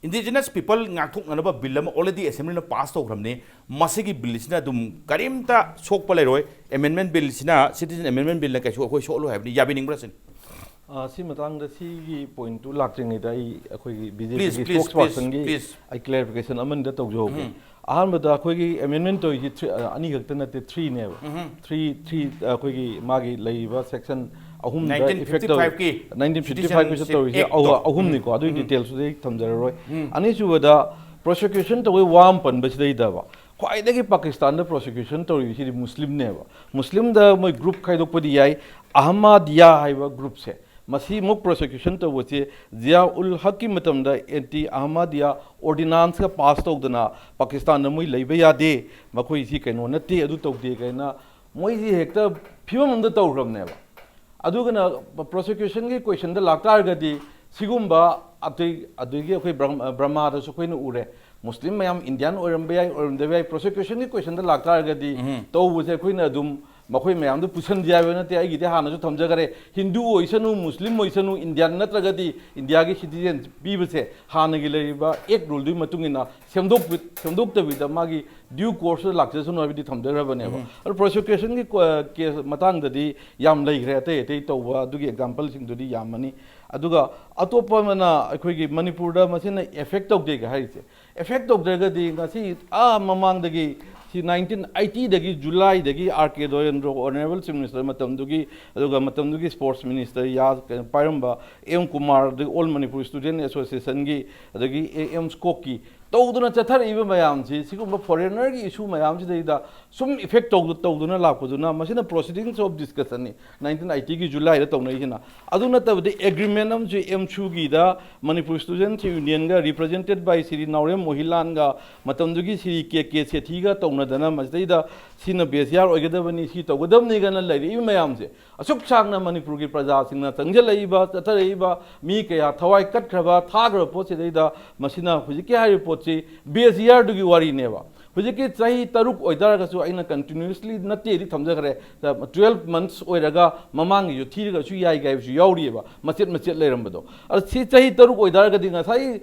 ꯏꯟꯗꯤꯖꯤꯅꯁ ꯄꯤꯄꯜ ꯉꯥꯛꯊꯣꯛꯅꯅꯕ ꯕꯤꯜ ꯑꯃ ꯑꯣꯜꯔꯦꯗꯤ ꯑꯦꯁꯦꯝꯕ꯭ꯂꯤꯅ ꯄꯥꯁ ꯇꯧꯈ꯭ꯔꯕꯅꯤ꯫ ꯃꯁꯤꯒꯤ ꯕꯤꯜꯁꯤꯅ ꯑꯗꯨꯝ ꯀꯔꯤꯝꯇ ꯁꯣꯛꯄ ꯂꯩꯔꯣꯏ꯫ ꯑꯦꯃꯦꯟꯃꯦꯟ ꯕꯤꯜꯁꯤꯅ, ꯁꯤꯇꯤꯖꯟ ꯑꯦꯃꯦꯟꯃꯦꯟ ꯕꯤꯜꯅ ꯀꯩꯁꯨ ꯑꯩꯈꯣꯏ ꯁꯣꯛꯂꯣꯏ ꯍꯥꯏꯕꯅꯤ꯫ ꯌꯥꯕꯤꯅꯤꯡꯕ꯭ꯔꯥ ꯁꯤꯅꯤ? ꯑ, ꯁꯤ ꯃꯇꯥꯡꯗ, ꯁꯤꯒꯤ ꯄꯣꯏꯟꯠꯇꯨ ꯂꯥꯛꯇ꯭ꯔꯤꯉꯩꯗ ꯑꯩ ꯑꯩꯈꯣꯏꯒꯤ ꯕꯤ ꯖꯦ ꯄꯤꯒꯤ ꯄ꯭ꯂꯤꯁ, ꯄ꯭ꯂꯤꯁ, ꯁ꯭ꯄꯣꯛꯁ ꯄ꯭ꯂꯤꯁ, ꯄꯥꯔꯁꯟꯒꯤ ꯄ꯭ꯂꯤꯁ꯫ ꯑꯩ ꯀ꯭ꯂꯦꯔꯤꯐꯤꯀꯦꯁꯟ ꯑꯃꯅꯤꯗ ꯇꯧꯖꯍꯧꯒꯦ꯫ ꯎꯝ꯫ ꯑꯍꯥꯟꯕꯗ ꯑꯩꯈꯣꯏꯒꯤ ꯑꯦꯃꯦꯟꯃꯦꯟ ꯇꯧꯔꯤꯁꯤ ꯊ꯭ꯔꯤ, ꯑ, ꯑꯅꯤ ꯈꯛꯇ ꯅꯠꯇꯦ, ꯊ꯭ꯔꯤꯅꯦꯕ꯫ ꯎꯝ꯫ ꯊ꯭ꯔꯤ, ꯊ꯭ꯔꯤ, ꯑꯩꯈꯣꯏꯒꯤ ꯃꯥꯒꯤ ꯂꯩꯔꯤꯕ ꯁꯦꯛꯁꯟ ꯑꯍꯨꯝꯗ ꯅꯥꯏꯟꯇꯤꯟ ꯏꯐꯦꯛ ꯐꯤꯐꯇꯤ ꯐꯥꯏꯚꯀꯤ ꯇꯧꯔꯤ, ꯅꯥꯏꯟꯇꯤꯟ ꯐꯤꯐꯇꯤ ꯐꯥꯏꯚꯀꯤꯁꯨ ꯁꯤꯇꯤꯖꯟꯁꯤꯞ ꯇꯧꯔꯤꯁꯦ ꯑꯦꯛꯇꯣ꯫ ꯑꯍꯨꯝ, ꯑꯍꯨꯝꯅꯤꯀꯣ꯫ ꯑꯗꯨꯒꯤ ꯎꯝ꯫ ꯗꯤꯇꯦꯜꯁꯇꯨꯗꯤ ꯑꯩ ꯊꯝꯖꯔꯔꯣꯏ꯫ ꯎꯝ꯫ ꯑꯅꯤꯁꯨꯕꯗ, ꯄ꯭ꯔꯣꯁꯤꯀ꯭ꯌꯨꯁꯟ ꯇꯧꯕꯩ ꯋꯥ ꯑꯃ ꯄꯟꯕꯁꯤꯗꯩꯗꯕ, ꯈ꯭ꯋꯥꯏꯗꯒꯤ ꯄꯥꯀꯤꯁꯇꯥꯟꯗ ꯄ꯭ꯔꯣꯁꯤꯀ꯭ꯌꯨꯁꯟ ꯇꯧꯔꯤꯕꯁꯤꯗꯤ ꯃꯨꯁꯂꯤꯝꯅꯦꯕ꯫ ꯃꯨꯁꯂꯤꯝꯗ ꯃꯣꯏ ꯒ꯭ꯔꯨꯞ ꯈꯥꯏꯗꯣꯛꯄꯗꯤ ꯌꯥꯏ꯫ ꯑꯍꯃꯗꯤꯌꯥ ꯍꯥꯏꯕ ꯒ꯭ꯔꯨꯞꯁꯦ, ꯃꯁꯤ ꯑꯃꯨꯛ ꯄ꯭ꯔꯣꯁꯤꯀ꯭ꯌꯨꯁꯟ ꯇꯧꯕꯁꯦ, ꯖꯤꯌꯥ ꯎꯜ ꯍꯛꯀꯤ ꯃꯇꯝꯗ ꯑꯦꯟꯇꯤ ꯑꯍꯃꯗꯤꯌꯥ ꯑꯣꯔꯗꯤꯅꯥꯟꯁꯀ ꯄꯥꯁ ꯇꯧꯗꯅ ꯄꯥꯀꯤꯁꯇꯥꯟꯗ ꯃꯣꯏ ꯂꯩꯕ ꯌꯥꯗꯦ, ꯃꯈꯣꯏꯁꯤ ꯀꯩꯅꯣ ꯅꯠꯇꯦ, ꯑꯗꯨ ꯇꯧꯗꯦ ꯀꯥꯏꯅ ꯃꯣꯏꯁꯤ ꯍꯦꯛꯇ ꯐꯤꯕꯝ ꯑꯃꯗ ꯇꯧꯈ꯭ꯔꯕꯅꯦꯕ꯫ ꯑꯗꯨꯒꯅ ꯄ꯭ꯔꯣꯁꯤꯀ꯭ꯌꯨꯁꯟꯒꯤ ꯀꯣꯏꯁꯟꯗ ꯂꯥꯛꯇꯥꯔꯒꯗꯤ, ꯁꯤꯒꯨꯝꯕ ꯑꯇꯩ, ꯑꯗꯒꯤ ꯑꯩꯈꯣꯏ ꯕ꯭ꯔꯝ-, ꯕ꯭ꯔꯃꯥꯗꯁꯨ ꯑꯩꯈꯣꯏꯅ ꯎꯔꯦ, ꯃꯨꯁꯂꯤꯝ ꯃꯌꯥꯝ ꯏꯟꯗꯤꯌꯥꯟ ꯑꯣꯏꯔꯝꯕ ꯌꯥꯏ, ꯑꯣꯏꯔꯝꯗꯕ ꯌꯥꯏ, ꯄ꯭ꯔꯣꯁꯤꯀ꯭ꯌꯨꯁꯟꯒꯤ ꯀꯣꯏꯁꯟꯗ ꯂꯥꯛꯇꯥꯔꯒꯗꯤ, ꯎꯝ꯫ ꯇꯧꯕꯁꯦ ꯑꯩꯈꯣꯏꯅ ꯑꯗꯨꯝ ꯃꯈꯣꯏ ꯃꯌꯥꯝꯗꯨ ꯄꯨꯁꯟꯁꯦ ꯍꯥꯏꯕ ꯅꯠꯇꯦ꯫ ꯑꯩꯒꯤꯗꯤ ꯍꯥꯟꯅꯁꯨ ꯊꯝꯖꯈꯔꯦ, ꯍꯤꯟꯗꯨ ꯑꯣꯏꯁꯅꯨ, ꯃꯨꯁꯂꯤꯝ ꯑꯣꯏꯁꯅꯨ, ꯏꯟꯗꯤꯌꯥꯟ ꯅꯠꯇ꯭ꯔꯒꯗꯤ ꯏꯟꯗꯤꯌꯥꯒꯤ ꯁꯤꯇꯤꯖꯦꯟ ꯄꯤꯕꯁꯦ ꯍꯥꯟꯅꯒꯤ ꯂꯩꯔꯤꯕ ꯑꯦꯛ ꯔꯨꯜꯗꯨꯒꯤ ꯃꯇꯨꯡ ꯏꯟꯅ ꯁꯦꯝꯗꯣꯛꯄꯤ-, ꯁꯦꯝꯗꯣꯛꯇꯕꯤꯗ ꯃꯥꯒꯤ ꯗ꯭ꯌꯨ ꯀꯣꯔꯁꯇ ꯂꯥꯛꯆꯁꯅꯨ ꯍꯥꯏꯕꯗꯤ ꯊꯝꯖꯈ꯭ꯔꯕꯅꯦꯕ꯫ ꯎꯝ꯫ ꯑꯗꯣ ꯄ꯭ꯔꯣꯁꯤꯀ꯭ꯌꯨꯁꯟꯒꯤ ꯀꯣ-, ꯀꯦꯁ ꯃꯇꯥꯡꯗꯗꯤ ꯌꯥꯝ ꯂꯩꯈ꯭ꯔꯦ, ꯑꯇꯩ ꯑꯇꯩ ꯇꯧꯕ ꯑꯗꯨꯒꯤ ꯑꯦꯛꯖꯥꯝꯄꯜꯁꯤꯡꯗꯨꯗꯤ ꯌꯥꯝꯃꯅꯤ꯫ ꯑꯗꯨꯒ ꯑꯇꯣꯞꯄ ꯑꯃꯅ ꯑꯩꯈꯣꯏꯒꯤ ꯃꯅꯤꯄꯨꯔꯗ ꯃꯁꯤꯅ ꯑꯦꯐꯦꯛ ꯇꯧꯗꯦꯒ ꯍꯥꯏꯔꯤꯁꯦ, ꯑꯦꯐꯦꯛ ꯇꯧꯗ꯭ꯔꯒꯗꯤ ꯉꯁꯤ ꯑꯥ ꯃꯃꯥꯡꯗꯒꯤ, ꯁꯤ ꯅꯥꯏꯟꯇꯤꯟ ꯑꯩꯠꯇꯤꯗꯒꯤ ꯖꯨꯂꯥꯏꯗꯒꯤ ꯑꯥꯔ ꯀꯦ ꯗꯣꯔꯦꯟꯗ꯭ꯔꯣ ꯑꯣꯅꯔꯦꯕꯜ ꯆꯤꯐ ꯃꯤꯅꯤꯁꯇꯔ ꯃꯇꯝꯗꯨꯒꯤ, ꯑꯗꯨꯒ ꯃꯇꯝꯗꯨꯒꯤ ꯁ꯭ꯄꯣꯔꯠꯁ ꯃꯤꯅꯤꯁꯇꯔ ꯌꯥ-, ꯀꯩꯅꯣ ꯄꯥꯏꯔꯝꯕ ꯑꯦꯝ ꯀꯨꯃꯥꯔ, ꯑꯗꯒꯤ ꯑꯣꯜ ꯃꯅꯤꯄꯨꯔ ꯁ꯭ꯇꯨꯗꯦꯟ ꯑꯦꯁꯣꯁꯤꯌꯦꯁꯟꯒꯤ, ꯑꯗꯒꯤ ꯑꯦ ꯑꯦꯝ ꯁ꯭ꯀꯣꯛꯀꯤ ꯇꯧꯗꯨꯅ ꯆꯠꯊꯔꯛꯏꯕ ꯃꯌꯥꯝꯁꯤ, ꯁꯤꯒꯨꯝꯕ ꯐꯣꯔꯦꯅꯔꯒꯤ ꯏꯁꯨ ꯃꯌꯥꯝꯁꯤꯗꯩꯗ ꯁꯨꯝ ꯏꯐꯦꯛ ꯇꯧꯗꯨ ꯇꯧꯗꯨꯅ ꯂꯥꯛꯄꯗꯨꯅ, ꯃꯁꯤꯅ ꯄ꯭ꯔꯣꯁꯤꯗꯤꯡꯁ ꯑꯣꯐ ꯗꯤꯁꯀꯁꯟꯅꯤ ꯅꯥꯏꯟꯇꯤꯟ ꯑꯥꯏꯇꯤꯒꯤ ꯖꯨꯂꯥꯏꯗ ꯇꯧꯅꯔꯤꯁꯤꯅ꯫ ꯑꯗꯨ ꯅꯠꯇꯕꯗꯤ ꯑꯦꯒ꯭ꯔꯤꯃꯦꯟ ꯑꯃꯁꯨ ꯑꯦꯝꯁꯨꯒꯤꯗ ꯃꯅꯤꯄꯨꯔ ꯁ꯭ꯇꯨꯗꯦꯟꯠꯁ ꯌꯨꯅꯤꯌꯟꯒ, ꯔꯤꯄ꯭ꯔꯖꯦꯟꯇꯦꯠ ꯕꯥꯏ ꯁ꯭ꯔꯤ ꯅꯥꯎꯔꯦꯝ ꯃꯣꯍꯤꯂꯥꯟꯒ, ꯃꯇꯝꯗꯨꯒꯤ ꯁ꯭ꯔꯤ ꯀꯦ ꯀꯦ ꯁꯦꯊꯤꯒ ꯇꯧꯅꯗꯅ, ꯃꯁꯤꯗꯩꯗ ꯁꯤꯅ ꯕꯦꯁ ꯌꯥꯔ ꯑꯣꯏꯒꯗꯕꯅꯤ, ꯁꯤ ꯇꯧꯒꯗꯕꯅꯤꯒꯅ ꯂꯩꯔꯛꯏꯕ ꯃꯌꯥꯝꯁꯦ, ꯑꯁꯨꯛ ꯁꯥꯡꯅ ꯃꯅꯤꯄꯨꯔꯒꯤ ꯄ꯭ꯔꯖꯥꯁꯤꯡꯅ ꯆꯪꯁꯤꯜꯂꯛꯏꯕ, ꯆꯠꯊꯔꯛꯏꯕ, ꯃꯤ ꯀꯌꯥ ꯊꯋꯥꯏ ꯀꯠꯈ꯭ꯔꯕ, ꯊꯥꯈ꯭ꯔꯕ ꯄꯣꯠꯁꯤꯗꯩꯗ ꯃꯁꯤꯅ ꯍꯧꯖꯤꯛꯀꯤ ꯍꯥꯏꯔꯤꯕ ꯄꯣꯠꯁꯤ ꯕꯦꯁ ꯌꯥꯔꯗꯨꯒꯤ ꯋꯥꯔꯤꯅꯦꯕ꯫ ꯍꯧꯖꯤꯛꯀꯤ ꯆꯍꯤ ꯇꯔꯨꯛ ꯑꯣꯏꯇꯥꯔꯒꯁꯨ, ꯑꯩꯅ ꯀꯟꯇꯤꯅ꯭ꯌꯨꯁꯂꯤ ꯅꯠꯇꯦꯗꯤ ꯊꯝꯖꯈ꯭ꯔꯦ, ꯇꯨꯌꯦꯜꯞ ꯃꯟꯊꯁ ꯑꯣꯏꯔꯒ ꯃꯃꯥꯡꯒꯤꯁꯨ ꯊꯤꯔꯒꯁꯨ ꯌꯥꯏ ꯍꯥꯏꯕꯁꯨ ꯌꯥꯎꯔꯤꯑꯕ, ꯃꯆꯦꯠ ꯃꯆꯦꯠ ꯂꯩꯔꯝꯕꯗꯣ꯫ ꯑꯗꯣ ꯁꯤ ꯆꯍꯤ ꯇꯔꯨꯛ ꯑꯣꯏꯇꯥꯔꯒꯗꯤ, ꯉꯁꯥꯏ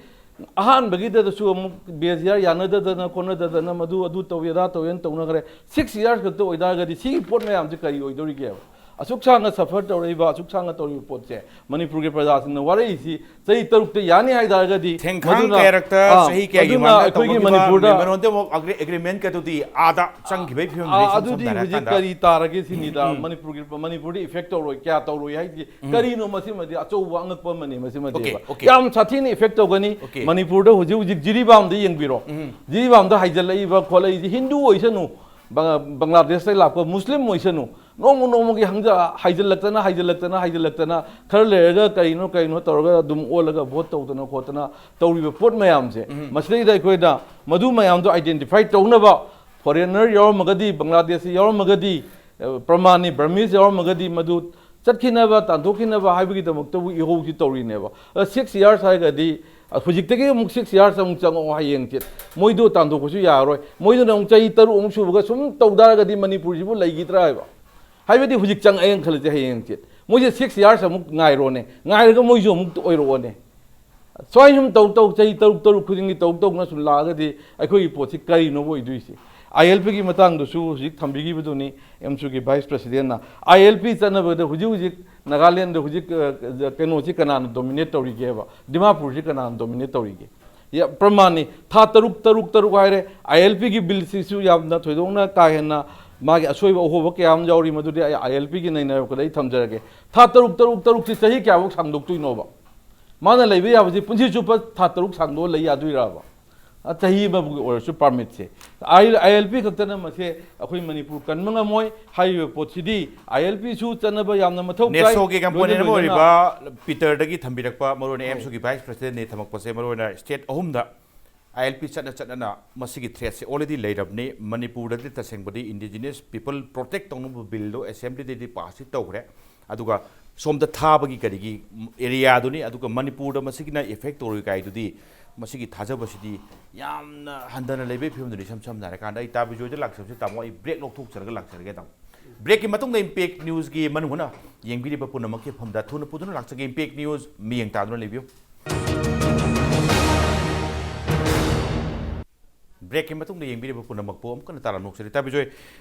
ꯑꯍꯥꯟꯕꯒꯤꯗꯁꯨ ꯑꯃꯨꯛ ꯕꯦꯁ ꯌꯥꯔ ꯌꯥꯅꯗꯗꯅ ꯈꯣꯠꯅꯗꯗꯅ, ꯃꯗꯨ ꯑꯗꯨ ꯇꯧꯏ ꯑꯗꯥ ꯇꯧꯏꯅ ꯇꯧꯅꯈ꯭ꯔꯦ꯫ ꯁꯤꯛꯁ ꯌꯥꯔꯁ ꯈꯛꯇ ꯑꯣꯏꯇꯥꯔꯒꯗꯤ, ꯁꯤꯒꯤ ꯄꯣꯠ ꯃꯌꯥꯝꯁꯦ ꯀꯔꯤ ꯑꯣꯏꯗꯧꯔꯤꯒꯦꯕ? ꯑꯁꯨꯛ ꯁꯥꯡꯅ ꯁꯐꯔ ꯇꯧꯔꯛꯏꯕ, ꯑꯁꯨꯛ ꯁꯥꯡꯅ ꯇꯧꯔꯤꯕ ꯄꯣꯠꯁꯦ, ꯃꯅꯤꯄꯨꯔꯒꯤ ꯄ꯭ꯔꯖꯥꯁꯤꯡꯅ ꯋꯥꯔꯛꯏꯁꯤ ꯆꯍꯤ ꯇꯔꯨꯛꯇ ꯌꯥꯅꯤ ꯍꯥꯏ ꯇꯥꯔꯒꯗꯤ, ꯊꯦꯡꯈꯥꯡ ꯃꯗꯨꯅ, ꯀꯌꯥꯔꯛꯇ ꯑꯥ, ꯆꯍꯤ ꯀꯌꯥꯒꯤ ꯃꯗꯨꯅ ꯃꯥꯡꯗ ꯑꯩꯈꯣꯏꯒꯤ ꯇꯧꯅꯈꯤꯕ ꯃꯅꯤꯄꯨꯔꯗ memorandum of agree-, agreement ꯀꯗꯨꯗꯤ ꯑꯥꯗ ꯆꯪꯈꯤꯕꯩ ꯐꯤꯕꯝꯗꯨꯗꯤ, ꯑꯥ, ꯁꯝ ꯑꯗꯨꯗꯤ ꯁꯝꯅ ꯍꯧꯖꯤꯛ ꯍꯥꯏꯔꯀꯥꯟꯗ ꯀꯔꯤ ꯇꯥꯔꯒꯦ ꯁꯤꯅꯤꯗ꯫ ꯎꯝ, ꯎꯝ꯫ ꯃꯅꯤꯄꯨꯔꯒꯤ, ꯃꯅꯤꯄꯨꯔꯗ ꯏꯐꯦꯛ ꯇꯧꯔꯣꯏ, ꯀꯌꯥ ꯇꯧꯔꯣꯏ ꯍꯥꯏꯁꯦ ꯀꯔꯤꯅꯣ? ꯃꯁꯤꯃꯗꯤ ꯑꯆꯧꯕ ꯑꯉꯛꯄ ꯑꯃꯅꯤ꯫ ꯃꯁꯤꯃꯗꯤ Okay, okay꯫ ꯌꯥꯝ ꯁꯥꯊꯤꯅ ꯏꯐꯦꯛ ꯇꯧꯒꯅꯤ꯫ Okay꯫ ꯃꯅꯤꯄꯨꯔꯗ ꯍꯧꯖꯤꯛ ꯍꯧꯖꯤꯛ ꯖꯤꯔꯤꯕꯥꯝꯗ ꯌꯦꯡꯕꯤꯔꯣ꯫ ꯎꯝ꯫ ꯖꯤꯔꯤꯕꯥꯝꯗ ꯍꯥꯏꯖꯤꯜꯂꯛꯏꯕ ꯈꯣꯠꯂꯛꯏꯁꯤ ꯍꯤꯟꯗꯨ ꯑꯣꯏꯁꯅꯨ, ꯕ-, ꯕꯪꯒ꯭ꯂꯥꯗꯦꯁꯇ ꯂꯥꯛꯄ ꯃꯨꯁꯂꯤꯝ ꯑꯣꯏꯁꯅꯨ, ꯅꯣꯡꯃ ꯅꯣꯡꯃꯒꯤ ꯍꯪꯖ-, ꯍꯥꯏꯖꯤꯜꯂꯛꯇꯅ, ꯍꯥꯏꯖꯤꯜꯂꯛꯇꯅ, ꯍꯥꯏꯖꯤꯜꯂꯛꯇꯅ, ꯈꯔ ꯂꯩꯔꯒ ꯀꯔꯤꯅꯣ ꯀꯔꯤꯅꯣ ꯇꯧꯔꯒ ꯑꯗꯨꯝ ꯑꯣꯜꯂꯒ ꯚꯣꯠ ꯇꯧꯗꯅ ꯈꯣꯠꯇꯅ ꯇꯧꯔꯤꯕ ꯄꯣꯠ ꯃꯌꯥꯝꯁꯦ, ꯎꯝ꯫ ꯃꯁꯤꯗꯩꯗ ꯑꯩꯈꯣꯏꯅ ꯃꯗꯨ ꯃꯌꯥꯝꯗꯣ identify ꯇꯧꯅꯕ, ꯐꯣꯔꯦꯟꯅꯔ ꯌꯥꯎꯔꯝꯃꯒꯗꯤ, ꯕꯪꯒ꯭ꯂꯥꯗꯦꯁꯤ ꯌꯥꯎꯔꯝꯃꯒꯗꯤ, ꯑ, ꯄ꯭ꯔꯃꯥꯟꯅꯤ, ꯕꯔꯃꯤꯁ ꯌꯥꯎꯔꯝꯃꯒꯗꯤ, ꯃꯗꯨ ꯆꯠꯈꯤꯅꯕ, ꯇꯥꯟꯊꯣꯛꯈꯤꯅꯕ ꯍꯥꯏꯕꯒꯤꯗꯃꯛꯇꯕꯨ ꯏꯍꯧꯁꯤ ꯇꯧꯔꯤꯅꯦꯕ꯫ ꯑ, ꯁꯤꯛꯁ ꯌꯥꯔꯁ ꯍꯥꯏꯔꯒꯗꯤ, ꯑ, ꯍꯧꯖꯤꯛꯇꯒꯤ ꯑꯃꯨꯛ ꯁꯤꯛꯁ ꯌꯥꯔꯁ ꯑꯃꯨꯛ ꯆꯪꯉꯛꯑꯣ ꯍꯌꯦꯡꯁꯦ꯫ ꯃꯣꯏꯗꯣ ꯇꯥꯟꯊꯣꯛꯄꯁꯨ ꯌꯥꯔꯔꯣꯏ꯫ ꯃꯣꯏꯗꯨꯅ ꯑꯃꯨꯛ ꯆꯍꯤ ꯇꯔꯨꯛ ꯑꯃꯨꯛ ꯁꯨꯕꯒ ꯁꯨꯝ ꯇꯧ ꯇꯥꯔꯒꯗꯤ ꯃꯅꯤꯄꯨꯔꯁꯤꯕꯨ ꯂꯩꯈꯤꯗ꯭ꯔꯥ ꯍꯥꯏꯕ? ꯍꯥꯏꯕꯗꯤ ꯍꯧꯖꯤꯛ ꯆꯪꯉꯛꯑꯦꯅ ꯈꯜꯂꯁꯦ ꯍꯌꯦꯡꯁꯦ꯫ ꯃꯣꯏꯁꯦ ꯁꯤꯛꯁ ꯌꯥꯔꯁ ꯑꯃꯨꯛ ꯉꯥꯏꯔꯣꯅꯦ꯫ ꯉꯥꯏꯔꯒ ꯃꯣꯏꯁꯨ ꯑꯃꯨꯛ ꯑꯣꯏꯔꯛꯑꯣꯅꯦ꯫ ꯁꯨꯃꯥꯏꯅ ꯁꯨꯝ ꯇꯧ ꯇꯧ, ꯆꯍꯤ ꯇꯔꯨꯛ ꯇꯔꯨꯛ ꯈꯨꯗꯤꯡꯒꯤ ꯇꯧ ꯇꯧꯅ ꯁꯨꯝ ꯂꯥꯛꯑꯒꯗꯤ ꯑꯩꯈꯣꯏꯒꯤ ꯄꯣꯠꯁꯤ ꯀꯔꯤꯅꯣꯕ ꯑꯣꯏꯗꯣꯏꯁꯦ? ꯑꯥꯏ ꯑꯦꯜ ꯄꯤꯒꯤ ꯃꯇꯥꯡꯗꯁꯨ ꯍꯧꯖꯤꯛ ꯊꯝꯕꯤꯈꯤꯕꯗꯨꯅꯤ ꯑꯦꯝꯁꯨꯒꯤ ꯚꯥꯏꯁ ꯄ꯭ꯔꯁꯤꯗꯦꯟꯅ꯫ ꯑꯥꯏ ꯑꯦꯜ ꯄꯤ ꯆꯠꯅꯕꯗ ꯍꯧꯖꯤꯛ ꯍꯧꯖꯤꯛ ꯅꯥꯒꯥꯂꯦꯟꯗ ꯍꯧꯖꯤꯛ, ꯑ, ꯀꯩꯅꯣꯁꯤ ꯀꯅꯥꯅ ꯗꯣꯃꯤꯅꯦꯠ ꯇꯧꯔꯤꯒꯦꯕ? ꯗꯤꯃꯥꯄꯨꯔꯁꯤ ꯀꯅꯥꯅ ꯗꯣꯃꯤꯅꯦꯠ ꯇꯧꯔꯤꯒꯦ? ꯌꯥ-, ꯄ꯭ꯔꯃꯥꯟꯅꯤ, ꯊꯥ ꯇꯔꯨꯛ, ꯇꯔꯨꯛ, ꯇꯔꯨꯛ ꯍꯥꯏꯔꯦ꯫ ꯑꯥꯏ ꯑꯦꯜ ꯄꯤꯒꯤ ꯕꯤꯜꯁꯤꯁꯨ ꯌꯥꯝꯅ ꯊꯣꯏꯗꯣꯛꯅ ꯀꯥ ꯍꯦꯟꯅ ꯃꯥꯒꯤ ꯑꯁꯣꯏꯕ ꯑꯍꯣꯕ ꯀꯌꯥ ꯑꯃ ꯌꯥꯎꯔꯤ, ꯃꯗꯨꯗꯤ ꯑꯩ ꯑꯥꯏ ꯑꯦꯜ ꯄꯤꯒꯤ ꯅꯩꯅꯔꯛꯄꯗ ꯑꯩ ꯊꯝꯖꯔꯒꯦ꯫ ꯊꯥ ꯇꯔꯨꯛ, ꯇꯔꯨꯛ, ꯇꯔꯨꯛꯁꯤ ꯆꯍꯤ ꯀꯌꯥꯐꯧ ꯁꯥꯡꯗꯣꯛꯇꯣꯏꯅꯣꯕ? ꯃꯥꯅ ꯂꯩꯕ ꯌꯥꯕꯁꯤ ꯄꯨꯟꯁꯤ ꯆꯨꯞꯄ ꯊꯥ ꯇꯔꯨꯛ ꯁꯥꯡꯗꯣꯛꯑ ꯂꯩ ꯌꯥꯗꯣꯏꯔꯕ? ꯑ, ꯆꯍꯤ ꯑꯃꯒꯤ ꯑꯣꯏꯔꯁꯨ ꯄꯥꯔꯃꯤꯠꯁꯦ꯫ ꯑꯥꯏ ꯑꯦꯜ ꯄꯤ ꯈꯛꯇꯅ ꯃꯁꯦ ꯑꯩꯈꯣꯏ ꯃꯅꯤꯄꯨꯔ ꯀꯟꯕ ꯉꯝꯃꯣꯏ꯫ ꯍꯥꯏꯔꯤꯕ ꯄꯣꯠꯁꯤꯗꯤ ꯑꯥꯏ ꯑꯦꯜ ꯄꯤꯁꯨ ꯆꯠꯅꯕ ꯌꯥꯝꯅ ꯃꯊꯧ ꯇꯥꯏ꯫ ꯅꯦꯁꯣꯒꯤ ꯀꯝꯄꯣꯅꯦꯟ ꯑꯃ ꯂꯣꯏꯅ ꯂꯣꯏꯅꯅ ꯑꯣꯏꯔꯤꯕ ꯄꯤꯇꯔꯗꯒꯤ ꯊꯝꯕꯤꯔꯛꯄ, ꯃꯔꯨꯑꯣꯏꯅ ꯍꯣꯏ꯫ ꯑꯦꯝꯁꯨꯒꯤ ꯚꯥꯏꯁ ꯄ꯭ꯔꯁꯤꯗꯦꯟꯠꯅ ꯊꯝꯃꯛꯄꯁꯦ, ꯃꯔꯨꯑꯣꯏꯅ ꯁ꯭ꯇꯦꯠ ꯑꯍꯨꯝꯗ ꯑꯥꯏ ꯑꯦꯜ ꯄꯤ ꯆꯠꯅ ꯆꯠꯅꯅ ꯃꯁꯤꯒꯤ ꯊ꯭ꯔꯦꯠꯁꯦ ꯑꯣꯜꯔꯦꯗꯤ ꯂꯩꯔꯕꯅꯤ꯫ ꯃꯅꯤꯄꯨꯔꯗꯗꯤ ꯇꯁꯦꯡꯕꯗꯤ ꯏꯟꯗꯤꯖꯤꯅꯁ ꯄꯤꯄꯜ ꯄ꯭ꯔꯣꯇꯦꯛ ꯇꯧꯅꯕ ꯕꯤꯜꯗꯣ ꯑꯦꯁꯦꯝꯕ꯭ꯂꯤꯗꯗꯤ ꯄꯥꯁꯇꯤ ꯇꯧꯈ꯭ꯔꯦ, ꯑꯗꯨꯒ ꯁꯣꯝꯗ ꯊꯥꯕꯒꯤ ꯀꯔꯤꯒꯤ ꯑꯦꯔꯤꯌꯥꯗꯨꯅꯤ, ꯑꯗꯨꯒ ꯃꯅꯤꯄꯨꯔꯗ ꯃꯁꯤꯒꯤꯅ ꯏꯐꯦꯛ ꯇꯧꯔꯣꯏ ꯀꯥꯏꯗꯨꯗꯤ, ꯃꯁꯤꯒꯤ ꯊꯥꯖꯕꯁꯤꯗꯤ ꯌꯥꯝꯅ ꯍꯟꯊꯅ ꯂꯩꯕꯒꯤ ꯐꯤꯕꯝꯗꯨꯅꯤ꯫ ꯏꯁꯝ ꯁꯝꯅ ꯍꯥꯏꯔꯀꯥꯟꯗ, ꯑꯩ ꯇꯥ ꯕꯤꯖꯣꯏꯗ ꯂꯥꯛꯆꯕꯁꯦ, ꯇꯥꯃꯣ, ꯑꯩ ꯕ꯭ꯔꯦꯛ ꯂꯧꯊꯣꯛꯆꯔꯒ ꯂꯥꯛꯆꯔꯒꯦ, ꯇꯥꯃꯣ꯫ ꯕ꯭ꯔꯦꯛꯀꯤ ꯃꯇꯨꯡꯗ ꯏꯝꯄꯦꯛ ꯅ꯭ꯌꯨꯁꯀꯤ ꯃꯅꯨꯡ ꯍꯨꯠꯅ ꯌꯦꯡꯕꯤꯔꯤꯕ ꯄꯨꯝꯅꯃꯛꯀꯤ ꯃꯐꯝꯗ ꯊꯨꯅ ꯄꯨꯗꯨꯅ ꯂꯥꯛꯆꯒꯦ꯫ ꯏꯝꯄꯦꯛ ꯅ꯭ꯌꯨꯁ ꯃꯤꯠꯌꯦꯡ ꯇꯥꯗꯨꯅ ꯂꯩꯕꯤꯌꯨ꯫ ꯕ꯭ꯔꯦꯛꯀꯤ ꯃꯇꯨꯡꯗ ꯌꯦꯡꯕꯤꯔꯤꯕ ꯄꯨꯝꯅꯃꯛꯄꯨ ꯑꯃꯨꯛ ꯍꯟꯅ ꯇꯔꯥꯝꯅ ꯑꯣꯛꯆꯔꯤ꯫ ꯇꯥꯕꯤꯖꯣꯏ,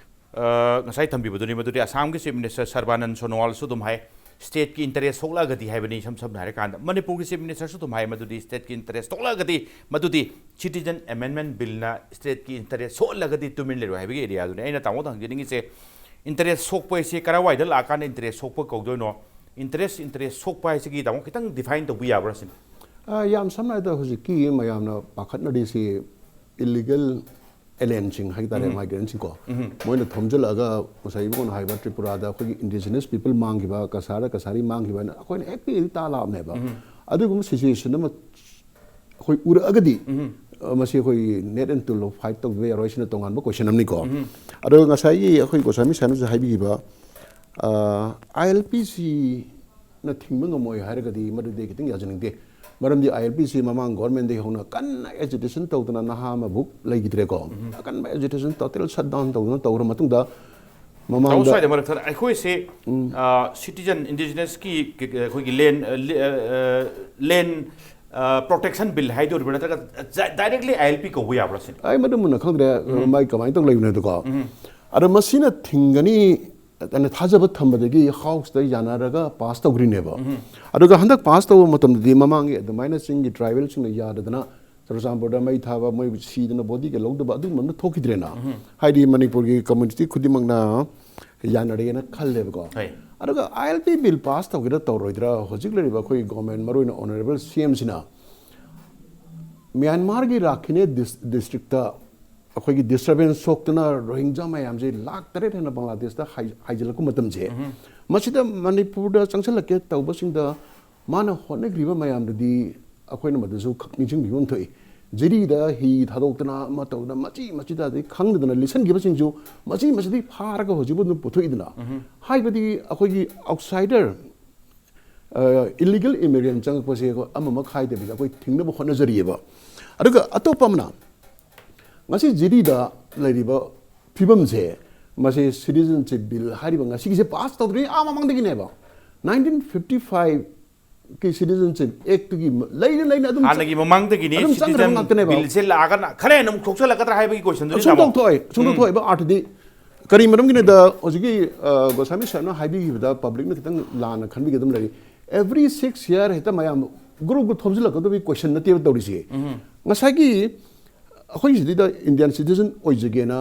ꯑ, ꯉꯁꯥꯏ ꯊꯝꯕꯤꯕꯗꯨꯅꯤ, ꯃꯗꯨꯗꯤ ꯑꯁꯥꯝꯒꯤ ꯆꯤꯐ ꯃꯤꯅꯤꯁꯇꯔ ꯁꯔꯕꯥꯅꯟ ꯁꯣꯅꯣꯋꯥꯜꯁꯨ ꯑꯗꯨꯝ ꯍꯥꯏ, ꯁ꯭ꯇꯦꯠꯀꯤ ꯏꯟꯇꯔꯦꯁ ꯁꯣꯛꯂꯛꯑꯒꯗꯤ ꯍꯥꯏꯕꯅꯤ꯫ ꯏꯁꯝ ꯁꯝꯅ ꯍꯥꯏꯔꯀꯥꯟꯗ, ꯃꯅꯤꯄꯨꯔꯒꯤ ꯆꯤꯐ ꯃꯤꯅꯤꯁꯇꯔꯁꯨ ꯑꯗꯨꯝ ꯍꯥꯏ, ꯃꯗꯨꯗꯤ ꯁ꯭ꯇꯦꯠꯀꯤ ꯏꯟꯇꯔꯦꯁ ꯁꯣꯛꯂꯛꯑꯒꯗꯤ, ꯃꯗꯨꯗꯤ ꯁꯤꯇꯤꯖꯟ ꯑꯦꯃꯦꯟꯃꯦꯟ ꯕꯤꯜꯅ ꯁ꯭ꯇꯦꯠꯀꯤ ꯏꯟꯇꯔꯦꯁ ꯁꯣꯛꯍꯜꯂꯒꯗꯤ ꯇꯨꯃꯤꯟ ꯂꯩꯔꯣꯏ ꯍꯥꯏꯕꯒꯤ ꯑꯦꯔꯤꯌꯥꯗꯨꯅꯤ꯫ ꯑꯩꯅ ꯇꯥꯃꯣꯗ ꯍꯪꯖꯅꯤꯡꯉꯤꯁꯦ, ꯏꯟꯇꯔꯦꯁ ꯁꯣꯛꯄ ꯍꯥꯏꯁꯦ ꯀꯔꯥꯏꯋꯥꯏꯗ ꯂꯥꯛꯑꯀꯥꯟꯗ ꯏꯟꯇꯔꯦꯁ ꯁꯣꯛꯄ ꯀꯧꯗꯣꯏꯅꯣ? ꯏꯟꯇꯔꯦꯁ, ꯏꯟꯇꯔꯦꯁ ꯁꯣꯛꯄ ꯍꯥꯏꯁꯤꯒꯤ, ꯇꯥꯃꯣ, ꯈꯤꯇꯪ ꯗꯤꯐꯥꯏꯟ ꯇꯧꯕ ꯌꯥꯕ꯭ꯔꯥ ꯁꯤꯅꯤ? ꯑ, ꯌꯥꯝ ꯁꯝꯅ ꯍꯥꯏꯔꯕꯗ, ꯍꯧꯖꯤꯛꯀꯤ ꯃꯌꯥꯝꯅ ꯄꯥꯈꯠꯅꯔꯤꯁꯤ ꯏꯂꯤꯒꯦꯜ ꯑꯦꯂꯦꯟꯁꯤꯡ ꯍꯥꯏꯇꯥꯔꯦ, ꯎꯝ꯫ ꯃꯥꯏꯒ꯭ꯔꯦꯟꯁꯤꯡꯀꯣ, ꯎꯝ꯫ ꯃꯣꯏꯅ ꯊꯣꯝꯖꯤꯜꯂꯛꯑꯒ ꯉꯁꯥꯏ ꯏꯕꯨꯡꯉꯣꯅ ꯍꯥꯏꯕ ꯇ꯭ꯔꯤꯄꯨꯔꯥꯗ ꯑꯩꯈꯣꯏꯒꯤ ꯏꯟꯗꯤꯖꯤꯅꯁ ꯄꯤꯄꯜ ꯃꯥꯡꯈꯤꯕ, ꯀꯁꯥꯔꯗ ꯀꯁꯥꯔꯤ ꯃꯥꯡꯈꯤꯕ ꯍꯥꯏꯅ ꯑꯩꯈꯣꯏꯅ ꯍꯦꯛ ꯄꯤꯛꯏꯉꯩꯗꯒꯤ ꯇꯥ ꯂꯥꯛꯑꯕꯅꯦꯕ꯫ ꯎꯝ꯫ ꯑꯗꯨꯒꯨꯝꯕ ꯁꯤꯆꯨꯋꯦꯁꯟ ꯑꯃ ꯑꯩꯈꯣꯏ ꯎꯔꯛꯑꯒꯗꯤ, ꯎꯝ꯫ ꯑ, ꯃꯁꯤ ꯑꯩꯈꯣꯏ ꯅꯦꯠ ꯑꯦꯟ ꯇꯨꯜ ꯐꯥꯏꯠ ꯇꯧꯕ ꯌꯥꯔꯣꯏ, ꯁꯤꯅ ꯇꯣꯉꯥꯟꯕ ꯀꯣꯏꯁꯟ ꯑꯃꯅꯤꯀꯣ꯫ ꯎꯝ꯫ ꯑꯗꯣ ꯉꯁꯥꯏꯒꯤ ꯑꯩꯈꯣꯏ ꯒꯣꯁ꯭ꯋꯥꯃꯤ ꯁꯥꯍꯅꯁꯨ ꯍꯥꯏꯕꯤꯈꯤꯕ, ꯑ, ꯑꯥꯏ ꯑꯦꯜ ꯄꯤ ꯁꯤꯅ ꯊꯤꯡꯕ ꯉꯝꯃꯣꯏ ꯍꯥꯏꯔꯒꯗꯤ ꯃꯗꯨꯗꯤ ꯈꯤꯇꯪ ꯌꯥꯖꯅꯤꯡꯗꯦ꯫ ꯃꯔꯝꯗꯤ ꯑꯥꯏ ꯑꯦꯜ ꯄꯤ ꯁꯤ ꯃꯃꯥꯡ ꯒꯣꯔꯃꯦꯟꯗꯒꯤ ꯍꯧꯅ ꯀꯟꯅ ꯑꯦꯖꯤꯇꯦꯁꯟ ꯇꯧꯗꯅ ꯅꯍꯥ ꯑꯃꯕꯨꯛ ꯂꯩꯈꯤꯗ꯭ꯔꯦꯀꯣ꯫ ꯎꯝ꯫ ꯑꯀꯟꯕ ꯑꯦꯖꯤꯇꯦꯁꯟ, ꯇꯣꯇꯦꯜ ꯁꯠ ꯗꯥꯎꯟ ꯇꯧꯗꯅ ꯇꯧꯔ ꯃꯇꯨꯡꯗ ꯃꯃꯥꯡꯗ ꯇꯥꯃꯣ, ꯁ꯭ꯋꯥꯏꯗ ꯃꯔꯛ ꯊꯠꯅ, ꯑꯩꯈꯣꯏꯁꯦ, ꯎꯝ꯫ ꯑ, ꯁꯤꯇꯤꯖꯟ ꯏꯟꯗꯤꯖꯤꯅꯁꯀꯤ ꯀ-, ꯀ-, ꯑꯩꯈꯣꯏꯒꯤ ꯂꯦꯟ, ꯑ, ꯂꯦ-, ꯑ, ꯑ, ꯂꯦꯟ, ꯑ, ꯄ꯭ꯔꯣꯇꯦꯛꯁꯟ ꯕꯤꯜ ꯍꯥꯏꯗꯣꯔꯤꯕ꯭ꯔꯥ, ꯅꯠꯇ꯭ꯔꯒ ꯖ-, ꯗꯥꯏꯔꯦꯛꯂꯤ ꯑꯥꯏ ꯑꯦꯜ ꯄꯤ ꯀꯧꯕ ꯌꯥꯕ꯭ꯔꯥ ꯁꯤꯅꯤ? ꯑꯩ ꯃꯗꯨ ꯃꯨꯟꯅ ꯈꯪꯗ꯭ꯔꯦ, ꯎꯝ꯫ ꯃꯥꯏ ꯀꯃꯥꯏꯅ ꯇꯧ ꯂꯩꯕꯅꯣꯗꯣꯀꯣ꯫ ꯎꯝ꯫ ꯑꯗꯣ ꯃꯁꯤꯅ ꯊꯤꯡꯒꯅꯤ ꯍꯥꯏꯅ ꯊꯥꯖꯕ ꯊꯝꯕꯗꯒꯤ ꯍꯥꯎꯁꯇ ꯌꯥꯅꯔꯒ ꯄꯥꯁ ꯇꯧꯈ꯭ꯔꯤꯅꯦꯕ꯫ ꯎꯝ꯫ ꯑꯗꯨꯒ ꯍꯟꯗꯛ ꯄꯥꯁ ꯇꯧꯕ ꯃꯇꯝꯗꯗꯤ ꯃꯃꯥꯡꯒꯤ ꯑꯗꯨꯃꯥꯏꯅ ꯆꯤꯡꯒꯤ ꯇ꯭ꯔꯥꯏꯕꯦꯜꯁꯤꯡꯅ ꯌꯥꯗꯗꯅ ꯆꯨꯔꯆꯥꯟꯄꯨꯔꯗ ꯃꯩ ꯊꯥꯕ, ꯃꯣꯏ ꯁꯤꯗꯅ ꯕꯣꯗꯤꯒ ꯂꯧꯗꯕ ꯑꯗꯨꯒꯨꯝꯕ ꯑꯃ ꯊꯣꯛꯈꯤꯗ꯭ꯔꯦꯅ꯫ ꯎꯝ꯫ ꯍꯥꯏꯗꯤ ꯃꯅꯤꯄꯨꯔꯒꯤ ꯀꯝꯃ꯭ꯌꯨꯅꯤꯇꯤ ꯈꯨꯗꯤꯡꯃꯛꯅ ꯌꯥꯅꯔꯦꯅ ꯈꯜꯂꯦꯕꯀꯣ꯫ ꯍꯣꯏ꯫ ꯑꯗꯨꯒ ꯑꯥꯏ ꯑꯦꯜ ꯄꯤ ꯕꯤꯜ ꯄꯥꯁ ꯇꯧꯒꯦꯔꯥ ꯇꯧꯔꯣꯏꯗ꯭ꯔꯥ, ꯍꯧꯖꯤꯛ ꯂꯩꯔꯤꯕ ꯑꯩꯈꯣꯏ ꯒꯣꯔꯃꯦꯟ, ꯃꯔꯨꯑꯣꯏꯅ ꯑꯣꯅꯔꯦꯕꯜ ꯁꯤ ꯑꯦꯝꯁꯤꯅ ꯃ꯭ꯌꯥꯟꯃꯥꯔꯒꯤ ꯔꯥꯈꯤꯅꯦ ꯗꯤꯁ ꯗꯤꯁꯇ꯭ꯔꯤꯛꯇ ꯑꯩꯈꯣꯏꯒꯤ ꯗꯤꯁꯇꯔꯕꯦꯟꯁ ꯊꯣꯛꯇꯅ ꯔꯣꯍꯤꯡꯖꯥ ꯃꯌꯥꯝꯁꯦ ꯂꯥꯛ ꯇꯔꯦꯠ ꯍꯦꯟꯅ ꯕꯪꯒ꯭ꯂꯥꯗꯦꯁꯇ ꯍꯥꯏ- ꯍꯥꯏꯖꯤꯜꯂꯛꯄ ꯃꯇꯝꯁꯦ, ꯃꯁꯤꯗ ꯃꯅꯤꯄꯨꯔꯗ ꯆꯪꯁꯤꯜꯂꯛꯀꯦ ꯇꯧꯕꯁꯤꯡꯗ ꯃꯥꯅ ꯍꯣꯠꯅꯈ꯭ꯔꯤꯕ ꯃꯌꯥꯝꯗꯨꯗꯤ ꯑꯩꯈꯣꯏꯅ ꯃꯗꯨꯁꯨ ꯈꯛ ꯅꯤꯡꯁꯤꯡꯕꯤꯕ ꯑꯃ ꯊꯣꯛꯏ꯫ ꯖꯤꯔꯤꯗ ꯍꯤ ꯊꯥꯗꯣꯛꯇꯅ ꯑꯃ ꯇꯧꯗꯅ ꯃꯆꯤ ꯃꯆꯤꯗ ꯑꯗꯩ ꯈꯪꯗꯗꯅ ꯂꯤꯠꯁꯟꯈꯤꯕꯁꯤꯡꯁꯨ ꯃꯆꯤ ꯃꯆꯤꯗꯤ ꯐꯥꯔꯒ ꯍꯧꯖꯤꯛ ꯑꯗꯨꯝ ꯄꯨꯊꯣꯛꯏꯗꯅ꯫ ꯍꯥꯏꯕꯗꯤ ꯑꯩꯈꯣꯏꯒꯤ ꯑꯥꯎꯠꯁꯥꯏꯗꯔ ꯏꯂꯤꯒꯦꯜ ꯏꯃꯤꯒ꯭ꯔꯦꯟ ꯆꯪꯉꯛꯄꯁꯦ ꯑꯩꯈꯣꯏ ꯑꯃꯃꯛ ꯈꯥꯏꯗꯕꯤꯗ ꯑꯩꯈꯣꯏ ꯊꯤꯡꯅꯕ ꯍꯣꯠꯅꯖꯔꯤꯑꯕ꯫ ꯑꯗꯨꯒ ꯑꯇꯣꯞꯄ ꯑꯃꯅ ꯉꯁꯤ ꯖꯤꯔꯤꯗ ꯂꯩꯔꯤꯕ ꯐꯤꯕꯝꯁꯦ, ꯃꯁꯤ ꯁꯤꯇꯤꯖꯟꯁꯤꯞ ꯕꯤꯜ ꯍꯥꯏꯔꯤꯕ ꯉꯁꯤꯒꯤꯁꯦ ꯄꯥꯁ ꯇꯧꯗ꯭ꯔꯤ ꯑꯥ ꯃꯃꯥꯡꯗꯒꯤꯅꯦꯕ꯫ ꯅꯥꯏꯟꯇꯤꯟ ꯐꯤꯐꯇꯤ ꯐꯥꯏꯚꯀꯤ ꯁꯤꯇꯤꯖꯟꯁꯤꯞ ꯑꯦꯛꯇꯒꯤ ꯂꯩꯅ ꯂꯩꯅ ꯑꯗꯨꯝ ꯍꯥꯟꯅꯒꯤ ꯃꯃꯥꯡꯗꯒꯤꯅꯤ ꯑꯗꯨꯝ ꯆꯪꯈ꯭ꯔꯕ ꯁꯤꯇꯤꯖꯟ ꯉꯥꯛꯇꯅꯦꯕ꯫ ꯕꯤꯜꯁꯦ ꯂꯥꯛꯑꯒꯅ ꯈꯔ ꯍꯦꯟꯅ ꯑꯃꯨꯛ ꯁꯣꯛꯆꯜꯂꯛꯀꯗ꯭ꯔꯥ ꯍꯥꯏꯕꯒꯤ ꯀꯣꯏꯁꯟꯗꯨꯅꯤ ꯁꯨꯝ ꯇꯥꯃꯣ꯫ ꯇꯧꯊꯣꯛꯑꯦ, ꯁꯨꯝ ꯎꯝ꯫ ꯇꯧꯊꯣꯛꯑꯦꯕ ꯑꯥꯔꯊꯗꯤ꯫ ꯀꯔꯤ ꯃꯔꯝꯒꯤꯅꯣꯗ ꯍꯧꯖꯤꯛꯀꯤ ꯑ, ꯒꯣꯁꯥꯃꯤ ꯁꯥꯍꯦꯕꯅ ꯍꯥꯏꯕꯤꯈꯤꯕꯗ ꯄꯕ꯭ꯂꯤꯛꯅ ꯈꯤꯇꯪ ꯂꯥꯟꯅ ꯈꯟꯕꯤꯒꯗꯕ ꯂꯩꯔꯤ꯫ ꯑꯦꯚ꯭ꯔꯤ ꯁꯤꯛꯁ ꯌꯔ ꯍꯦꯛꯇ ꯃꯌꯥꯝ ꯒ꯭ꯔꯨꯞ ꯒ꯭ꯔꯨꯞ ꯊꯣꯝꯖꯤꯜꯂꯛꯀꯗꯕꯒꯤ ꯀꯣꯏꯁꯟ ꯅꯠꯇꯦꯕ ꯇꯧꯔꯤꯁꯦ꯫ ꯉꯁꯥꯏꯒꯤ ꯑꯩꯈꯣꯏ ꯁꯤꯗꯩꯗ ꯏꯟꯗꯤꯌꯥꯟ ꯁꯤꯇꯤꯖꯟ ꯑꯣꯏꯖꯒꯦꯅ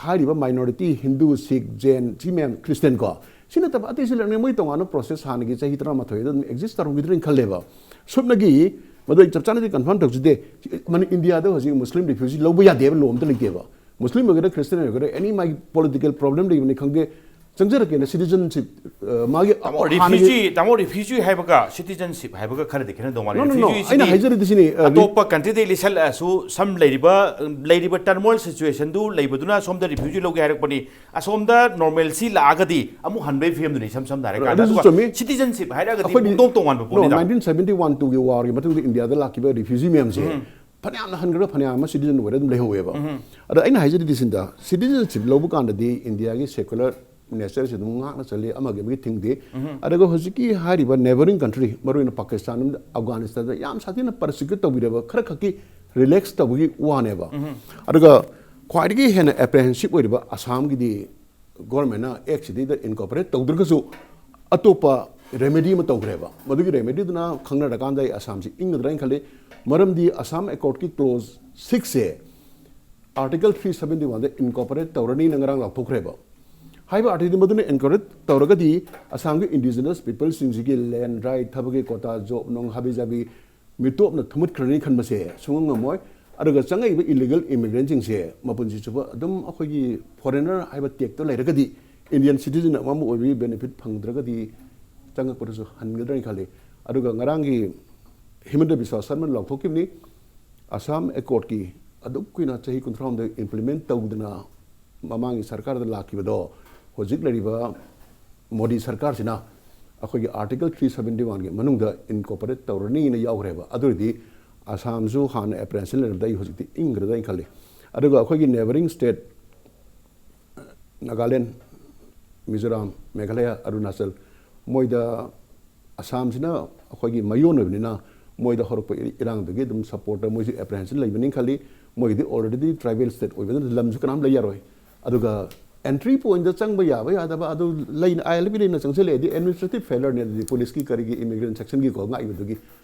ꯍꯥꯏꯔꯤꯕ ꯃꯥꯏꯅꯣꯔꯤꯇꯤ, ꯍꯤꯟꯗꯨ, ꯁꯤꯈ, ꯖꯦꯟ, ꯁꯤ ꯃꯌꯥꯝ, ꯈ꯭ꯔꯤꯁꯇꯤꯌꯟ ꯀꯣ, ꯁꯤ ꯅꯠꯇꯕ ꯑꯇꯩꯁꯨ ꯂꯩꯔꯝꯒꯅꯤ꯫ ꯃꯣꯏ ꯇꯣꯉꯥꯟꯕ ꯄ꯭ꯔꯣꯁꯦꯁ ꯍꯥꯟꯅꯒꯤ ꯆꯍꯤ ꯇꯔꯥꯃꯥꯊꯣꯏꯗ ꯑꯗꯨꯝ ꯑꯦꯛꯖꯤꯁ ꯇꯧꯔꯝꯈꯤꯗ꯭ꯔꯅ ꯈꯜꯂꯦꯕ꯫ ꯁꯨꯞꯅꯒꯤ ꯃꯗꯨ ꯑꯩ ꯆꯞ ꯆꯥꯅꯗꯤ ꯀꯟꯐꯥꯔꯝ ꯇꯧꯖꯗꯦ꯫ ꯃꯅꯤ-, ꯏꯟꯗꯤꯌꯥꯗ ꯍꯧꯖꯤꯛ ꯃꯨꯁꯂꯤꯝ ꯔꯤꯐ꯭ꯌꯨꯖꯤ ꯂꯧꯕ ꯌꯥꯗꯦꯕ, ꯂꯣ ꯑꯝꯇ ꯂꯩꯇꯦꯕ꯫ ꯃꯨꯁꯂꯤꯝ ꯑꯣꯏꯒꯦꯔꯥ, ꯈ꯭ꯔꯤꯁꯇꯤꯌꯟ ꯑꯣꯏꯒꯦꯔꯥ, ꯑꯦꯅꯤ ꯃꯥꯒꯤ ꯄꯣꯂꯤꯇꯤꯀꯦꯜ ꯄ꯭ꯔꯣꯕ꯭ꯂꯦꯝ ꯂꯩꯕꯅꯤ ꯈꯪꯗꯦ, ꯆꯪꯖꯔꯛꯀꯦꯅ ꯁꯤꯇꯤꯖꯟꯁꯤꯞ, ꯑ, ꯃꯥꯒꯤ ꯇꯥꯃꯣ, ꯍꯥꯟꯅꯒꯤ ꯔꯤꯐ꯭ꯌꯨꯖꯤ, ꯇꯥꯃꯣ, ꯔꯤꯐ꯭ꯌꯨꯖꯤ ꯍꯥꯏꯕꯒ ꯁꯤꯇꯤꯖꯟꯁꯤꯞ ꯍꯥꯏꯕꯒ ꯈꯔꯗꯤ ꯈꯦꯠꯅꯗꯧ ꯃꯥꯜꯂꯤ꯫ No, no, no. ꯔꯤꯐ꯭ꯌꯨꯖꯤꯁꯤꯗꯤ ꯑꯩꯅ ꯍꯥꯏꯖꯔꯤꯗꯤ ꯁꯤꯅꯤ, ꯑ, ꯔꯤ- ꯑꯇꯣꯞꯄ ꯀꯟꯇ꯭ꯔꯤꯗꯒꯤ ꯂꯤꯁꯜꯂꯛꯑꯁꯨ, ꯁꯝ ꯂꯩꯔꯤꯕ, ꯂꯩꯔꯤꯕ ꯇꯔꯃꯣꯏꯜ ꯁꯤꯆꯨꯋꯦꯁꯟꯗꯨ ꯂꯩꯕꯗꯨꯅ ꯑꯁꯣꯝꯗ ꯔꯤꯐ꯭ꯌꯨꯖꯤ ꯂꯧꯒꯦ ꯍꯥꯏꯔꯛꯄꯅꯤ, ꯑꯁꯣꯝꯗ ꯅꯣꯔꯃꯦꯜꯁꯤ ꯂꯥꯛꯑꯒꯗꯤ ꯑꯃꯨꯛ ꯍꯟꯕꯒꯤ ꯐꯤꯕꯝꯗꯨꯅꯤ, ꯏꯁꯝ ꯁꯝꯅ ꯍꯥꯏꯔꯀꯥꯟꯗ꯫ ꯑꯗꯨꯁꯨ ꯑꯗꯨꯒ ꯆꯨꯝꯃꯤ꯫ ꯁꯤꯇꯤꯖꯟꯁꯤꯞ ꯍꯥꯏꯔꯒꯗꯤ ꯑꯩꯈꯣꯏꯗꯤ, ꯄꯨꯡꯇꯣꯡ ꯇꯣꯉꯥꯟꯕ no, ꯄꯣꯠꯅꯤꯗ꯫ ꯅꯥꯏꯟꯇꯤꯟ ꯁꯕꯦꯟꯇꯤ ꯋꯥꯟ ꯇꯨꯒꯤ ꯋꯥꯔꯒꯤ ꯃꯇꯨꯡꯗ ꯏꯟꯗꯤꯌꯥꯗ ꯂꯥꯛꯈꯤꯕ ꯔꯤꯐ꯭ꯌꯨꯖꯤ ꯃꯌꯥꯝꯁꯦ, ꯎꯝ꯫ ꯐꯅꯌꯥꯝꯅ ꯍꯟꯈ꯭ꯔꯒ ꯐꯅꯌꯥꯝ ꯑꯃ ꯁꯤꯇꯤꯖꯟ ꯑꯣꯏꯔ ꯑꯗꯨꯝ ꯂꯩꯍꯧꯋꯦꯕ꯫ ꯎꯝ꯫ ꯑꯗ ꯑꯩꯅ ꯍꯥꯏꯖꯔꯤꯗꯤ ꯁꯤꯗ, ꯁꯤꯇꯤꯖꯟꯁꯤꯞ ꯂꯧꯕ ꯀꯥꯟꯗꯗꯤ ꯏꯟꯗꯤꯌꯥꯒꯤ ꯁꯦꯀꯨꯂꯔ ꯅꯦꯆꯔꯁꯤ ꯑꯗꯨꯝ ꯉꯥꯛꯅ ꯆꯠꯂꯤ, ꯑꯃꯒꯤ ꯑꯃꯒꯤ ꯊꯤꯡꯗꯦ꯫ ꯎꯝ꯫ ꯑꯗꯨꯒ ꯍꯧꯖꯤꯛꯀꯤ ꯍꯥꯏꯔꯤꯕ ꯅꯦꯕꯔꯤꯡ ꯀꯟꯇ꯭ꯔꯤ, ꯃꯔꯨꯑꯣꯏꯅ ꯄꯥꯀꯤꯁꯇꯥꯟ ꯑꯃꯗꯤ ꯑꯐꯒꯥꯅꯤꯁꯇꯥꯟꯗ ꯌꯥꯝ ꯁꯥꯊꯤꯅ ꯄꯔꯁꯤꯀ꯭ꯌꯨꯠ ꯇꯧꯕꯤꯔꯕ ꯈꯔ ꯈꯛꯀꯤ ꯔꯤꯂꯦꯛꯁ ꯇꯧꯕꯒꯤ ꯋꯥꯅꯦꯕ꯫ ꯎꯝ꯫ ꯑꯗꯨꯒ ꯈ꯭ꯋꯥꯏꯗꯒꯤ ꯍꯦꯟꯅ ꯑꯦꯄ꯭ꯔꯦꯍꯦꯟꯁꯤꯞ ꯑꯣꯏꯔꯤꯕ ꯑꯁꯥꯝꯒꯤꯗꯤ ꯒꯣꯔꯃꯦꯟꯅ ꯑꯦꯛꯁꯤꯗꯩꯗ ꯏꯟꯀꯣꯄꯔꯦꯠ ꯇꯧꯗ꯭ꯔꯒꯁꯨ ꯑꯇꯣꯞꯄ ꯔꯦꯃꯦꯗꯤ ꯑꯃ ꯇꯧꯈ꯭ꯔꯦꯕ꯫ ꯃꯗꯨꯒꯤ ꯔꯦꯃꯦꯗꯤꯗꯨꯅ ꯈꯪꯅꯔꯀꯥꯟꯗ ꯑꯩ ꯑꯁꯥꯝꯁꯤ ꯏꯪꯒꯗ꯭ꯔꯥ ꯍꯥꯏꯅ ꯈꯜꯂꯤ꯫ ꯃꯔꯝꯗꯤ ꯑꯁꯥꯝ ꯑꯦꯀꯣꯔꯗꯀꯤ ꯀ꯭ꯂꯣꯖ ꯁꯤꯛꯁꯁꯦ ꯑꯥꯔꯇꯤꯀꯜ ꯊ꯭ꯔꯤ ꯁꯕꯦꯟꯇꯤ ꯋꯥꯟꯗ ꯏꯟꯀꯣꯄꯔꯦꯠ ꯇꯧꯔꯅꯤꯅ ꯉꯔꯥꯡ ꯂꯥꯎꯊꯣꯛꯈ꯭ꯔꯦꯕ꯫ ꯍꯥꯏꯕ ꯑꯥꯔꯇꯤꯀꯜ ꯃꯗꯨꯅ ꯏꯟꯀꯣꯄꯔꯦꯠ ꯇꯧꯔꯒꯗꯤ ꯑꯁꯥꯝꯒꯤ ꯏꯟꯗꯤꯖꯤꯅꯁ ꯄꯤꯄꯜꯁꯤꯡꯁꯤꯒꯤ ꯂꯦꯟ ꯔꯥꯏꯠ, ꯊꯕꯛꯀꯤ ꯀꯣꯇꯥ, ꯖꯣꯕ ꯅꯨꯡ, ꯍꯥꯕꯤ ꯖꯥꯕꯤ, ꯃꯤꯇꯣꯞꯅ ꯊꯨꯝꯃꯠꯈ꯭ꯔꯅꯤ ꯈꯟꯕꯁꯦ ꯁꯨꯡꯉꯝ ꯉꯝꯃꯣꯏ꯫ ꯑꯗꯨꯒ ꯆꯪꯉꯛꯏꯕ illegal immigrantꯁꯤꯡꯁꯦ ꯃꯄꯨꯟꯁꯤ ꯆꯨꯞꯄ ꯑꯗꯨꯝ ꯑꯩꯈꯣꯏꯒꯤ foreigner ꯍꯥꯏꯕ tagꯇꯣ ꯂꯩꯔꯒꯗꯤ, Indian citizen ꯑꯃ ꯑꯣꯏꯕꯒꯤ benefit ꯐꯪꯗ꯭ꯔꯒꯗꯤ ꯆꯪꯉꯛꯄꯗꯁꯨ ꯍꯟꯒꯗ꯭ꯔꯅ ꯈꯜꯂꯤ꯫ ꯑꯗꯨꯒ ꯉꯔꯥꯡꯒꯤ ꯍꯤꯃꯟꯇ ꯕꯤꯁ꯭ꯋꯥ ꯁꯔꯃꯅ ꯂꯥꯎꯊꯣꯛꯈꯤꯕꯅꯤ, ꯑꯁꯥꯝ accordꯀꯤ ꯑꯗꯨꯛ ꯀꯨꯏꯅ ꯆꯍꯤ ꯀꯨꯟꯊ꯭ꯔꯥꯍꯨꯝꯗꯣꯏ implement ꯇꯧꯗꯅ ꯃꯃꯥꯡꯒꯤ ꯁꯔꯀꯥꯔꯗ ꯂꯥꯛꯈꯤꯕꯗꯣ ꯍꯧꯖꯤꯛ ꯂꯩꯔꯤꯕ ꯃꯣꯗꯤ ꯁꯔꯀꯥꯔꯁꯤꯅ ꯑꯩꯈꯣꯏꯒꯤ Article three seventy oneꯒꯤ ꯃꯅꯨꯡꯗ incorporate ꯇꯧꯔꯅꯤꯅ ꯌꯥꯎꯈ꯭ꯔꯦꯕ꯫ ꯑꯗꯨ ꯑꯣꯏꯔꯗꯤ ꯑꯁꯥꯝꯁꯨ ꯍꯥꯟꯅ apprehension ꯂꯩꯔꯝꯕꯗ ꯑꯩ ꯍꯧꯖꯤꯛꯇꯤ ꯏꯪꯈ꯭ꯔꯗ ꯑꯩꯅ ꯈꯜꯂꯤ꯫ ꯑꯗꯨꯒ ꯑꯩꯈꯣꯏꯒꯤ neighbouring state ꯅꯥꯒꯥꯂꯦꯟ, ꯃꯤꯖꯣꯔꯥꯝ, ꯃꯦꯘꯥꯂꯌꯥ, ꯑꯔꯨꯅꯥꯆꯜ, ꯃꯣꯏꯗ ꯑꯁꯥꯝꯁꯤꯅ ꯑꯩꯈꯣꯏꯒꯤ ꯃꯌꯣꯟ ꯑꯣꯏꯕꯅꯤꯅ ꯃꯣꯏꯗ ꯍꯧꯔꯛꯄ ꯏꯔꯥꯡꯗꯒꯤ ꯑꯗꯨꯝ supportꯇ ꯃꯣꯏꯁꯨ apprehension ꯂꯩꯕꯅꯤ ꯈꯜꯂꯤ꯫ ꯃꯣꯏꯒꯤꯗꯤ already tribal state ꯑꯣꯏꯕꯅꯤꯅ ꯂꯝꯁꯨ ꯀꯅꯥꯝ ꯂꯩ ꯌꯥꯔꯣꯏ꯫ ꯑꯗꯨꯒ entry pointꯇ ꯆꯪꯕ ꯌꯥꯕ ꯌꯥꯗꯕ ꯑꯗꯨ ꯂꯩꯅ, ILP ꯂꯩꯅ ꯆꯪꯁꯤꯜꯂꯛꯑꯗꯤ administrative failureꯅꯤ, ꯑꯗꯨꯗꯤ policeꯀꯤ ꯀꯔꯤꯒꯤ immigrationꯒꯤꯀꯣ ꯉꯥꯛꯏꯕꯗꯨꯒꯤ꯫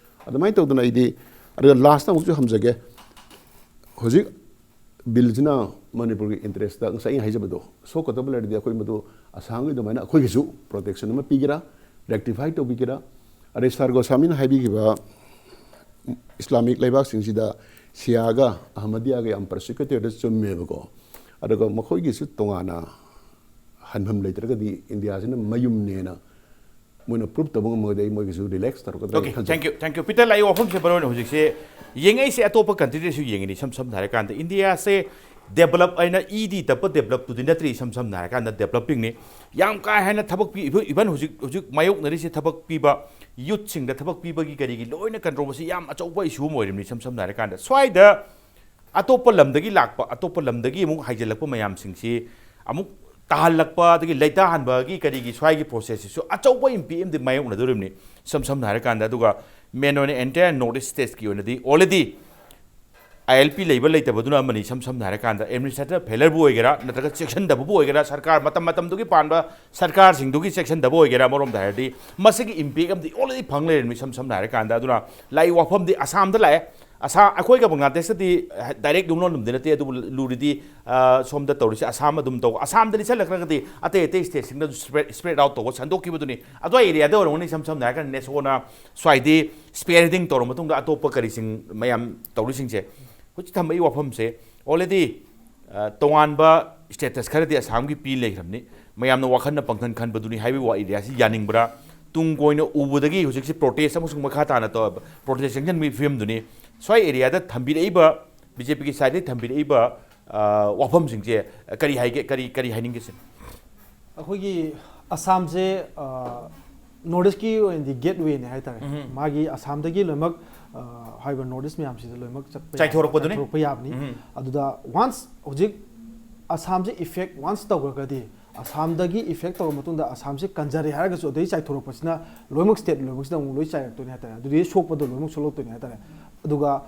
ꯑꯗꯨꯃꯥꯏꯅ ꯇꯧꯗꯅ ꯑꯩꯗꯤ, ꯑꯗꯨꯒ lastꯇ ꯑꯃꯨꯛꯁꯨ ꯍꯝꯖꯒꯦ, ꯍꯧꯖꯤꯛ billꯁꯤꯅ ꯃꯅꯤꯄꯨꯔꯒꯤ interestꯇ ꯉꯁꯥꯏ ꯑꯩꯅ ꯍꯥꯏꯖꯕꯗꯣ ꯁꯣꯛꯀꯗꯕ ꯂꯩꯔꯗꯤ ꯑꯩꯈꯣꯏ ꯃꯗꯨ ꯑꯁꯥꯝꯒꯤ ꯑꯗꯨꯃꯥꯏꯅ ꯑꯩꯈꯣꯏꯒꯤꯁꯨ protection ꯑꯃ ꯄꯤꯒꯦꯔꯥ, rectify ꯇꯧꯕꯤꯒꯦꯔꯥ꯫ ꯑꯗꯩ ꯁꯥꯔ ꯒꯣꯁꯥꯃꯤꯅ ꯍꯥꯏꯕꯤꯈꯤꯕ Islamic ꯂꯩꯕꯥꯛꯁꯤꯡꯁꯤꯗ ꯁꯤꯌꯥꯒ ꯑꯍꯃꯗꯤꯌꯥꯒ ꯌꯥꯝ persecute ꯇꯧꯔꯤꯗꯣ ꯆꯨꯝꯃꯦꯕꯀꯣ꯫ ꯑꯗꯨꯒ ꯃꯈꯣꯏꯒꯤꯁꯨ ꯇꯣꯉꯥꯟꯅ ꯍꯟꯐꯝ ꯂꯩꯇ꯭ꯔꯒꯗꯤ ꯏꯟꯗꯤꯌꯥꯁꯤꯅ ꯃꯌꯨꯝꯅꯦꯅ ꯃꯣꯏꯅ prove ꯇꯧꯕ ꯉꯝꯃꯒꯗꯤ ꯑꯩ ꯃꯣꯏꯒꯤꯁꯨ relax ꯇꯧꯔꯛꯀꯗ꯭ꯔꯥ Okay, ꯈꯟꯖꯩ꯫ Thank you, thank you꯫ Peter, ꯑꯩ ꯋꯥꯐꯝꯁꯦ ꯃꯔꯨ ꯑꯣꯏꯅ ꯍꯧꯖꯤꯛꯁꯦ ꯌꯦꯡꯉꯛꯏꯁꯦ ꯑꯇꯣꯞꯄ countryꯗꯁꯨ ꯌꯦꯡꯉꯤꯅꯤ꯫ ꯏꯁꯝ ꯁꯝꯅ ꯍꯥꯏꯔꯀꯥꯟꯗ ꯏꯟꯗꯤꯌꯥꯁꯦ develop ꯍꯥꯏꯅ ꯏꯗꯤ ꯇꯞꯄ developꯇꯨꯗꯤ ꯅꯠꯇ꯭ꯔꯤ꯫ ꯏꯁꯝ ꯁꯝꯅ ꯍꯥꯏꯔꯀꯥꯟꯗ developingꯅꯤ꯫ ꯌꯥꯝ ꯀꯥ ꯍꯦꯟꯅ ꯊꯕꯛ ꯄꯤ, even ꯍꯧꯖꯤꯛ ꯍꯧꯖꯤꯛ ꯃꯥꯌꯣꯛꯅꯔꯤꯁꯦ ꯊꯕꯛ ꯄꯤꯕ, youthꯁꯤꯡꯗ ꯊꯕꯛ ꯄꯤꯕꯒꯤ ꯀꯔꯤꯒꯤ ꯂꯣꯏꯅ controversy ꯌꯥꯝ ꯑꯆꯧꯕ issue ꯑꯃ ꯑꯣꯏꯔꯤꯕꯅꯤ꯫ ꯏꯁꯝ ꯁꯝꯅ ꯍꯥꯏꯔꯀꯥꯟꯗ ꯁ꯭ꯋꯥꯏꯗ ꯑꯇꯣꯞꯄ ꯂꯝꯗꯒꯤ ꯂꯥꯛꯄ, ꯑꯇꯣꯞꯄ ꯂꯝꯗꯒꯤ ꯑꯃꯨꯛ ꯍꯥꯏꯖꯤꯜꯂꯛꯄ ꯃꯌꯥꯝꯁꯤꯡꯁꯤ ꯑꯃꯨꯛ ꯇꯥꯍꯜꯂꯛꯄ, ꯑꯗꯒꯤ ꯂꯩꯇꯥꯍꯟꯕꯒꯤ ꯀꯔꯤꯒꯤ ꯁ꯭ꯋꯥꯏꯒꯤ processꯁꯤꯁꯨ ꯑꯆꯧꯕ ꯏꯝꯄꯦꯛ ꯑꯃꯗꯤ ꯃꯥꯌꯣꯛꯅꯗꯣꯔꯤꯕꯅꯤ꯫ ꯏꯁꯝ ꯁꯝꯅ ꯍꯥꯏꯔꯀꯥꯟꯗ, ꯑꯗꯨꯒ main ꯑꯣꯏꯅ entire North East statesꯀꯤ ꯑꯣꯏꯅꯗꯤ already ILP ꯂꯩꯕ ꯂꯩꯇꯕꯗꯨꯅ ꯑꯃꯅꯤ꯫ ꯏꯁꯝ ꯁꯝꯅ ꯍꯥꯏꯔꯀꯥꯟꯗ administrative failureꯕꯨ ꯑꯣꯏꯒꯦꯔꯥ, ꯅꯠꯇ꯭ꯔꯒ ꯆꯦꯛꯁꯤꯟꯗꯕꯕꯨ ꯑꯣꯏꯒꯦꯔꯥ, ꯁꯔꯀꯥꯔ ꯃꯇꯝ ꯃꯇꯝꯗꯨꯒꯤ ꯄꯥꯟꯕ ꯁꯔꯀꯥꯔꯁꯤꯡꯗꯨꯒꯤ ꯆꯦꯛꯁꯤꯟꯗꯕ ꯑꯣꯏꯒꯦꯔꯥ, ꯑꯃꯔꯣꯝꯗ ꯍꯥꯏꯔꯗꯤ ꯃꯁꯤꯒꯤ ꯏꯝꯄꯦꯛ ꯑꯃꯗꯤ already ꯐꯪ ꯂꯩꯔꯝꯃꯤ꯫ ꯏꯁꯝ ꯁꯝꯅ ꯍꯥꯏꯔꯀꯥꯟꯗ, ꯑꯗꯨꯅ ꯂꯥꯛꯏ ꯋꯥꯐꯝꯗꯤ ꯑꯁꯥꯝꯗ ꯂꯥꯛꯑꯦ, ꯑꯁꯥ ꯑꯩꯈꯣꯏꯒ ꯕꯪꯒ꯭ꯂꯥꯗꯦꯁꯇꯗꯤ ꯗꯥꯏꯔꯦꯛ ꯌꯨꯝꯂꯣꯟ ꯑꯗꯨꯝꯗꯤ ꯅꯠꯇꯦ, ꯑꯗꯨꯕꯨ ꯂꯨꯔꯤꯗꯤ, ꯑ, ꯁꯣꯝꯗ ꯇꯧꯔꯤꯁꯦ ꯑꯁꯥꯝ ꯑꯗꯨꯝ ꯇꯧ, ꯑꯁꯥꯝꯗ ꯂꯤꯁꯜꯂꯛꯈ꯭ꯔꯒꯗꯤ ꯑꯇꯩ ꯑꯇꯩ ꯁ꯭ꯇꯦꯠꯁꯤꯡꯗꯁꯨ ꯁ꯭ꯄ꯭ꯔꯦꯗ, ꯁ꯭ꯄ꯭ꯔꯦꯗ ꯑꯥꯎꯠ ꯇꯧꯕ, ꯁꯟꯗꯣꯛꯈꯤꯕꯗꯨꯅꯤ꯫ ꯑꯗꯨ ꯑꯦꯔꯤꯌꯥꯗ ꯑꯣꯏꯔꯝꯒꯅꯤ, ꯏꯁꯝ ꯁꯝꯅ ꯍꯥꯏꯔꯀꯥꯟꯗ ꯅꯦꯁꯣꯅ ꯁ꯭ꯋꯥꯏꯗꯤ ꯁ꯭ꯄꯤꯌꯔ ꯍꯦꯗꯤꯡ ꯇꯧꯔ ꯃꯇꯨꯡꯗ ꯑꯇꯣꯞꯄ ꯀꯔꯤꯁꯤꯡ ꯃꯌꯥꯝ ꯇꯧꯔꯤꯁꯤꯡꯁꯦ꯫ ꯍꯧꯖꯤꯛ ꯊꯝꯃꯛꯏ ꯋꯥꯐꯝꯁꯦ ꯑꯣꯜꯔꯦꯗꯤ, ꯑ, ꯇꯣꯉꯥꯟꯕ ꯁ꯭ꯇꯦꯇꯁ ꯈꯔꯗꯤ ꯑꯁꯥꯝꯒꯤ ꯄꯤ ꯂꯩꯈ꯭ꯔꯕꯅꯤ꯫ ꯃꯌꯥꯝꯅ ꯋꯥꯈꯜꯅ ꯄꯪꯈꯟ ꯈꯟꯕꯗꯨꯅꯤ ꯍꯥꯏꯕꯒꯤ ꯋꯥ ꯑꯦꯔꯤꯌꯥꯁꯤ ꯌꯥꯅꯤꯡꯕ꯭ꯔꯥ? ꯇꯨꯡ ꯀꯣꯏꯅ ꯎꯕꯗꯒꯤ ꯍꯧꯖꯤꯛꯁꯤ ꯄ꯭ꯔꯣꯇꯦꯁ ꯑꯃꯁꯨꯡ ꯃꯈꯥ ꯇꯥꯅ ꯇꯧ-, ꯄ꯭ꯔꯣꯇꯦꯁ ꯆꯪꯁꯤꯟꯕꯒꯤ ꯐꯤꯕꯝꯗꯨꯅꯤ꯫ ꯁ꯭ꯋꯥꯏ ꯑꯦꯔꯤꯌꯥꯗ ꯊꯝꯕꯤꯔꯛꯏꯕ, ꯕꯤ ꯖꯦ ꯄꯤꯒꯤ ꯁꯥꯏꯠꯇꯒꯤ ꯊꯝꯕꯤꯔꯛꯏꯕ, ꯑ, ꯋꯥꯐꯝꯁꯤꯡꯁꯦ ꯀꯔꯤ ꯍꯥꯏꯒꯦ, ꯀꯔꯤ, ꯀꯔꯤ ꯍꯥꯏꯅꯤꯡꯒꯦ ꯁꯤꯅꯤ? ꯑꯩꯈꯣꯏꯒꯤ ꯑꯁꯥꯝꯁꯦ, ꯑ, ꯅꯣꯔꯠ ꯏꯁꯀꯤ ꯑꯣꯏꯅꯗꯤ ꯒꯦꯠꯋꯦꯅꯦ ꯍꯥꯏꯇꯥꯔꯦ꯫ ꯎꯝ꯫ ꯃꯥꯒꯤ ꯑꯁꯥꯝꯗꯒꯤ ꯂꯣꯏꯅꯃꯛ, ꯑ, ꯍꯥꯏꯔꯤꯕ ꯅꯣꯔꯠ ꯏꯁ ꯃꯌꯥꯝꯁꯤꯗ ꯂꯣꯏꯅꯃꯛ ꯆꯠꯄ ꯌꯥ-, ꯆꯥꯏꯊꯣꯔꯛꯄꯗꯨꯅꯤ꯫ ꯆꯥꯏꯊꯣꯔꯛꯄ ꯌꯥꯕꯅꯤ꯫ ꯎꯝ꯫ ꯑꯗꯨꯗ ꯋꯥꯟꯁ ꯍꯧꯖꯤꯛ ꯑꯁꯥꯝꯁꯦ ꯏꯐꯦꯛ ꯋꯥꯟꯁ ꯇꯧꯈ꯭ꯔꯒꯗꯤ, ꯑꯁꯥꯝꯗꯒꯤ ꯏꯐꯦꯛ ꯇꯧꯔ ꯃꯇꯨꯡꯗ ꯑꯁꯥꯝꯁꯦ ꯀꯟꯖꯔꯦ ꯍꯥꯏꯔꯒꯁꯨ, ꯑꯗꯩ ꯆꯥꯏꯊꯣꯔꯛꯄꯁꯤꯅ ꯂꯣꯏꯅꯃꯛ ꯁ꯭ꯇꯦꯠ ꯂꯣꯏꯅꯃꯛꯁꯤꯗ ꯑꯃꯨꯛ ꯂꯣꯏ ꯆꯥꯏꯔꯛꯇꯣꯏꯅꯦ ꯍꯥꯏꯇꯥꯔꯦ꯫ ꯑꯗꯨꯗꯤ ꯁꯣꯛꯄꯗꯣ ꯂꯣꯏꯅꯃꯛ ꯁꯣꯛꯂꯛꯇꯣꯏꯅꯦ ꯍꯥꯏꯇꯥꯔꯦ꯫ ꯑꯗꯨꯒ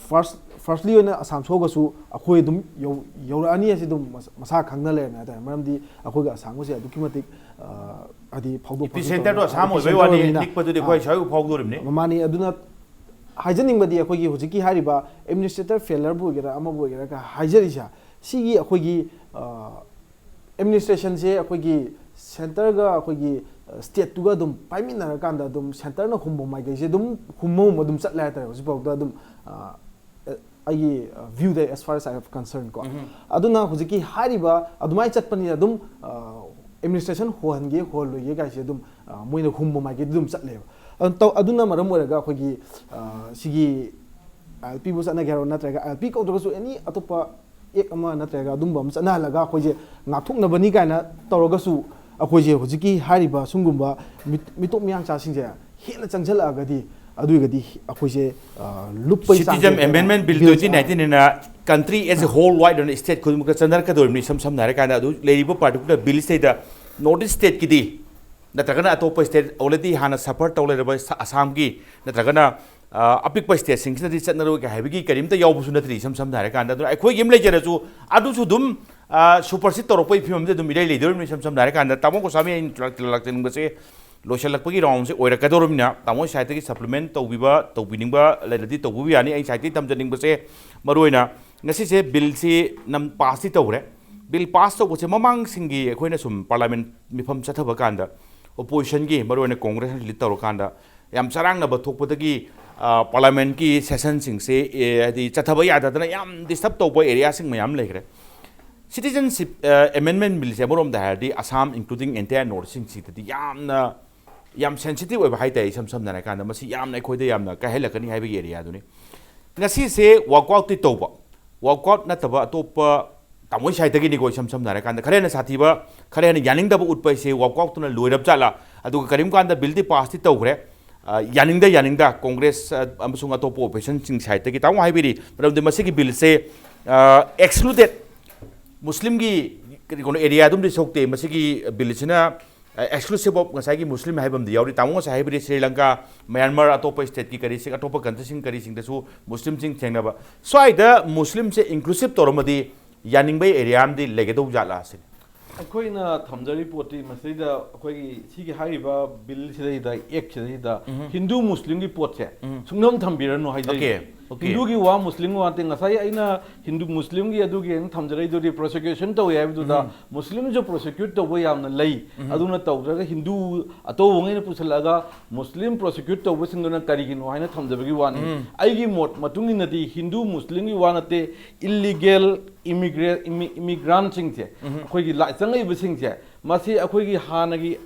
ꯐꯥꯔꯁ, ꯐꯥꯔꯁꯂꯤ ꯑꯣꯏꯅ ꯑꯁꯥꯝ ꯁꯣꯛꯑꯒꯁꯨ ꯑꯩꯈꯣꯏ ꯑꯗꯨꯝ ꯌꯧ-, ꯌꯧꯔꯛꯑꯅꯤ ꯍꯥꯏꯁꯤ ꯑꯗꯨꯝ ꯃꯁ-, ꯃꯁꯥ ꯈꯪꯅ ꯂꯩꯔꯝꯃꯦ ꯍꯥꯏꯇꯥꯔꯦ꯫ ꯃꯔꯝꯗꯤ ꯑꯩꯈꯣꯏꯒ ꯑꯁꯥꯝꯒꯁꯦ ꯑꯗꯨꯛꯀꯤ ꯃꯇꯤꯛ, ꯑ, ꯍꯥꯏꯗꯤ ꯐꯥꯎꯗꯣꯛ ꯐꯥꯎꯖꯤꯟ ꯏꯄꯤꯁꯦꯟꯇꯔꯗꯣ ꯇꯧꯔꯒ ꯑꯁꯥꯝ ꯑꯣꯏꯕꯩ ꯏꯄꯤꯁꯦꯟꯇꯔ ꯋꯥꯅꯤ, ꯑꯣꯏꯕꯅꯤꯅ, ꯅꯤꯛꯄꯗꯨꯗꯤ ꯑꯩꯈꯣꯏ ꯑꯥ, ꯁ꯭ꯋꯥꯏꯕꯨ ꯐꯥꯎꯗꯣꯔꯤꯕꯅꯤ꯫ ꯃꯥꯅꯤ꯫ ꯑꯗꯨꯅ ꯍꯥꯏꯖꯅꯤꯡꯕꯗꯤ ꯑꯩꯈꯣꯏꯒꯤ ꯍꯧꯖꯤꯛꯀꯤ ꯍꯥꯏꯔꯤꯕ ꯑꯦꯗꯃꯤꯅꯤꯁꯇ꯭ꯔꯦꯇꯔ ꯐꯦꯂꯔꯕꯨ ꯑꯣꯏꯒꯦꯔꯥ ꯑꯃꯕꯨ ꯑꯣꯏꯒꯦꯔꯥ ꯀ-, ꯍꯥꯏꯖꯔꯤꯁꯦ ꯁꯤꯒꯤ ꯑꯩꯈꯣꯏꯒꯤ, ꯑ, ꯑꯦꯗꯃꯤꯅꯤꯁꯇ꯭ꯔꯦꯁꯟꯁꯦ ꯑꯩꯈꯣꯏꯒꯤ ꯁꯦꯟꯇꯔꯒ ꯑꯩꯈꯣꯏꯒꯤ, ꯑ, ꯁ꯭ꯇꯦꯠꯇꯨꯒ ꯑꯗꯨꯝ ꯄꯥꯏꯃꯤꯟꯅꯔꯀꯥꯟꯗ ꯑꯗꯨꯝ ꯁꯦꯟꯇꯔꯅ ꯍꯨꯝꯕ ꯃꯥꯏꯀꯩꯁꯦ ꯑꯗꯨꯝ ꯍꯨꯝꯕ ꯍꯨꯝꯕ ꯑꯗꯨꯝ ꯆꯠꯂꯦ ꯍꯥꯏꯇꯥꯔꯦ ꯍꯧꯖꯤꯛꯐꯥꯎꯗ ꯑꯗꯨꯝ, ꯑ, ꯑ, ꯑꯩꯒꯤ, ꯑ, ꯚ꯭ꯌꯨꯗ as far as I have concern ꯀꯣ꯫ ꯎꯝ꯫ ꯑꯗꯨꯅ ꯍꯧꯖꯤꯛꯀꯤ ꯍꯥꯏꯔꯤꯕ ꯑꯗꯨꯃꯥꯏꯅ ꯆꯠꯄꯅꯤꯅ ꯑꯗꯨꯝ, ꯑ, ꯑꯦꯗꯃꯤꯅꯤꯁꯇ꯭ꯔꯦꯁꯟ ꯍꯣꯍꯟꯒꯦ ꯍꯣꯍꯜꯂꯣꯏꯒꯦ ꯀꯥꯏꯁꯦ ꯑꯗꯨꯝ, ꯑ, ꯃꯣꯏꯅ ꯍꯨꯝꯕ ꯃꯥꯏꯀꯩꯗ ꯑꯗꯨꯝ ꯆꯠꯂꯦꯕ꯫ ꯑꯗꯨ ꯇꯧ-, ꯑꯗꯨꯅ ꯃꯔꯝ ꯑꯣꯏꯔꯒ ꯑꯩꯈꯣꯏꯒꯤ, ꯑ, ꯁꯤꯒꯤ ꯑꯥꯏ ꯑꯦꯜ ꯄꯤꯕꯨ ꯆꯠꯅꯒꯦ ꯍꯥꯏꯔꯣ, ꯅꯠꯇ꯭ꯔꯒ ꯑꯥꯏ ꯑꯦꯜ ꯄꯤ ꯀꯧꯗ꯭ꯔꯒꯁꯨ ꯑꯦꯅꯤ ꯑꯇꯣꯞꯄ ꯑꯦꯛ ꯑꯃ ꯅꯠꯇ꯭ꯔꯒ ꯑꯗꯨꯝꯕ ꯑꯃ ꯆꯠꯅꯍꯜꯂꯒ ꯑꯩꯈꯣꯏꯁꯦ ꯉꯥꯛꯊꯣꯛꯅꯕꯅꯤ ꯀꯥꯏꯅ ꯇꯧꯔꯒꯁꯨ, ꯑꯩꯈꯣꯏꯁꯦ ꯍꯧꯖꯤꯛꯀꯤ ꯍꯥꯏꯔꯤꯕ ꯁꯤꯒꯨꯝꯕ ꯃꯤꯠ-, ꯃꯤꯇꯣꯞ ꯃꯤꯌꯥꯡꯆꯥꯁꯤꯡꯁꯦ ꯍꯦꯟꯅ ꯆꯪꯁꯤꯜꯂꯛꯑꯒꯗꯤ, ꯑꯗꯨ ꯑꯣꯏꯔꯒꯗꯤ ꯑꯩꯈꯣꯏꯁꯦ, ꯑ, ꯂꯨꯞꯄꯒꯤ ꯆꯥꯡꯁꯦ ꯁꯤꯇꯤꯖꯟ ꯍꯦꯟꯅ ꯑꯦꯃꯦꯟꯃꯦꯟ ꯕꯤꯜ ꯕꯤꯜ, ꯇ꯭ꯋꯦꯟꯇꯤ ꯅꯥꯏꯟꯇꯤꯟ ꯑꯅ ꯀꯟꯇ꯭ꯔꯤ ꯑꯦꯁ ꯑꯦ ꯍꯣꯜ ꯋꯥꯏꯗ ꯑꯣꯏꯅ ꯁ꯭ꯇꯦꯠ ꯈꯨꯗꯤꯡꯃꯛꯇ ꯆꯠꯅꯔꯛꯀꯗꯧꯔꯤꯕꯅꯤ꯫ ꯏꯁꯝ ꯁꯝꯅ ꯍꯥꯏꯔꯀꯥꯟꯗ ꯑꯗꯨ ꯂꯩꯔꯤꯕ ꯄꯥꯔꯇꯤꯀꯨꯂꯔ ꯕꯤꯜꯁꯤꯗꯩꯗ ꯅꯣꯔꯠ ꯏꯁ ꯁ꯭ꯇꯦꯠꯀꯤꯗꯤ ꯅꯠꯇ꯭ꯔꯒꯅ ꯑꯇꯣꯞꯄ ꯁ꯭ꯇꯦꯠ ꯑꯣꯜꯔꯦꯗꯤ ꯍꯥꯟꯅ ꯁꯐꯔ ꯇꯧ ꯂꯩꯔꯕ ꯁ-, ꯑꯁꯥꯝꯒꯤ ꯅꯠꯇ꯭ꯔꯒꯅ, ꯑ, ꯑꯄꯤꯛꯄ ꯁ꯭ꯇꯦꯠꯁꯤꯡꯁꯤꯅꯗꯤ ꯆꯠꯅꯔꯣꯏ ꯀꯥꯏ ꯍꯥꯏꯕꯒꯤ ꯀꯔꯤꯝꯇ ꯌꯥꯎꯕꯁꯨ ꯅꯠꯇ꯭ꯔꯤ꯫ ꯏꯁꯝ ꯁꯝꯅ ꯍꯥꯏꯔꯀꯥꯟꯗ ꯑꯗꯨꯅ ꯑꯩꯈꯣꯏꯒꯤ ꯑꯃ ꯂꯩꯖꯔꯁꯨ ꯑꯗꯨꯁꯨ ꯑꯗꯨꯝ, ꯑ, ꯁꯨꯄꯔꯁꯤꯠ ꯇꯧꯔꯛꯄꯒꯤ ꯐꯤꯕꯝꯗ ꯑꯗꯨꯝ ꯏꯔꯩ ꯂꯩꯗꯧꯔꯤꯕꯅꯤ꯫ ꯏꯁꯝ ꯁꯝꯅ ꯍꯥꯏꯔꯀꯥꯟꯗ ꯇꯥꯃꯣ ꯒꯣꯁꯥꯃꯤ ꯑꯩꯅ ꯂꯥꯛ-, ꯂꯥꯛꯆꯅꯤꯡꯕꯁꯦ ꯂꯣꯏꯁꯤꯜꯂꯛꯄꯒꯤ ꯔꯥꯎꯟꯁꯦ ꯑꯣꯏꯔꯛꯀꯗꯧꯔꯕꯅꯤꯅ, ꯇꯥꯃꯣ ꯁꯥꯏꯠꯇꯒꯤ ꯁꯄ꯭ꯂꯤꯃꯦꯟ ꯇꯧꯕꯤꯕ, ꯇꯧꯕꯤꯅꯤꯡꯕ ꯂꯩꯔꯗꯤ ꯇꯧꯕꯤꯕ ꯌꯥꯅꯤ꯫ ꯑꯩ ꯁꯥꯏꯠꯇꯒꯤ ꯊꯝꯖꯅꯤꯡꯕꯁꯦ, ꯃꯔꯨꯑꯣꯏꯅ ꯉꯁꯤꯁꯦ ꯕꯤꯜꯁꯤ ꯅꯝ ꯄꯥꯁꯇꯤ ꯇꯧꯈ꯭ꯔꯦ꯫ ꯕꯤꯜ ꯄꯥꯁ ꯇꯧꯕꯁꯦ ꯃꯃꯥꯡꯁꯤꯡꯒꯤ ꯑꯩꯈꯣꯏꯅ ꯁꯨꯝ ꯄꯥꯔꯂꯥꯃꯦꯟ ꯃꯤꯐꯝ ꯆꯠꯊꯕ ꯀꯥꯟꯗ, ꯑꯣꯄꯣꯖꯤꯁꯟꯒꯤ, ꯃꯔꯨꯑꯣꯏꯅ ꯀꯣꯡꯒ꯭ꯔꯦꯁꯅ ꯂꯤꯗ ꯇꯧꯔꯀꯥꯟꯗ, ꯌꯥꯝ ꯆꯔꯥꯡꯅꯕ ꯊꯣꯛꯄꯗꯒꯤ, ꯑ, ꯄꯥꯔꯂꯥꯃꯦꯟꯀꯤ ꯁꯦꯁꯟꯁꯤꯡꯁꯦ, ꯑꯦ, ꯍꯥꯏꯗꯤ ꯆꯠꯊꯕ ꯌꯥꯗꯗꯅ ꯌꯥꯝ ꯗꯤꯁꯇꯔꯕ ꯇꯧꯕ ꯑꯦꯔꯤꯌꯥꯁꯤꯡ ꯃꯌꯥꯝ ꯂꯩꯈ꯭ꯔꯦ꯫ ꯁꯤꯇꯤꯖꯟꯁꯤꯞ, ꯑ, ꯑꯦꯃꯦꯟꯃꯦꯟ ꯕꯤꯜꯁꯦ ꯑꯃꯔꯣꯝꯗ ꯍꯥꯏꯔꯗꯤ ꯑꯁꯥꯝ, including entire ꯅꯣꯔꯠ ꯏꯁꯁꯤꯡꯁꯤꯗꯗꯤ ꯌꯥꯝꯅ, ꯌꯥꯝ ꯁꯦꯟꯁꯤꯇꯤꯚ ꯑꯣꯏꯕ ꯍꯥꯏꯇꯥꯔꯦ꯫ ꯏꯁꯝ ꯁꯝꯅ ꯍꯥꯏꯔꯀꯥꯟꯗ ꯃꯁꯤ ꯌꯥꯝꯅ ꯑꯩꯈꯣꯏꯗ ꯌꯥꯝꯅ ꯀꯥꯏꯍꯜꯂꯛꯀꯅꯤ ꯍꯥꯏꯕꯒꯤ ꯑꯦꯔꯤꯌꯥꯗꯨꯅꯤ꯫ ꯉꯁꯤꯁꯦ ꯋꯥꯛꯑꯥꯎꯠꯇꯤ ꯇꯧꯕ, ꯋꯥꯛꯑꯥꯎꯠ ꯅꯠꯇꯕ ꯑꯇꯣꯞꯄ, ꯇꯥꯃꯣ ꯁꯥꯏꯠꯇꯒꯤꯅꯤꯀꯣ, ꯏꯁꯝ ꯁꯝꯅ ꯍꯥꯏꯔꯀꯥꯟꯗ ꯈꯔ ꯍꯦꯟꯅ ꯁꯥꯊꯤꯕ, ꯈꯔ ꯍꯦꯟꯅ ꯌꯥꯅꯤꯡꯗꯕ ꯎꯠꯄ ꯍꯥꯏꯁꯦ ꯋꯥꯛꯑꯥꯎꯠꯇꯨꯅ ꯂꯣꯏꯔꯕ ꯖꯥꯠꯂꯥ? ꯑꯗꯨꯒ ꯀꯔꯤꯒꯨꯝꯕ ꯀꯥꯟꯗ ꯕꯤꯜꯗꯤ ꯄꯥꯁꯇꯤ ꯇꯧꯈ꯭ꯔꯦ, ꯑ, ꯌꯥꯅꯤꯡꯗ ꯌꯥꯅꯤꯡꯗ ꯀꯣꯡꯒ꯭ꯔꯦꯁ, ꯑ, ꯑꯃꯁꯨꯡ ꯑꯇꯣꯞꯄ ꯑꯣꯄꯣꯖꯤꯁꯟꯁꯤꯡ ꯁꯥꯏꯠꯇꯒꯤ ꯇꯥꯃꯣ ꯍꯥꯏꯕꯤꯔꯤ, ꯃꯔꯝꯗꯤ ꯃꯁꯤꯒꯤ ꯕꯤꯜꯁꯦ, ꯑ, excluded ꯃꯨꯁꯂꯤꯝꯒꯤ ꯀꯔꯤꯒꯨꯝꯕ ꯑꯦꯔꯤꯌꯥ ꯑꯗꯨꯝꯗꯤ ꯁꯣꯛꯇꯦ꯫ ꯃꯁꯤꯒꯤ ꯕꯤꯜꯁꯤꯅ, ꯑ, exclusive of ꯉꯁꯥꯏꯒꯤ ꯃꯨꯁꯂꯤꯝ ꯍꯥꯏꯕ ꯑꯃꯗꯤ ꯌꯥꯎꯔꯤ꯫ ꯇꯥꯃꯣ ꯉꯁꯥꯏ ꯍꯥꯏꯕꯤꯔꯤ ꯁ꯭ꯔꯤ ꯂꯪꯀꯥ, ꯃꯌꯥꯟꯃꯥꯔ, ꯑꯇꯣꯞꯄ ꯁ꯭ꯇꯦꯠꯀꯤ ꯀꯔꯤꯁꯤꯡ, ꯑꯇꯣꯞꯄ ꯀꯟꯇ꯭ꯔꯤꯁꯤꯡ ꯀꯔꯤꯁꯤꯡꯗꯁꯨ ꯃꯨꯁꯂꯤꯝꯁꯤꯡ ꯊꯦꯡꯅꯕ꯫ ꯁ꯭ꯋꯥꯏꯗ ꯃꯨꯁꯂꯤꯝꯁꯦ inclusive ꯇꯧꯔꯝꯃꯗꯤ ꯌꯥꯅꯤꯡꯕꯒꯤ ꯑꯦꯔꯤꯌꯥ ꯑꯃꯗꯤ ꯂꯩꯒꯗꯧ ꯖꯥꯠꯂꯥ ꯁꯤꯅꯤ꯫ ꯑꯩꯈꯣꯏꯅ ꯊꯝꯖꯔꯤ ꯄꯣꯠꯇꯤ ꯃꯁꯤꯗꯩꯗ ꯑꯩꯈꯣꯏꯒꯤ ꯁꯤꯒꯤ ꯍꯥꯏꯔꯤꯕ ꯕꯤꯜꯁꯤꯗꯩꯗ, ꯑꯦꯛꯁꯤꯗꯩꯗ ꯎꯝ꯫ ꯍꯤꯟꯗꯨ ꯃꯨꯁꯂꯤꯝꯒꯤ ꯄꯣꯠꯁꯦ ꯎꯝ꯫ ꯁꯨꯡꯅꯝ ꯊꯝꯕꯤꯔꯅꯨ ꯍꯥꯏꯖꯔꯤ꯫ Okay, okay. ꯍꯤꯟꯗꯨꯒꯤ ꯋꯥ, ꯃꯨꯁꯂꯤꯝꯒꯤ ꯋꯥ ꯅꯠꯇꯦ꯫ ꯉꯁꯥꯏ ꯑꯩꯅ ꯍꯤꯟꯗꯨ ꯃꯨꯁꯂꯤꯝꯒꯤ ꯑꯗꯨꯒꯤ ꯑꯩꯅ ꯊꯝꯖꯔꯛꯏꯗꯨꯗꯤ, ꯄ꯭ꯔꯣꯁꯤꯀ꯭ꯌꯨꯁꯟ ꯇꯧꯋꯦ ꯍꯥꯏꯕꯗꯨꯗ ꯎꯝ꯫ ꯃꯨꯁꯂꯤꯝꯁꯨ ꯄ꯭ꯔꯣꯁꯤꯀ꯭ꯌꯨꯠ ꯇꯧꯕ ꯌꯥꯝꯅ ꯂꯩ꯫ ꯎꯝ꯫ ꯑꯗꯨꯅ ꯇꯧꯗ꯭ꯔꯒ ꯍꯤꯟꯗꯨ ꯑꯇꯧꯕꯉꯩꯅ ꯄꯨꯁꯤꯜꯂꯛꯑꯒ ꯃꯨꯁꯂꯤꯝ ꯄ꯭ꯔꯣꯁꯤꯀ꯭ꯌꯨꯠ ꯇꯧꯕꯁꯤꯡꯗꯨꯅ ꯀꯔꯤꯒꯤꯅꯣ ꯍꯥꯏꯅ ꯊꯝꯖꯕꯒꯤ ꯋꯥꯅꯤ꯫ ꯎꯝ꯫ ꯑꯩꯒꯤ ꯃꯣꯠ ꯃꯇꯨꯡ ꯏꯟꯅꯗꯤ ꯍꯤꯟꯗꯨ ꯃꯨꯁꯂꯤꯝꯒꯤ ꯋꯥ ꯅꯠꯇꯦ, ꯏꯜꯂꯤꯒꯦꯜ ꯏꯃꯤꯒ꯭ꯔꯦ-, ꯏꯃꯤ-, ꯏꯃꯤꯒ꯭ꯔꯥꯟꯁꯤꯡꯁꯦ, ꯎꯝ꯫ ꯑꯩꯈꯣꯏꯒꯤ ꯂꯥꯛ-, ꯆꯪꯉꯛꯏꯕꯁꯤꯡꯁꯦ, ꯃꯁꯤ ꯑꯩꯈꯣꯏꯒꯤ ꯍꯥꯟꯅꯒꯤ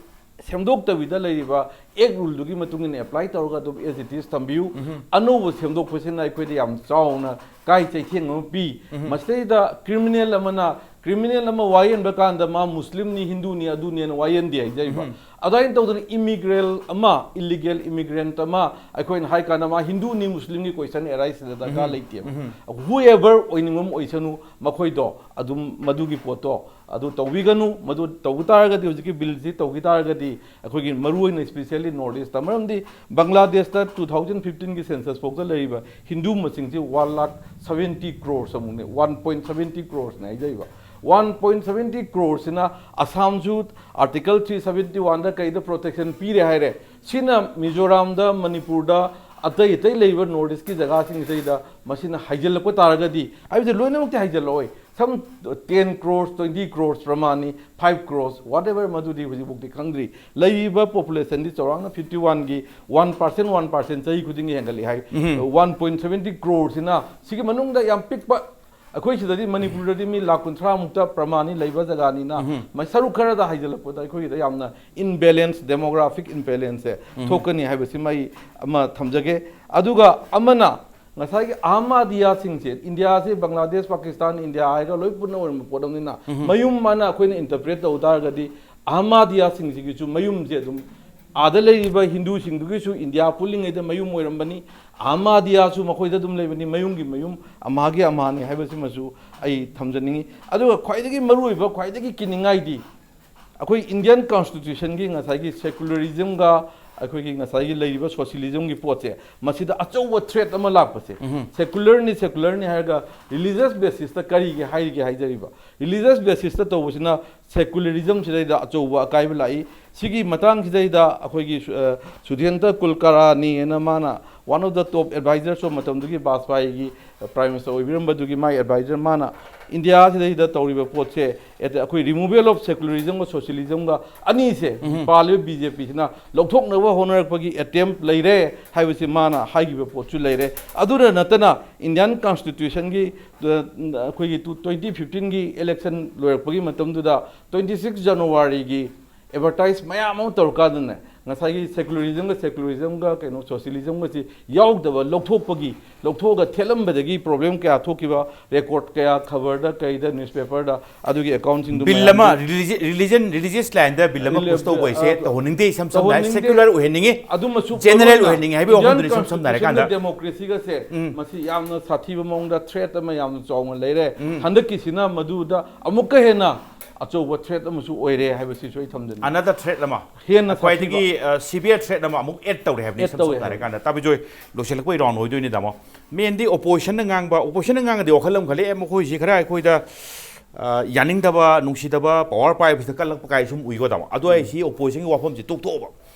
ꯁꯦꯝꯗꯣꯛꯇꯕꯤꯗ ꯂꯩꯔꯤꯕ ꯑꯦꯛ ꯔꯨꯜꯗꯨꯒꯤ ꯃꯇꯨꯡ ꯏꯟꯅ ꯑꯦꯄ꯭ꯂꯥꯏ ꯇꯧꯔꯒ ꯑꯗꯨꯝ as it is ꯊꯝꯕꯤꯌꯨ꯫ ꯎꯝ꯫ ꯑꯅꯧꯕ ꯁꯦꯝꯗꯣꯛꯄꯁꯤꯅ ꯑꯩꯈꯣꯏꯗ ꯌꯥꯝ ꯆꯥꯎꯅ ꯀꯥꯏ ꯆꯩꯊꯦꯡ ꯑꯃ ꯄꯤ꯫ ꯎꯝ꯫ ꯃꯁꯤꯗꯩꯗ ꯀ꯭ꯔꯤꯃꯤꯅꯦꯜ ꯑꯃꯅ ꯀ꯭ꯔꯤꯃꯤꯅꯦꯜ ꯑꯃ ꯋꯥꯌꯦꯟꯕ ꯀꯥꯟꯗ ꯃꯥ ꯃꯨꯁꯂꯤꯝꯅꯤ, ꯍꯤꯟꯗꯨꯅꯤ, ꯑꯗꯨꯅꯦꯅ ꯋꯥꯌꯦꯟꯗꯦ ꯍꯥꯏꯖꯔꯤꯕ꯫ ꯎꯝ꯫ ꯑꯗꯨꯃꯥꯏꯅ ꯇꯧꯗꯅ ꯏꯃꯤꯒ꯭ꯔꯦꯜ ꯑꯃ, ꯏꯜꯂꯤꯒꯦꯜ ꯏꯃꯤꯒ꯭ꯔꯦꯟꯠ ꯑꯃ ꯑꯩꯈꯣꯏꯅ ꯍꯥꯏ ꯀꯥꯟꯗ ꯃꯥ ꯍꯤꯟꯗꯨꯅꯤ, ꯃꯨꯁꯂꯤꯝꯒꯤ ꯀꯣꯏꯁꯟ ꯑꯦꯔꯥꯏꯁ ꯗꯔꯀꯥꯔ ꯎꯝ꯫ ꯂꯩꯇꯦꯕ꯫ ꯎꯝ꯫ Whoever ꯑꯣꯏꯅꯤꯡꯕ ꯑꯃ ꯑꯣꯏꯁꯅꯨ, ꯃꯈꯣꯏꯗꯣ ꯑꯗꯨꯝ ꯃꯗꯨꯒꯤ ꯄꯣꯠꯇꯣ ꯑꯗꯨ ꯇꯧꯕꯤꯒꯅꯨ꯫ ꯃꯗꯨ ꯇꯧꯕ ꯇꯥꯔꯒꯗꯤ, ꯍꯧꯖꯤꯛꯀꯤ ꯕꯤꯜꯁꯤ ꯇꯧꯈꯤ ꯇꯥꯔꯒꯗꯤ, ꯑꯩꯈꯣꯏꯒꯤ ꯃꯔꯨꯑꯣꯏꯅ especially North East ꯇ, ꯃꯔꯝꯗꯤ ꯕꯪꯒ꯭ꯂꯥꯗꯦꯁꯇ two thousand fifteen ꯒꯤ census ꯐꯥꯎꯗ ꯂꯩꯔꯤꯕ Hindu ꯃꯁꯤꯡꯁꯤ one lakh seventy crores ꯑꯃꯨꯛꯅꯦ, one point seventy crores ꯅꯦ ꯍꯥꯏꯖꯔꯤꯕ꯫ One point seventy crores ꯁꯤꯅ ꯑꯁꯥꯝꯁꯨ Article three seventy one ꯗ ꯀꯩꯗ protection ꯄꯤꯔꯦ ꯍꯥꯏꯔꯦ, ꯁꯤꯅ ꯃꯤꯖꯣꯔꯥꯝꯗ, ꯃꯅꯤꯄꯨꯔꯗ, ꯑꯇꯩ ꯑꯇꯩ ꯂꯩꯔꯤꯕ North East ꯀꯤ ꯖꯒꯥꯁꯤꯡꯁꯤꯗꯩꯗ ꯃꯁꯤꯅ ꯍꯥꯏꯖꯤꯜꯂꯛꯄ ꯇꯥꯔꯒꯗꯤ, ꯍꯥꯏꯕꯗꯤ ꯂꯣꯏꯅꯃꯛꯇꯤ ꯍꯥꯏꯖꯤꯜꯂꯛꯑꯣꯏ, some ten crores, twenty crores ꯄ꯭ꯔꯃꯥꯅꯤ, five crores, whatever, ꯃꯗꯨꯗꯤ ꯍꯧꯖꯤꯛꯐꯥꯎꯗꯤ ꯈꯪꯗ꯭ꯔꯤ꯫ ꯂꯩꯔꯤꯕ population ꯗꯤ ꯆꯥꯎꯔꯥꯛꯅ fifty one ꯒꯤ one percent, one percent ꯆꯍꯤ ꯈꯨꯗꯤꯡꯒꯤ ꯍꯦꯟꯒꯠꯂꯤ ꯍꯥꯏ꯫ One point seventy crores ꯁꯤꯅ, ꯁꯤꯒꯤ ꯃꯅꯨꯡꯗ ꯌꯥꯝ ꯄꯤꯛꯄ, ꯑꯩꯈꯣꯏ ꯁꯤꯗꯗꯤ, ꯃꯅꯤꯄꯨꯔꯗꯗꯤ ꯃꯤ ꯂꯥꯈ ꯀꯨꯟꯊ꯭ꯔꯥ ꯃꯨꯛꯇ ꯄ꯭ꯔꯃꯥꯅꯤ ꯂꯩꯕ ꯖꯒꯥꯅꯤꯅ, ꯃ-, ꯁꯔꯨꯛ ꯈꯔꯗ ꯍꯥꯏꯖꯤꯜꯂꯛꯄꯗ ꯑꯩꯈꯣꯏꯒꯤꯗ ꯌꯥꯝꯅ imbalance, demographic imbalance ꯁꯦ ꯊꯣꯛꯀꯅꯤ ꯍꯥꯏꯕꯁꯤꯃ ꯑꯩ ꯑꯃ ꯊꯝꯖꯒꯦ꯫ ꯑꯗꯨꯒ ꯑꯃꯅ, ꯉꯁꯥꯏꯒꯤ ꯑꯍꯃꯗꯤꯌꯥꯁꯤꯡꯁꯦ, ꯏꯟꯗꯤꯌꯥꯁꯦ ꯕꯪꯒ꯭ꯂꯥꯗꯦꯁ, ꯄꯥꯀꯤꯁꯇꯥꯟ, ꯏꯟꯗꯤꯌꯥ ꯍꯥꯏꯔꯒ ꯂꯣꯏ ꯄꯨꯟꯅ ꯑꯣꯏꯔꯝꯕ ꯄꯣꯠ ꯑꯃꯅꯤꯅ, ꯃꯌꯨꯝ ꯑꯅ ꯑꯩꯈꯣꯏꯅ interpret ꯇꯧ ꯇꯥꯔꯒꯗꯤ, ꯑꯍꯃꯗꯤꯌꯥꯁꯤꯡꯁꯤꯒꯤꯁꯨ ꯃꯌꯨꯝꯁꯦ ꯑꯗꯨꯝ, ꯑꯥꯗ ꯂꯩꯔꯤꯕ ꯍꯤꯟꯗꯨꯁꯤꯡꯗꯨꯒꯤꯁꯨ ꯏꯟꯗꯤꯌꯥ ꯄꯨꯜꯂꯤꯉꯩꯗ ꯃꯌꯨꯝ ꯑꯣꯏꯔꯝꯕꯅꯤ, ꯑꯍꯃꯗꯤꯌꯥꯁꯨ ꯃꯈꯣꯏꯗ ꯑꯗꯨꯝ ꯂꯩꯕꯅꯤ, ꯃꯌꯨꯝꯒꯤ ꯃꯌꯨꯝ, ꯑꯃꯍꯥꯒꯤ ꯑꯃꯍꯥꯅꯤ ꯍꯥꯏꯕꯁꯤꯃꯁꯨ ꯑꯩ ꯊꯝꯖꯅꯤꯡꯉꯤ꯫ ꯑꯗꯨꯒ ꯈ꯭ꯋꯥꯏꯗꯒꯤ ꯃꯔꯨꯑꯣꯏꯕ, ꯈ꯭ꯋꯥꯏꯗꯒꯤ ꯀꯤꯅꯤꯡꯉꯥꯏꯗꯤ, ꯑꯩꯈꯣꯏ Indian Constitution ꯒꯤ ꯉꯁꯥꯏꯒꯤ secularism ꯒ ꯑꯩꯈꯣꯏꯒꯤ ꯉꯁꯥꯏꯒꯤ ꯂꯩꯔꯤꯕ socialism ꯒꯤ ꯄꯣꯠꯁꯦ, ꯃꯁꯤꯗ ꯑꯆꯧꯕ threat ꯑꯃ ꯂꯥꯛꯄꯁꯦ, secular ꯅꯤ, secular ꯅꯤ ꯍꯥꯏꯔꯒ religious basis ꯇ ꯀꯔꯤꯒꯤ ꯍꯥꯏꯔꯤꯒꯦ ꯍꯥꯏꯖꯔꯤꯕ? Religious basis ꯇ ꯇꯧꯕꯁꯤꯅ secularism ꯁꯤꯗꯩꯗ ꯑꯆꯧꯕ ꯑꯀꯥꯏꯕ ꯂꯥꯛꯏ꯫ ꯁꯤꯒꯤ ꯃꯇꯥꯡꯁꯤꯗꯩꯗ ꯑꯩꯈꯣꯏꯒꯤ ꯁꯨ-, ꯑ, ꯁꯨꯙꯦꯟꯗ꯭ꯔ ꯀꯨꯜꯀꯥꯔꯥꯅꯤ ꯍꯥꯏꯅ, ꯃꯥꯅ one of the top advisors of ꯃꯇꯝꯗꯨꯒꯤ ꯕꯥꯖꯄꯥꯏꯒꯤ Prime Minister ꯑꯣꯏꯕꯤꯔꯝꯕꯗꯨꯒꯤ ꯃꯥꯒꯤ advisor, ꯃꯥꯅ ꯏꯟꯗꯤꯌꯥꯁꯤꯗꯩꯗ ꯇꯧꯔꯤꯕ ꯄꯣꯠꯁꯦ, ꯑꯩꯈꯣꯏ removal of secularism ꯒ socialism ꯒ ꯑꯅꯤꯁꯦ ꯄꯥꯜꯂꯤꯕ B J P ꯁꯤꯅ ꯂꯧꯊꯣꯛꯅꯕ ꯍꯣꯠꯅꯔꯛꯄꯒꯤ attempt ꯂꯩꯔꯦ ꯍꯥꯏꯕꯁꯤ ꯃꯥꯅ ꯍꯥꯏꯈꯤꯕ ꯄꯣꯠꯁꯨ ꯂꯩꯔꯦ꯫ ꯑꯗꯨꯗ ꯅꯠꯇꯅ Indian Constitution ꯒꯤ, ꯑ, ꯑꯩꯈꯣꯏꯒꯤ two, twenty fifteen ꯒꯤ election ꯂꯣꯏꯔꯛꯄꯒꯤ ꯃꯇꯝꯗꯨꯗ twenty six January ꯒꯤ advertise ꯃꯌꯥꯝ ꯑꯃ ꯇꯧꯔꯀꯥꯟꯗꯅꯦ, ꯉꯁꯥꯏꯒꯤ secularism ꯒ, secularism ꯒ, ꯀꯩꯅꯣ, socialism ꯒꯁꯤ ꯌꯥꯎꯗꯕ ꯂꯧꯊꯣꯛꯄꯒꯤ, ꯂꯧꯊꯣꯛꯑꯒ ꯊꯦꯠꯂꯝꯕꯗꯒꯤ problem ꯀꯌꯥ ꯊꯣꯛꯈꯤꯕ, record ꯀꯌꯥ ꯈꯕꯔꯗ, ꯀꯩꯗ, newspaper ꯗ, ꯑꯗꯨꯒꯤ account ꯁꯤꯡꯗꯨ ꯕꯤꯜ ꯑꯃ, ꯃꯌꯥꯝꯗꯤ religion, religion, religious line ꯗ ꯕꯤꯜ ꯑꯃ ꯔꯤꯂꯤ-, push ꯇꯧꯕ ꯍꯥꯏꯁꯦ ꯑ, ꯇꯧꯍꯟꯅꯤꯡꯗꯦ, ꯏꯁꯝ ꯁꯝꯅ ꯍꯥꯏ, ꯇꯧꯍꯟꯅꯤꯡꯗꯦ꯫ Secular ꯑꯣꯏꯍꯟꯅꯤꯡꯉꯤ, ꯑꯗꯨꯃꯁꯨ general ꯃꯔꯨ ꯑꯣꯏꯅ ꯑꯣꯏꯍꯟꯅꯤꯡꯉꯤ ꯍꯥꯏꯕꯒꯤ Indian ꯋꯥꯐꯝꯗꯨꯅꯤ, ꯏꯁꯝ ꯁꯝꯅ Constitution ꯒ ꯍꯥꯏꯔꯀꯥꯟꯗ꯫ Democracy ꯒꯁꯦ ꯎꯝ꯫ ꯃꯁꯤ ꯌꯥꯝꯅ ꯁꯥꯊꯤꯕ ꯃꯑꯣꯡꯗ threat ꯑꯃ ꯌꯥꯝꯅ ꯆꯥꯎꯅ ꯂꯩꯔꯦ꯫ ꯎꯝ꯫ ꯍꯟꯗꯛꯀꯤꯁꯤꯅ ꯃꯗꯨꯗ ꯑꯃꯨꯛꯀ ꯍꯦꯟꯅ ꯑꯆꯧꯕ ꯊ꯭ꯔꯦꯠ ꯑꯃꯁꯨ ꯑꯣꯏꯔꯦ ꯍꯥꯏꯕꯁꯤꯁꯨ ꯑꯩ ꯊꯝꯖꯅꯤꯡꯉꯤ꯫ ꯑꯅꯗꯔ ꯊ꯭ꯔꯦꯠ ꯑꯃ ꯍꯦꯟꯅ ꯈ꯭ꯋꯥꯏꯗꯒꯤ ꯁꯥꯊꯤꯕ ꯁꯤꯚꯤꯌꯔ ꯊ꯭ꯔꯦꯠ ꯑꯃ ꯑꯃꯨꯛ ꯑꯦꯗ ꯇꯧꯔꯦ ꯍꯥꯏꯕꯅꯤ꯫ Add ꯁꯝ ꯇꯧꯔꯦ ꯁꯝꯅ ꯍꯥꯏꯕꯅꯤ꯫ ꯍꯥꯏꯔꯀꯥꯟꯗ ꯇꯥꯕꯤꯖꯣꯏ, ꯂꯣꯏꯁꯤꯜꯂꯛꯄꯒꯤ ꯔꯥꯎꯟ ꯑꯣꯏꯗꯣꯏꯅꯤ ꯇꯥꯃꯣ꯫ ꯃꯦꯟꯗꯤ ꯑꯣꯄꯣꯖꯤꯁꯟꯅ ꯉꯥꯡꯕ, ꯑꯣꯄꯣꯖꯤꯁꯟꯅ ꯉꯥꯡꯉꯗꯤ ꯋꯥꯈꯜ ꯑꯃ ꯈꯜꯂꯦ, "ꯑꯦ, ꯃꯈꯣꯏꯁꯤ ꯈꯔ ꯑꯩꯈꯣꯏꯗ ꯑ, ꯌꯥꯅꯤꯡꯗꯕ, ꯅꯨꯡꯁꯤꯗꯕ, ꯄꯋꯥꯔ ꯄꯥꯏꯕꯁꯤꯗ ꯀꯜꯂꯛꯄ ꯀꯥꯏ ꯁꯨꯝ ꯎꯏꯀꯣ ꯇꯥꯃꯣ"꯫ ꯑꯗꯣ ꯑꯩ ꯁꯤ ꯑꯣꯄꯣꯖꯤꯁꯟꯒꯤ ꯋꯥꯐꯝꯁꯤ ꯇꯣꯛꯊꯣꯛꯑꯕ,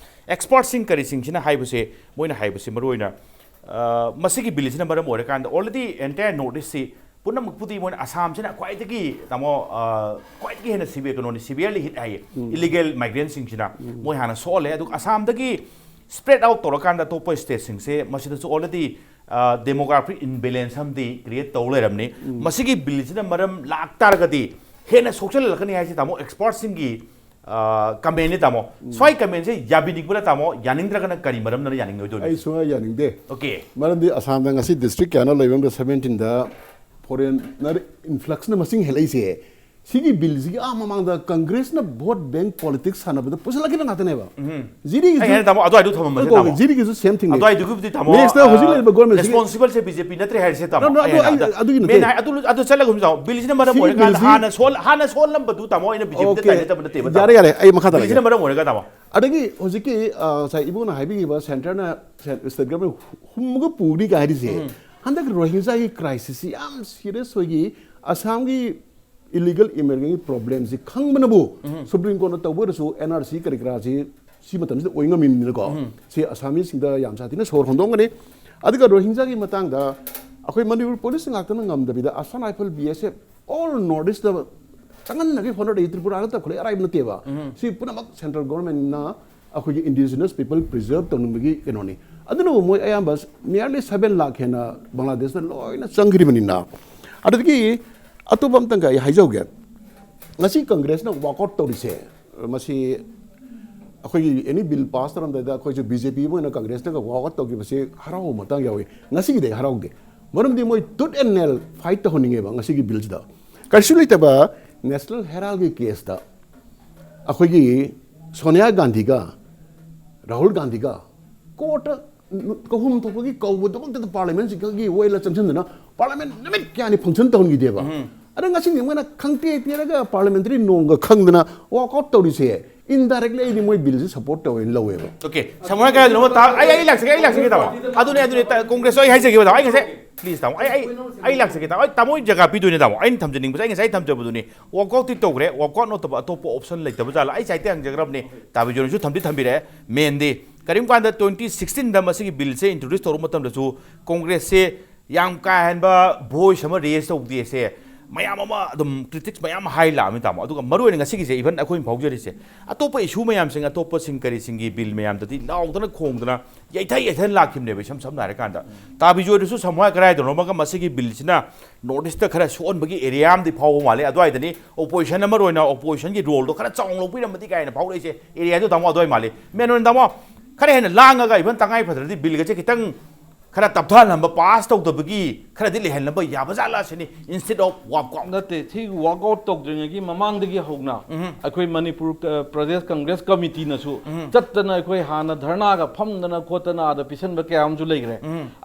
ꯑꯦꯛꯁꯄꯔꯠꯁꯤꯡ ꯀꯔꯤꯁꯤꯡꯁꯤꯅ ꯍꯥꯏꯕꯁꯦ, ꯃꯣꯏꯅ ꯍꯥꯏꯕꯁꯤ ꯃꯔꯨꯑꯣꯏꯅ ꯑ, ꯃꯁꯤꯒꯤ ꯕꯤꯜꯁꯤꯅ ꯃꯔꯝ ꯑꯣꯏꯔꯀꯥꯟꯗ already entire North East ꯁꯤ ꯄꯨꯝꯅꯃꯛꯄꯨꯗꯤ ꯃꯣꯏꯅ ꯑꯁꯥꯝꯁꯤꯅ ꯈ꯭ꯋꯥꯏꯗꯒꯤ ꯇꯥꯃꯣ, ꯑ, ꯈ꯭ꯋꯥꯏꯗꯒꯤ ꯍꯦꯟꯅ ꯁꯤꯚꯤꯌꯔ ꯀꯩꯅꯣꯅꯤ, ꯁꯤꯚꯤꯌꯔꯂꯤ ꯍꯤꯠ ꯍꯥꯏꯌꯦ꯫ ꯏꯂꯤꯒꯦꯜ ꯃꯥꯏꯒ꯭ꯔꯦꯟꯁꯤꯡꯁꯤꯅ ꯃꯣꯏ ꯍꯥꯟꯅ ꯁꯣꯛꯍꯜꯂꯦ꯫ ꯑꯗꯨꯒ ꯑꯁꯥꯝꯗꯒꯤ ꯁ꯭ꯄ꯭ꯔꯦꯗ ꯑꯥꯎꯠ ꯇꯧꯔꯀꯥꯟꯗ ꯑꯇꯣꯞꯄ ꯁ꯭ꯇꯦꯠꯁꯤꯡꯁꯦ ꯃꯁꯤꯗꯁꯨ already demographic imbalance ꯑꯃꯗꯤ ꯀ꯭ꯔꯤꯌꯦꯠ ꯇꯧ ꯂꯩꯔꯝꯅꯤ꯫ ꯃꯁꯤꯒꯤ ꯕꯤꯜꯁꯤꯅ ꯃꯔꯝ ꯂꯥꯛꯇꯥꯔꯒꯗꯤ ꯍꯦꯟꯅ ꯁꯣꯛꯆꯜꯂꯛꯀꯅꯤ ꯍꯥꯏꯁꯤ ꯇꯥꯃꯣ ꯑꯦꯛꯁꯄꯔꯠꯁꯤꯡꯒꯤ ꯀꯃꯦꯟꯅꯤ ꯇꯥꯃꯣ꯫ ꯁ꯭ꯋꯥꯏ ꯀꯃꯦꯟꯁꯦ ꯌꯥꯕꯤꯅꯤꯡꯕ꯭ꯔꯥ ꯇꯥꯃꯣ? ꯌꯥꯅꯤꯡꯗ꯭ꯔꯒꯅ ꯀꯔꯤ ꯃꯔꯝꯅ ꯌꯥꯅꯤꯡꯉꯣꯏꯗꯣꯏꯅꯣ? ꯑꯩ ꯁꯨꯡꯌꯥ ꯌꯥꯅꯤꯡꯗꯦ꯫ ꯑꯣꯀꯦ꯫ ꯃꯔꯝꯗꯤ ꯑꯁꯥꯝꯗ ꯉꯁꯤ ꯗꯤꯁꯇ꯭ꯔꯤꯛ ꯀꯌꯥꯅꯣ ꯂꯩꯕ ꯑꯃꯗ ꯁꯕꯦꯟꯇꯤꯟꯗ ꯐꯣꯔꯦꯟꯅꯔ ꯏꯟꯐ꯭ꯂꯛꯁꯅ ꯃꯁꯤꯡ ꯍꯦꯜꯂꯛꯏꯁꯦ꯫ ꯁꯤꯒꯤ ꯕꯤꯜꯁꯤꯒꯤ ꯑꯥ ꯃꯃꯥꯡꯗ ꯀꯪꯒ꯭ꯔꯦꯁꯅ ꯚꯣꯠ ꯕꯦꯡ ꯄꯣꯂꯤꯇꯤꯛꯁ ꯁꯥꯟꯅꯕꯗ ꯄꯨꯁꯤꯜꯂꯛꯈꯤꯕ ꯉꯥꯛꯇꯅꯦꯕ꯫ ꯖꯤꯔꯤꯒꯤꯁꯨ ꯑꯩ ꯍꯥꯏꯅ ꯇꯥꯃꯣ, ꯑꯗꯨꯋꯥꯏꯗꯨ ꯊꯝꯃꯝꯕꯁꯦ ꯇꯥꯃꯣ꯫ ꯖꯤꯔꯤꯒꯤꯁꯨ ꯁꯦꯝ ꯊꯤꯡꯅꯦ꯫ ꯑꯗꯨꯋꯥꯏꯗꯨꯒꯤꯕꯨꯗꯤ ꯇꯥꯃꯣ, ꯅꯦꯛꯁꯇ ꯍꯧꯖꯤꯛ ꯂꯩꯔꯤꯕ ꯒꯣꯔꯃꯦꯟꯁꯤꯒꯤ ꯔꯦꯁꯄꯣꯟꯁꯤꯕꯜꯁꯦ ꯕꯤ ꯖꯦ ꯄꯤ ꯅꯠꯇ꯭ꯔꯦ ꯍꯥꯏꯔꯤꯁꯦ ꯇꯥꯃꯣ꯫ No, no, ꯑꯩ ꯑꯗꯨ ꯍꯥꯏꯅ ꯑꯩ- ꯑꯗ- ꯑꯗꯨꯒꯤ ꯅꯠꯇꯦ꯫ ꯃꯦꯟ ꯍꯥꯏ-, ꯑꯗꯨ ꯑꯗꯨ ꯆꯠꯂꯒꯨꯝꯁꯤ ꯇꯥꯃꯣ꯫ ꯕꯤꯜꯁꯤꯅ ꯃꯔꯝ ꯁꯤꯒꯤ ꯑꯣꯏꯔꯀꯥꯟꯗ ꯕꯤꯜꯁꯤ ꯍꯥꯟꯅ ꯁꯣꯜ-, ꯍꯥꯟꯅ ꯁꯣꯜꯂꯝꯕꯗꯨ ꯇꯥꯃꯣ ꯑꯩꯅ ꯕꯤ ꯖꯦ ꯄꯤꯗ ꯑꯣꯀꯦ꯫ ꯇꯥꯏꯅꯠ ꯇꯧꯕ ꯅꯠꯇꯦꯕ ꯇꯥꯃꯣ꯫ ꯌꯥꯔꯦ, ꯌꯥꯔꯦ, ꯑꯩ ꯃꯈꯥ ꯇꯥꯔꯒꯦ꯫ ꯕꯤꯜꯁꯤꯅ ꯃꯔꯝ ꯑꯣꯏꯔꯒ ꯇꯥꯃꯣ꯫ ꯑꯗꯒꯤ ꯍꯧꯖꯤꯛꯀꯤ ꯑ, ꯉꯁꯥꯏ ꯏꯕꯨꯡꯅ ꯍꯥꯏꯕꯤꯈꯤꯕ ꯁꯦꯟꯇꯔꯅ ꯁꯦꯟ-, ꯁ꯭ꯇꯦꯠ ꯒꯚꯔꯟꯃꯦꯟ ꯍꯨꯝꯃꯒ ꯄꯨꯒꯅꯤ ꯀꯥꯏ ꯍꯥꯏꯔꯤꯁꯦ, ꯍꯟꯗꯛ ꯔꯣꯍꯤꯡꯖꯥꯒꯤ ꯀ꯭ꯔꯥꯏꯁꯤꯁꯁꯤ ꯌꯥꯝ ꯁꯤꯔꯤꯌꯁ ꯑꯣꯏꯒꯤ꯫ ꯑꯁꯥꯝꯒꯤ ꯏꯂꯤꯒꯦꯜ ꯏꯃꯤꯒ꯭ꯔꯦꯟꯒꯤ ꯄ꯭ꯔꯣꯕ꯭ꯂꯦꯝꯁꯤ ꯈꯪꯕꯅꯕꯨ ꯁꯨꯄ꯭ꯔꯤꯝ ꯀꯣꯔꯠꯅ ꯇꯧꯕ ꯑꯣꯏꯔꯁꯨ ꯑꯦꯟ ꯑꯥꯔ ꯁꯤ ꯀꯔꯤ ꯀꯔꯥꯁꯤ ꯁꯤ ꯃꯇꯝꯁꯤꯗ ꯑꯣꯏ ꯉꯝꯃꯤꯕꯅꯤꯅꯀꯣ꯫ ꯁꯤ ꯑꯁꯥꯃꯤꯁꯤꯡꯗ ꯌꯥꯝ ꯁꯥꯊꯤꯅ ꯁꯣꯔ ꯍꯣꯟꯗꯣꯛꯑꯝꯒꯅꯤ꯫ ꯑꯗꯨꯒ ꯔꯣꯍꯤꯡꯖꯥꯒꯤ ꯃꯇꯥꯡꯗ ꯑꯩꯈꯣꯏ ꯃꯅꯤꯄꯨꯔ ꯄꯨꯂꯤꯁ ꯉꯥꯛꯇꯅ ꯉꯝꯗꯕꯤꯗ ꯑꯁꯥꯝ ꯔꯥꯏꯐꯜ, ꯕꯤ ꯑꯦꯁ ꯑꯦꯐ, ꯑꯣꯜ ꯅꯣꯔꯠ ꯏꯁꯇ ꯆꯪꯍꯟꯅꯒꯤ ꯍꯣꯠꯅꯔꯛꯏ꯫ ꯇ꯭ꯔꯤꯄꯨꯔꯥꯗ ꯇꯧꯈꯠꯂꯛꯏ, ꯑꯔꯥꯏꯕ ꯅꯠꯇꯦꯕ꯫ ꯁꯤ ꯄꯨꯝꯅꯃꯛ ꯁꯦꯟꯇ꯭ꯔꯦꯜ ꯒꯣꯔꯃꯦꯟꯅ ꯑꯩꯈꯣꯏꯒꯤ ꯏꯟꯗꯤꯖꯤꯅꯁ ꯄꯤꯄꯜ ꯄ꯭ꯔꯤꯖꯔꯕ ꯇꯧꯅꯤꯡꯕꯒꯤ ꯀꯩꯅꯣꯅꯤ꯫ ꯑꯗꯨꯅꯕꯨ ꯃꯣꯏ ꯑꯌꯥꯝꯕ ꯃꯤꯌꯥꯔꯂꯤ ꯁꯕꯦꯟ ꯂꯥꯛ ꯍꯦꯟꯅ ꯕꯪꯒ꯭ꯂꯥꯗꯦꯁꯇ ꯂꯣꯏꯅ ꯆꯪꯈ꯭ꯔꯤꯕꯅꯤꯅ꯫ ꯑꯗꯨꯗꯒꯤ ꯑꯇꯣꯞꯄ ꯑꯝꯇꯪꯒ ꯑꯩ ꯍꯥꯏꯖꯍꯧꯒꯦ꯫ ꯉꯁꯤ ꯀꯪꯒ꯭ꯔꯦꯁꯅ ꯋꯥꯛꯑꯥꯎꯠ ꯇꯧꯔꯤꯁꯦ, ꯃꯁꯤ ꯑꯩꯈꯣꯏꯒꯤ ꯑꯦꯅꯤ ꯕꯤꯜ ꯄꯥꯁ ꯇꯧꯔꯝꯗꯥꯏꯗ ꯑꯩꯈꯣꯏꯁꯨ ꯕꯤ ꯖꯦ ꯄꯤ ꯑꯃ ꯑꯣꯏꯅ ꯀꯪꯒ꯭ꯔꯦꯁꯅꯒ ꯋꯥꯛꯑꯥꯎꯠ ꯇꯧꯈꯤꯕꯁꯤ ꯍꯔꯥꯎꯕ ꯃꯇꯥꯡ ꯌꯥꯎꯏ꯫ ꯉꯁꯤꯒꯤꯗꯤ ꯑꯩ ꯍꯔꯥꯎꯗꯦ꯫ ꯃꯔꯝꯗꯤ ꯃꯣꯏ ꯇꯨꯠ ꯑꯦꯟ ꯅꯦꯜ ꯐꯥꯏꯠ ꯇꯧꯍꯟꯅꯤꯡꯉꯦꯕ ꯉꯁꯤꯒꯤ ꯕꯤꯜꯁꯤꯗ꯫ ꯀꯔꯤꯁꯨ ꯂꯩꯇꯕ ꯅꯦꯁꯅꯦꯜ ꯍꯦꯔꯥꯜꯒꯤ ꯀꯦꯁꯇ ꯑꯩꯈꯣꯏꯒꯤ ꯁꯣꯅꯤꯌꯥ ꯒꯥꯟꯙꯤꯒ ꯔꯥꯍꯨꯜ ꯒꯥꯟꯙꯤꯒ ꯀꯣꯔꯠꯇ ꯀꯧꯐꯝ ꯊꯣꯛꯄꯒꯤ ꯀꯧꯕꯗꯃꯛꯇꯗ ꯄꯥꯔꯂꯤꯌꯥꯃꯦꯟꯁꯤꯒꯤ ꯋꯦꯜꯗ ꯆꯪꯁꯤꯟꯗꯅ ꯄꯥꯔꯂꯤꯌꯥꯃꯦꯟ ꯅꯨꯃꯤꯠ ꯀꯌꯥꯅꯤ ꯐꯪꯁꯟ ꯇꯧꯍꯟꯈꯤꯗꯦꯕ꯫ ꯑꯗ ꯉꯁꯤꯗꯤ ꯃꯣꯏꯅ ꯈꯪꯇꯦ ꯇꯦꯔꯒ parliamentary norm ꯒ ꯈꯪꯗꯅ walk out ꯇꯧꯔꯤꯁꯦ, indirectly ꯑꯩꯗꯤ ꯃꯣꯏ bill ꯁꯦ support ꯇꯧꯋꯦꯅ ꯂꯧꯋꯦꯕ꯫ Okay, ꯁꯝꯃꯔ ꯀꯥꯏꯗꯅꯣ ꯇꯥ ꯑꯩ ꯑꯩ ꯂꯥꯛꯆꯒꯦ ꯑꯩ ꯂꯥꯛꯆꯒꯦ ꯇꯥꯃꯣ꯫ ꯑꯗꯨꯅꯦ ꯑꯗꯨꯅꯦ ꯇꯥ- ꯀꯣꯡꯒ꯭ꯔꯦꯁ ꯑꯩ ꯍꯥꯏꯖꯒꯦꯕ ꯇꯥꯃꯣ꯫ ꯑꯩ ꯉꯁꯥꯏ please ꯇꯥꯃꯣ ꯑꯩ ꯑꯩ ꯑꯩ ꯂꯥꯛꯆꯒꯦ ꯇꯥꯃꯣ꯫ ꯑꯩ ꯇꯥꯃꯣ ꯖꯒꯥ ꯄꯤꯗꯣꯏꯅꯦ ꯇꯥꯃꯣ꯫ ꯑꯩꯅ ꯊꯝꯖꯅꯤꯡꯕꯁꯦ ꯑꯩ ꯉꯁꯥꯏ ꯊꯝꯖꯕꯗꯨꯅꯤ꯫ Walk out ꯇꯤ ꯇꯧꯈ꯭ꯔꯦ꯫ Walk out ꯅꯠꯇꯕ ꯑꯇꯣꯞꯄ option ꯂꯩꯇꯕ ꯖꯥꯠꯂ? ꯑꯩ ꯉꯁꯥꯏꯗꯤ ꯍꯪꯖꯈ꯭ꯔꯕꯅꯤ꯫ ꯇꯥꯕꯤꯖꯣꯅꯁꯨ ꯊꯝꯗꯤ ꯊꯝꯕꯤꯔꯛꯑꯦ꯫ Main ꯗꯤ ꯀꯔꯤꯒꯨꯝꯕ ꯀꯥꯟꯗ twenty sixteen ꯗ ꯃꯁꯤꯒꯤ bill ꯁꯦ introduce ꯇꯧꯔꯨꯕ ꯃꯇꯝꯗꯁꯨ ꯀꯣꯡꯒ꯭ꯔꯦꯁꯁꯦ ꯌꯥꯝ ꯀꯥ ꯍꯦꯟꯕ voice ꯑꯃ raise ꯇꯧꯗꯦꯁꯦ꯫ ꯃꯌꯥꯝ ꯑꯃ ꯑꯗꯨꯝ critics ꯃꯌꯥꯝ ꯍꯥꯏ ꯂꯥꯛꯑꯃꯤ ꯇꯥꯃꯣ꯫ ꯑꯗꯨꯒ ꯃꯔꯨꯑꯣꯏꯅ ꯉꯁꯤꯒꯤꯁꯦ even ꯑꯩꯈꯣꯏꯅ ꯐꯥꯎꯖꯔꯤꯁꯦ ꯑꯇꯣꯞꯄ issue ꯃꯌꯥꯝꯁꯤꯡ ꯑꯇꯣꯞꯄꯁꯤꯡ ꯀꯔꯤꯁꯤꯡꯒꯤ bill ꯃꯌꯥꯝꯗꯗꯤ ꯂꯥꯎꯗꯅ ꯈꯣꯡꯗꯅ ꯌꯩꯊꯩ ꯌꯩꯊꯅ ꯂꯥꯛꯈꯤꯕꯅꯦꯕ꯫ ꯏꯁꯝ ꯁꯝꯅ ꯍꯥꯏꯔꯀꯥꯟꯗ ꯇꯥꯕꯤꯖꯣꯏꯗꯁꯨ ꯁꯝꯍꯥꯏ ꯀꯗꯥꯏꯗꯅꯣ ꯑꯃꯒ ꯃꯁꯤꯒꯤ bill ꯁꯤꯅ North East ꯈꯔ ꯁꯣꯛꯍꯟꯕꯒꯤ area ꯑꯃꯗꯤ ꯐꯥꯎꯕ ꯃꯥꯜꯂꯦ꯫ ꯑꯗꯨꯋꯥꯏꯗꯅꯤ opposition ꯑꯃ ꯑꯣꯏꯅ opposition ꯒꯤ role ꯗꯣ ꯈꯔ ꯆꯥꯎꯅ ꯂꯧꯕꯤꯔꯝꯃꯗꯤ ꯀꯥꯏꯅ ꯐꯥꯎꯔꯛꯏꯁꯦ꯫ Area ꯗꯣ ꯇꯥꯃꯣ ꯑꯗꯨꯋꯥꯏ ꯃꯥꯜꯂꯤ꯫ Main ꯑꯣꯏꯅ ꯇꯥꯃꯣ ꯈꯔ ꯍꯦꯟꯅ ꯂꯥꯡꯉꯒ even ꯇꯉꯥꯏ ꯐꯗ꯭ꯔꯗꯤ bill ꯒꯁꯦ ꯈꯤꯇꯪ ꯈꯔ ꯇꯞꯊꯍꯜꯂꯝꯕ, pass ꯇꯧꯗꯕꯒꯤ ꯈꯔꯗꯤ ꯂꯩꯍꯜꯂꯝꯕ ꯌꯥꯕ ꯖꯥꯠꯂ ꯁꯤꯅꯤ, instead of walk out꯫ ꯅꯠꯇꯦ, ꯁꯤ walk out ꯇꯧꯗ꯭ꯔꯤꯉꯩꯒꯤ ꯃꯃꯥꯡꯗꯒꯤ ꯍꯧꯅ ꯑꯩꯈꯣꯏ ꯃꯅꯤꯄꯨꯔ ꯄ꯭ꯔꯗꯦꯁ ꯀꯪꯒ꯭ꯔꯦꯁ ꯀꯃꯤꯇꯤꯅꯁꯨ ꯆꯠꯇꯅ ꯑꯩꯈꯣꯏ ꯍꯥꯟꯅ ꯙꯔꯅꯥꯒ ꯐꯝꯗꯅ ꯈꯣꯠꯇꯅ ꯑꯥꯗ ꯄꯤꯁꯟꯕ ꯀꯌꯥ ꯑꯃꯁꯨ ꯂꯩꯈ꯭ꯔꯦ꯫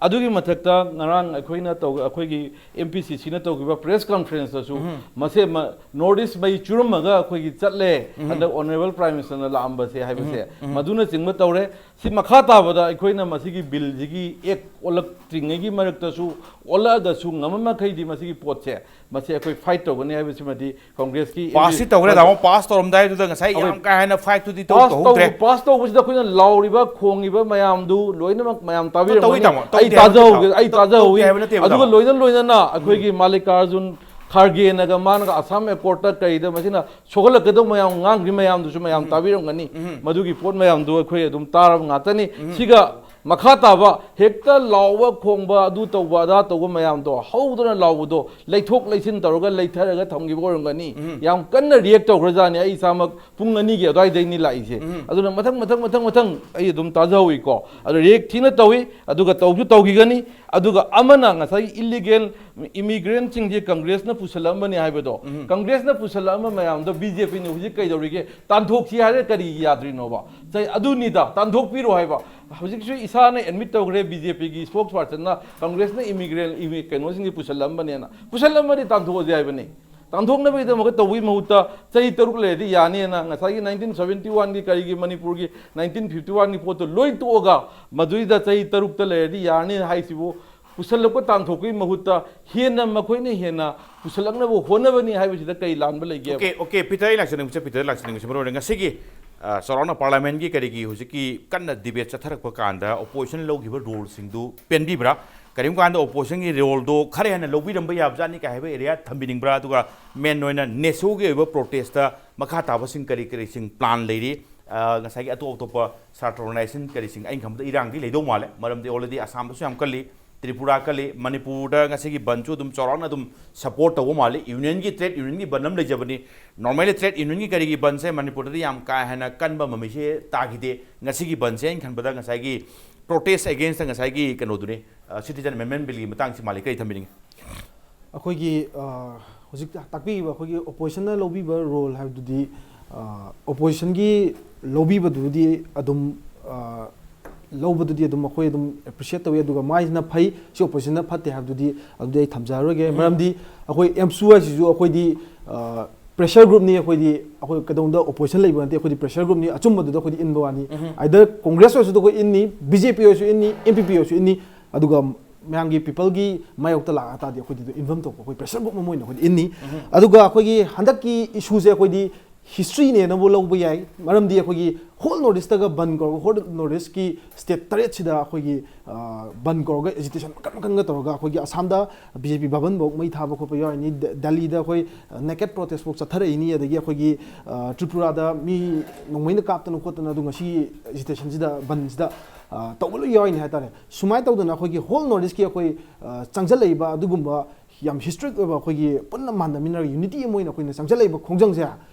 ꯑꯗꯨꯒꯤ ꯃꯊꯛꯇ ꯉꯔꯥꯡ ꯑꯩꯈꯣꯏꯅ ꯇꯧ ꯑꯩꯈꯣꯏꯒꯤ ꯑꯦꯝ ꯄꯤ ꯁꯤ ꯁꯤꯅ ꯇꯧꯈꯤꯕ press conference ꯇꯁꯨ ꯃꯁꯦ ꯃ- North East ꯃꯩ ꯆꯨꯔꯝꯃꯒ ꯑꯩꯈꯣꯏꯒꯤ ꯆꯠꯂꯦ, ꯍꯟꯗꯛ Honourable Prime Minister ꯅ ꯂꯥꯛꯑꯝꯕꯁꯦ ꯍꯥꯏꯕꯁꯦ ꯃꯗꯨꯅꯆꯤꯡꯕ ꯇꯧꯔꯦ꯫ ꯁꯤ ꯃꯈꯥ ꯇꯥꯕꯗ ꯑꯩꯈꯣꯏꯅ ꯃꯁꯤꯒꯤ bill ꯁꯤꯒꯤ act ꯑꯣꯜꯂꯛꯇ꯭ꯔꯤꯉꯩꯒꯤ ꯃꯔꯛꯇꯁꯨ ꯑꯣꯜꯂꯛꯑꯒꯁꯨ ꯉꯝꯕ ꯃꯈꯩꯗꯤ ꯃꯁꯤꯒꯤ ꯄꯣꯠꯁꯦ ꯃꯁꯤ ꯑꯩꯈꯣꯏ fight ꯇꯧꯒꯅꯤ ꯍꯥꯏꯕꯁꯤꯃꯗꯤ ꯀꯪꯒ꯭ꯔꯦꯁꯀꯤ Pass ꯇꯤ ꯇꯧꯈ꯭ꯔꯦ ꯇꯥꯃꯣ꯫ Pass ꯇꯧꯔꯝꯗꯥꯏꯗꯨꯗ ꯉꯁꯥꯏ ꯌꯥꯝ ꯀꯥ ꯍꯦꯟꯅ fight ꯇꯨꯗꯤ ꯇꯧ- pass ꯇꯧꯍꯧꯗ꯭ꯔꯦ꯫ ꯇꯧ pass ꯇꯧꯕꯁꯤꯗ ꯑꯩꯈꯣꯏꯅ ꯂꯥꯎꯔꯤꯕ ꯈꯣꯡꯉꯤꯕ ꯃꯌꯥꯝꯗꯨ ꯂꯣꯏꯅꯃꯛ ꯃꯌꯥꯝ ꯇꯧꯏ ꯇꯥꯕꯤꯔꯝꯒꯅꯤ꯫ ꯇꯥꯃꯣ, ꯇꯧꯗꯦ ꯑꯩ ꯍꯥꯏꯕ ꯇꯥꯖꯍꯧꯒꯦ ꯅꯠꯇꯦꯕ꯫ ꯑꯩ ꯇꯧ- ꯇꯧꯗꯦ ꯇꯥꯖꯍꯧꯏ꯫ ꯍꯥꯏꯕ ꯅꯠꯇꯦꯕ ꯑꯗꯨꯒ ꯇꯥꯃꯣ꯫ ꯂꯣꯏꯅ ꯂꯣꯏꯅꯅ ꯑꯩꯈꯣꯏꯒꯤ ꯃꯥꯂꯤꯀꯥꯔꯖꯨꯟ ꯈꯥꯔꯒꯦꯅꯒ ꯃꯥꯅꯒ ꯑꯁꯥꯝ accord ꯇ ꯀꯩꯗ ꯃꯁꯤꯅ ꯁꯣꯛꯍꯜꯂꯛꯀꯗꯧꯕ ꯃꯌꯥꯝ ꯉꯥꯡꯈ꯭ꯔꯤ ꯃꯌꯥꯝꯗꯨꯁꯨ ꯃꯌꯥꯝ ꯇꯥꯕꯤꯔꯝꯒꯅꯤ꯫ ꯃꯗꯨꯒꯤ ꯄꯣꯠ ꯃꯌꯥꯝꯗꯨ ꯑꯩꯈꯣꯏ ꯑꯗꯨꯝ ꯇꯥꯔꯕ ꯉꯥꯛꯇꯅꯤ꯫ ꯁꯤꯒ ꯃꯈꯥ ꯇꯥꯕ ꯍꯦꯛꯇ ꯂꯥꯎꯕ ꯈꯣꯡꯕ ꯑꯗꯨ ꯇꯧꯕ ꯑꯗꯥ ꯇꯧꯕ ꯃꯌꯥꯝꯗꯣ ꯍꯧꯗꯅ ꯂꯥꯎꯕꯗꯣ ꯂꯩꯊꯣꯛ ꯂꯩꯁꯤꯟ ꯇꯧꯔꯒ ꯂꯩꯊꯔꯒ ꯊꯝꯈꯤꯕ ꯑꯣꯏꯔꯝꯒꯅꯤ꯫ ꯌꯥꯝ ꯀꯟꯅ react ꯇꯧꯈ꯭ꯔꯖꯥꯠꯅꯤ꯫ ꯑꯩ ꯏꯁꯥꯃꯛ ꯄꯨꯡ ꯑꯅꯤꯒꯤ ꯑꯗꯨꯋꯥꯏꯗꯩꯅꯤ ꯂꯥꯛꯏꯁꯦ꯫ ꯑꯗꯨꯅ ꯃꯊꯪ ꯃꯊꯪ ꯃꯊꯪ ꯃꯊꯪ ꯑꯩ ꯑꯗꯨꯝ ꯇꯥꯖꯍꯧꯏꯀꯣ꯫ ꯑꯗꯣ react ꯊꯤꯅ ꯇꯧꯏ, ꯑꯗꯨꯒ ꯇꯧꯁꯨ ꯇꯧꯈꯤꯒꯅꯤ꯫ ꯑꯗꯨꯒ ꯑꯃꯅ ꯉꯁꯥꯏ illegal immigrant ꯁꯤꯡꯁꯦ ꯀꯪꯒ꯭ꯔꯦꯁꯅ ꯄꯨꯁꯜꯂꯛꯑꯝꯕꯅꯤ ꯍꯥꯏꯕꯗꯣ, ꯀꯪꯒ꯭ꯔꯦꯁꯅ ꯄꯨꯁꯜꯂꯛꯑꯝꯕ ꯃꯌꯥꯝꯗꯣ ꯕꯤ ꯖꯦ ꯄꯤꯅ ꯍꯧꯖꯤꯛ ꯀꯩꯗꯧꯔꯤꯒꯦ? ꯇꯥꯟꯊꯣꯛꯁꯤ ꯍꯥꯏꯔꯒ ꯀꯔꯤꯒꯤ ꯌꯥꯗ꯭ꯔꯤꯅꯣꯕ? ꯆꯩ ꯑꯗꯨꯅꯤꯗ, ꯇꯥꯟꯊꯣꯛꯄꯤꯔꯣ ꯍꯥꯏꯕ꯫ ꯍꯧꯖꯤꯛꯁꯨ ꯏꯁꯥꯅ ꯑꯦꯗꯃꯤꯠ ꯇꯧꯈ꯭ꯔꯦ, ꯕꯤ ꯖꯦ ꯄꯤꯒꯤ ꯁ꯭ꯄꯣꯛꯁ ꯄꯥꯔꯁꯟꯅ ꯀꯪꯒ꯭ꯔꯦꯁꯅ ꯏꯃꯤꯒ꯭ꯔꯦꯟ ꯀꯩꯅꯣꯁꯤꯡꯁꯤ ꯄꯨꯁꯜꯂꯝꯕꯅꯦꯅ꯫ ꯄꯨꯁꯜꯂꯝꯃꯗꯤ ꯇꯥꯟꯊꯣꯛꯑꯁꯦ ꯍꯥꯏꯕꯅꯤ꯫ ꯇꯥꯟꯊꯣꯛꯅꯕꯒꯤꯗꯃꯛꯇ ꯇꯧꯕꯒꯤ ꯃꯍꯨꯠꯇ ꯆꯍꯤ ꯇꯔꯨꯛ ꯂꯩꯔꯗꯤ ꯌꯥꯅꯤꯅ ꯉꯁꯥꯏꯒꯤ ꯅꯥꯏꯟꯇꯤꯟ ꯁꯕꯦꯟꯇꯤ ꯋꯥꯟꯒꯤ ꯀꯔꯤꯒꯤ ꯃꯅꯤꯄꯨꯔꯒꯤ ꯅꯥꯏꯟꯇꯤꯟ ꯐꯤꯐꯇꯤ ꯋꯥꯟꯒꯤ ꯄꯣꯠꯇꯣ ꯂꯣꯏ ꯇꯣꯛꯑꯒ ꯃꯗꯨꯏꯗ ꯆꯍꯤ ꯇꯔꯨꯛꯇ ꯂꯩꯔꯗꯤ ꯌꯥꯔꯅꯤ ꯍꯥꯏꯁꯤꯕꯨ ꯄꯨꯁꯜꯂꯛꯄ ꯇꯥꯟꯊꯣꯛꯄꯒꯤ ꯃꯍꯨꯠꯇ ꯍꯦꯟꯅ ꯃꯈꯣꯏꯅ ꯍꯦꯟꯅ ꯄꯨꯁꯜꯂꯛꯅꯕ ꯍꯣꯠꯅꯕꯅꯤ ꯍꯥꯏꯕꯁꯤꯗ ꯀꯩ ꯂꯥꯟꯕ ꯂꯩꯒꯦ? ꯑꯣꯀꯦ ꯑꯣꯀꯦ ꯄꯤꯇꯔ, ꯑꯩ ꯂꯥꯛꯆꯅꯤꯡꯕꯁꯦ, ꯄꯤꯇꯔ ꯂꯥꯛꯆꯅꯤꯡꯕꯁꯦ ꯃꯔꯨ ꯑꯣꯏꯅ ꯉꯁꯤꯒꯤ ꯑ, ꯆꯥꯎꯔꯥꯛꯅ ꯄꯥꯔꯂꯤꯌꯥꯃꯦꯟꯒꯤ ꯀꯔꯤꯒꯤ ꯍꯧꯖꯤꯛꯀꯤ ꯀꯟꯅ ꯗꯤꯕꯦꯠ ꯆꯠꯊꯔꯛꯄ ꯀꯥꯟꯗ ꯑꯣꯄꯣꯖꯤꯁꯟ ꯂꯧꯈꯤꯕ ꯔꯣꯜꯁꯤꯡꯗꯨ ꯄꯦꯟꯕꯤꯕ꯭ꯔꯥ? ꯀꯔꯤꯒꯨꯝꯕ ꯀꯥꯟꯗ ꯑꯣꯄꯣꯖꯤꯁꯟꯒꯤ ꯔꯣꯜꯗꯣ ꯈꯔ ꯍꯦꯟꯅ ꯂꯧꯕꯤꯔꯝꯕ ꯌꯥꯕꯖꯥꯠꯅꯤ ꯀꯥꯏ ꯍꯥꯏꯕ ꯑꯦꯔꯤꯌꯥ ꯊꯝꯕꯤꯅꯤꯡꯕ꯭ꯔꯥ? ꯑꯗꯨꯒ ꯃꯦꯟ ꯑꯣꯏꯅ ꯅꯦꯁꯣꯒꯤ ꯑꯣꯏꯕ ꯄ꯭ꯔꯣꯇꯦꯁꯇ ꯃꯈꯥ ꯇꯥꯕꯁꯤꯡ ꯀꯔꯤ ꯀꯔꯤꯁꯤꯡ ꯄ꯭ꯂꯥꯟ ꯂꯩꯔꯤ? ꯑ, ꯉꯁꯥꯏꯒꯤ ꯑꯇꯣꯞ ꯑꯇꯣꯞꯄ ꯁꯥꯇ꯭ꯔ ꯑꯣꯔꯒꯅꯥꯏꯖꯦꯁꯟ ꯀꯔꯤꯁꯤꯡ ꯑꯩꯅ ꯈꯟꯕꯗ ꯏꯔꯥꯡꯗꯤ ꯂꯩꯗꯧ ꯃꯥꯜꯂꯦ, ꯃꯔꯝꯗꯤ ꯑꯣꯜꯔꯦꯗꯤ ꯑꯁꯥꯝꯗꯁꯨ ꯌꯥꯝ ꯀꯜꯂꯤ, ꯇ꯭ꯔꯤꯄꯨꯔꯥ ꯀꯜꯂꯤ, ꯃꯅꯤꯄꯨꯔꯗ ꯉꯁꯤꯒꯤ ꯕꯟꯁꯨ ꯑꯗꯨꯝ ꯆꯥꯎꯔꯥꯛꯅ ꯑꯗꯨꯝ ꯁꯄꯣꯔꯠ ꯇꯧꯕ ꯃꯥꯜꯂꯤ꯫ ꯌꯨꯅꯤꯌꯟꯒꯤ, ꯇ꯭ꯔꯦꯗ ꯌꯨꯅꯤꯌꯟꯒꯤ ꯕꯟ ꯑꯃ ꯂꯩꯖꯕꯅꯤ꯫ ꯅꯣꯔꯃꯦꯂꯤ ꯇ꯭ꯔꯦꯗ ꯌꯨꯅꯤꯌꯟꯒꯤ ꯀꯔꯤꯒꯤ ꯕꯟꯁꯦ ꯃꯅꯤꯄꯨꯔꯗꯗꯤ ꯌꯥꯝ ꯀꯥ ꯍꯦꯟꯅ ꯀꯟꯕ ꯃꯃꯤꯁꯦ ꯇꯥꯈꯤꯗꯦ꯫ ꯉꯁꯤꯒꯤ ꯕꯟꯁꯦ ꯑꯩꯅ ꯈꯟꯕꯗ ꯉꯁꯥꯏꯒꯤ ꯄ꯭ꯔꯣꯇꯦꯁ ꯑꯦꯒꯦꯟꯁꯇ ꯉꯁꯥꯏꯒꯤ ꯀꯩꯅꯣꯗꯨꯅꯤ, ꯁꯤꯇꯤꯖꯟ ꯑꯃꯦꯟꯃꯦꯟ ꯕꯤꯜꯒꯤ ꯃꯇꯥꯡꯁꯤ ꯃꯥꯜꯂꯤ꯫ ꯀꯔꯤ ꯊꯝꯕꯤꯅꯤꯡꯉꯤ? ꯑꯩꯈꯣꯏꯒꯤ ꯑ, ꯍꯧꯖꯤꯛ ꯇꯥꯛꯄꯤꯔꯤꯕ ꯑꯩꯈꯣꯏꯒꯤ ꯑꯣꯄꯣꯖꯤꯁꯟꯅ ꯂꯧꯕꯤꯕ ꯔꯣꯜ ꯍꯥꯏꯕꯗꯨꯗꯤ, ꯑꯣꯄꯣꯖꯤꯁꯟꯒꯤ ꯂꯧꯕꯤꯕꯗꯨꯗꯤ ꯑꯗꯨꯝ ꯑ, ꯂꯧꯕꯗꯨꯗꯤ ꯑꯗꯨꯝ ꯑꯩꯈꯣꯏ ꯑꯗꯨꯝ ꯑꯦꯄ꯭ꯔꯤꯁꯤꯌꯦꯠ ꯇꯧꯏ꯫ ꯑꯗꯨꯒ ꯃꯥꯏꯁꯤꯅ ꯐꯩ, ꯁꯤ ꯑꯣꯄꯣꯖꯤꯁꯟꯅ ꯐꯠꯇꯦ ꯍꯥꯏꯕꯗꯨꯗꯤ ꯑꯗꯨꯗꯤ ꯑꯩ ꯊꯝꯖꯔꯔꯣꯏꯒꯦ꯫ ꯃꯔꯝꯗꯤ ꯑꯩꯈꯣꯏ ꯑꯦꯝꯁꯨ ꯍꯥꯏꯁꯤꯁꯨ ꯑꯩꯈꯣꯏꯗꯤ ꯄ꯭ꯔꯦꯁꯔ ꯒ꯭ꯔꯨꯞꯅꯤ꯫ ꯑꯩꯈꯣꯏꯗꯤ, ꯑꯩꯈꯣꯏ ꯀꯩꯗꯧꯅꯨꯡꯗ ꯑꯣꯄꯣꯖꯤꯁꯟ ꯂꯩꯕ ꯅꯠꯇꯦ꯫ ꯑꯩꯈꯣꯏꯗꯤ ꯄ꯭ꯔꯦꯁꯔ ꯒ꯭ꯔꯨꯞꯅꯤ, ꯑꯆꯨꯝꯕꯗꯨꯗ ꯑꯩꯈꯣꯏꯗꯤ ꯏꯟꯕ ꯋꯥꯅꯤ꯫ ꯑꯥꯏꯗꯔ ꯀꯣꯡꯒ꯭ꯔꯦꯁ ꯑꯣꯏꯔꯁꯨ ꯑꯩꯈꯣꯏ ꯏꯟꯅꯤ, ꯕꯤ ꯖꯦ ꯄꯤ ꯑꯣꯏꯔꯁꯨ ꯏꯟꯅꯤ, ꯑꯦꯟ ꯄꯤ ꯄꯤ ꯑꯣꯏꯔꯁꯨ ꯏꯟꯅꯤ꯫ ꯑꯗꯨꯒ ꯃꯌꯥꯝꯒꯤ ꯄꯤꯄꯜꯒꯤ ꯃꯥꯌꯣꯛꯇ ꯂꯥꯛꯑ ꯇꯥꯔꯗꯤ ꯑꯩꯈꯣꯏꯗꯤ ꯑꯗꯨꯝ ꯏꯟꯐꯝ ꯊꯣꯛꯄ ꯑꯩꯈꯣꯏ ꯄ꯭ꯔꯦꯁꯔ ꯒ꯭ꯔꯨꯞ ꯑꯃ ꯑꯣꯏꯅ ꯑꯩꯈꯣꯏꯗꯤ ꯏꯟꯅꯤ꯫ ꯑꯗꯨꯒ ꯑꯩꯈꯣꯏꯒꯤ ꯍꯟꯗꯛꯀꯤ ꯏꯁꯨꯁꯦ ꯑꯩꯈꯣꯏꯗꯤ ꯍꯤꯁꯇ꯭ꯔꯤꯅꯦꯅꯕꯨ ꯂꯧꯕ ꯌꯥꯏ꯫ ꯃꯔꯝꯗꯤ ꯑꯩꯈꯣꯏꯒꯤ ꯍꯣꯜ ꯅꯣꯔꯠ ꯏꯁꯇꯒ ꯕꯟ ꯀꯧꯔꯒ, ꯍꯣꯜ ꯅꯣꯔꯠ ꯏꯁꯀꯤ ꯁ꯭ꯇꯦꯠ ꯇꯔꯦꯠꯁꯤꯗ ꯑꯩꯈꯣꯏꯒꯤ, ꯑ, ꯕꯟ ꯀꯧꯔꯒ, ꯑꯦꯖꯤꯇꯦꯁꯟ ꯃꯈꯟ ꯃꯈꯟꯒ ꯇꯧꯔꯒ ꯑꯩꯈꯣꯏꯒꯤ ꯑꯁꯥꯝꯗ ꯕꯤ ꯖꯦ ꯄꯤ ꯚꯕꯟꯐꯧ ꯃꯩ ꯊꯥꯕ ꯈꯣꯠꯄ ꯌꯥꯎꯔꯤꯅꯤ꯫ ꯗ-, ꯗꯦꯜꯂꯤꯗ ꯑꯩꯈꯣꯏ ꯅꯦꯀꯦꯠ ꯄ꯭ꯔꯣꯇꯦꯁꯐꯧ ꯆꯠꯊꯔꯛꯏꯅꯤ꯫ ꯑꯗꯒꯤ ꯑꯩꯈꯣꯏꯒꯤ, ꯑ, ꯇ꯭ꯔꯤꯄꯨꯔꯥꯗ ꯃꯤ ꯅꯣꯡꯃꯩꯅ ꯀꯥꯞꯇꯅ ꯈꯣꯠꯇꯅ ꯑꯗꯨ ꯉꯁꯤ ꯑꯦꯖꯤꯇꯦꯁꯟꯁꯤꯗ, ꯕꯟꯁꯤꯗ, ꯑ, ꯇꯧꯕ ꯂꯣꯏ ꯌꯥꯎꯔꯤꯅꯤ ꯍꯥꯏꯇꯥꯔꯦ꯫ ꯁꯨꯃꯥꯏꯅ ꯇꯧꯗꯅ ꯑꯩꯈꯣꯏꯒꯤ ꯍꯣꯜ ꯅꯣꯔꯠ ꯏꯁꯀꯤ ꯑꯩꯈꯣꯏ, ꯑ, ꯆꯪꯁꯤꯜꯂꯛꯏꯕ ꯑꯗꯨꯒꯨꯝꯕ ꯌꯥꯝ ꯍꯤꯁꯇ꯭ꯔꯤꯛ ꯑꯣꯏꯕ, ꯑꯩꯈꯣꯏꯒꯤ ꯄꯨꯟꯅ ꯃꯥꯟꯅꯃꯤꯟꯅꯔꯒ ꯌꯨꯅꯤꯇꯤ ꯑꯃ ꯑꯣꯏꯅ ꯑꯩꯈꯣꯏꯅ ꯆꯪꯁꯤꯜꯂꯛꯏꯕ ꯈꯣꯡꯖꯪꯁꯦ,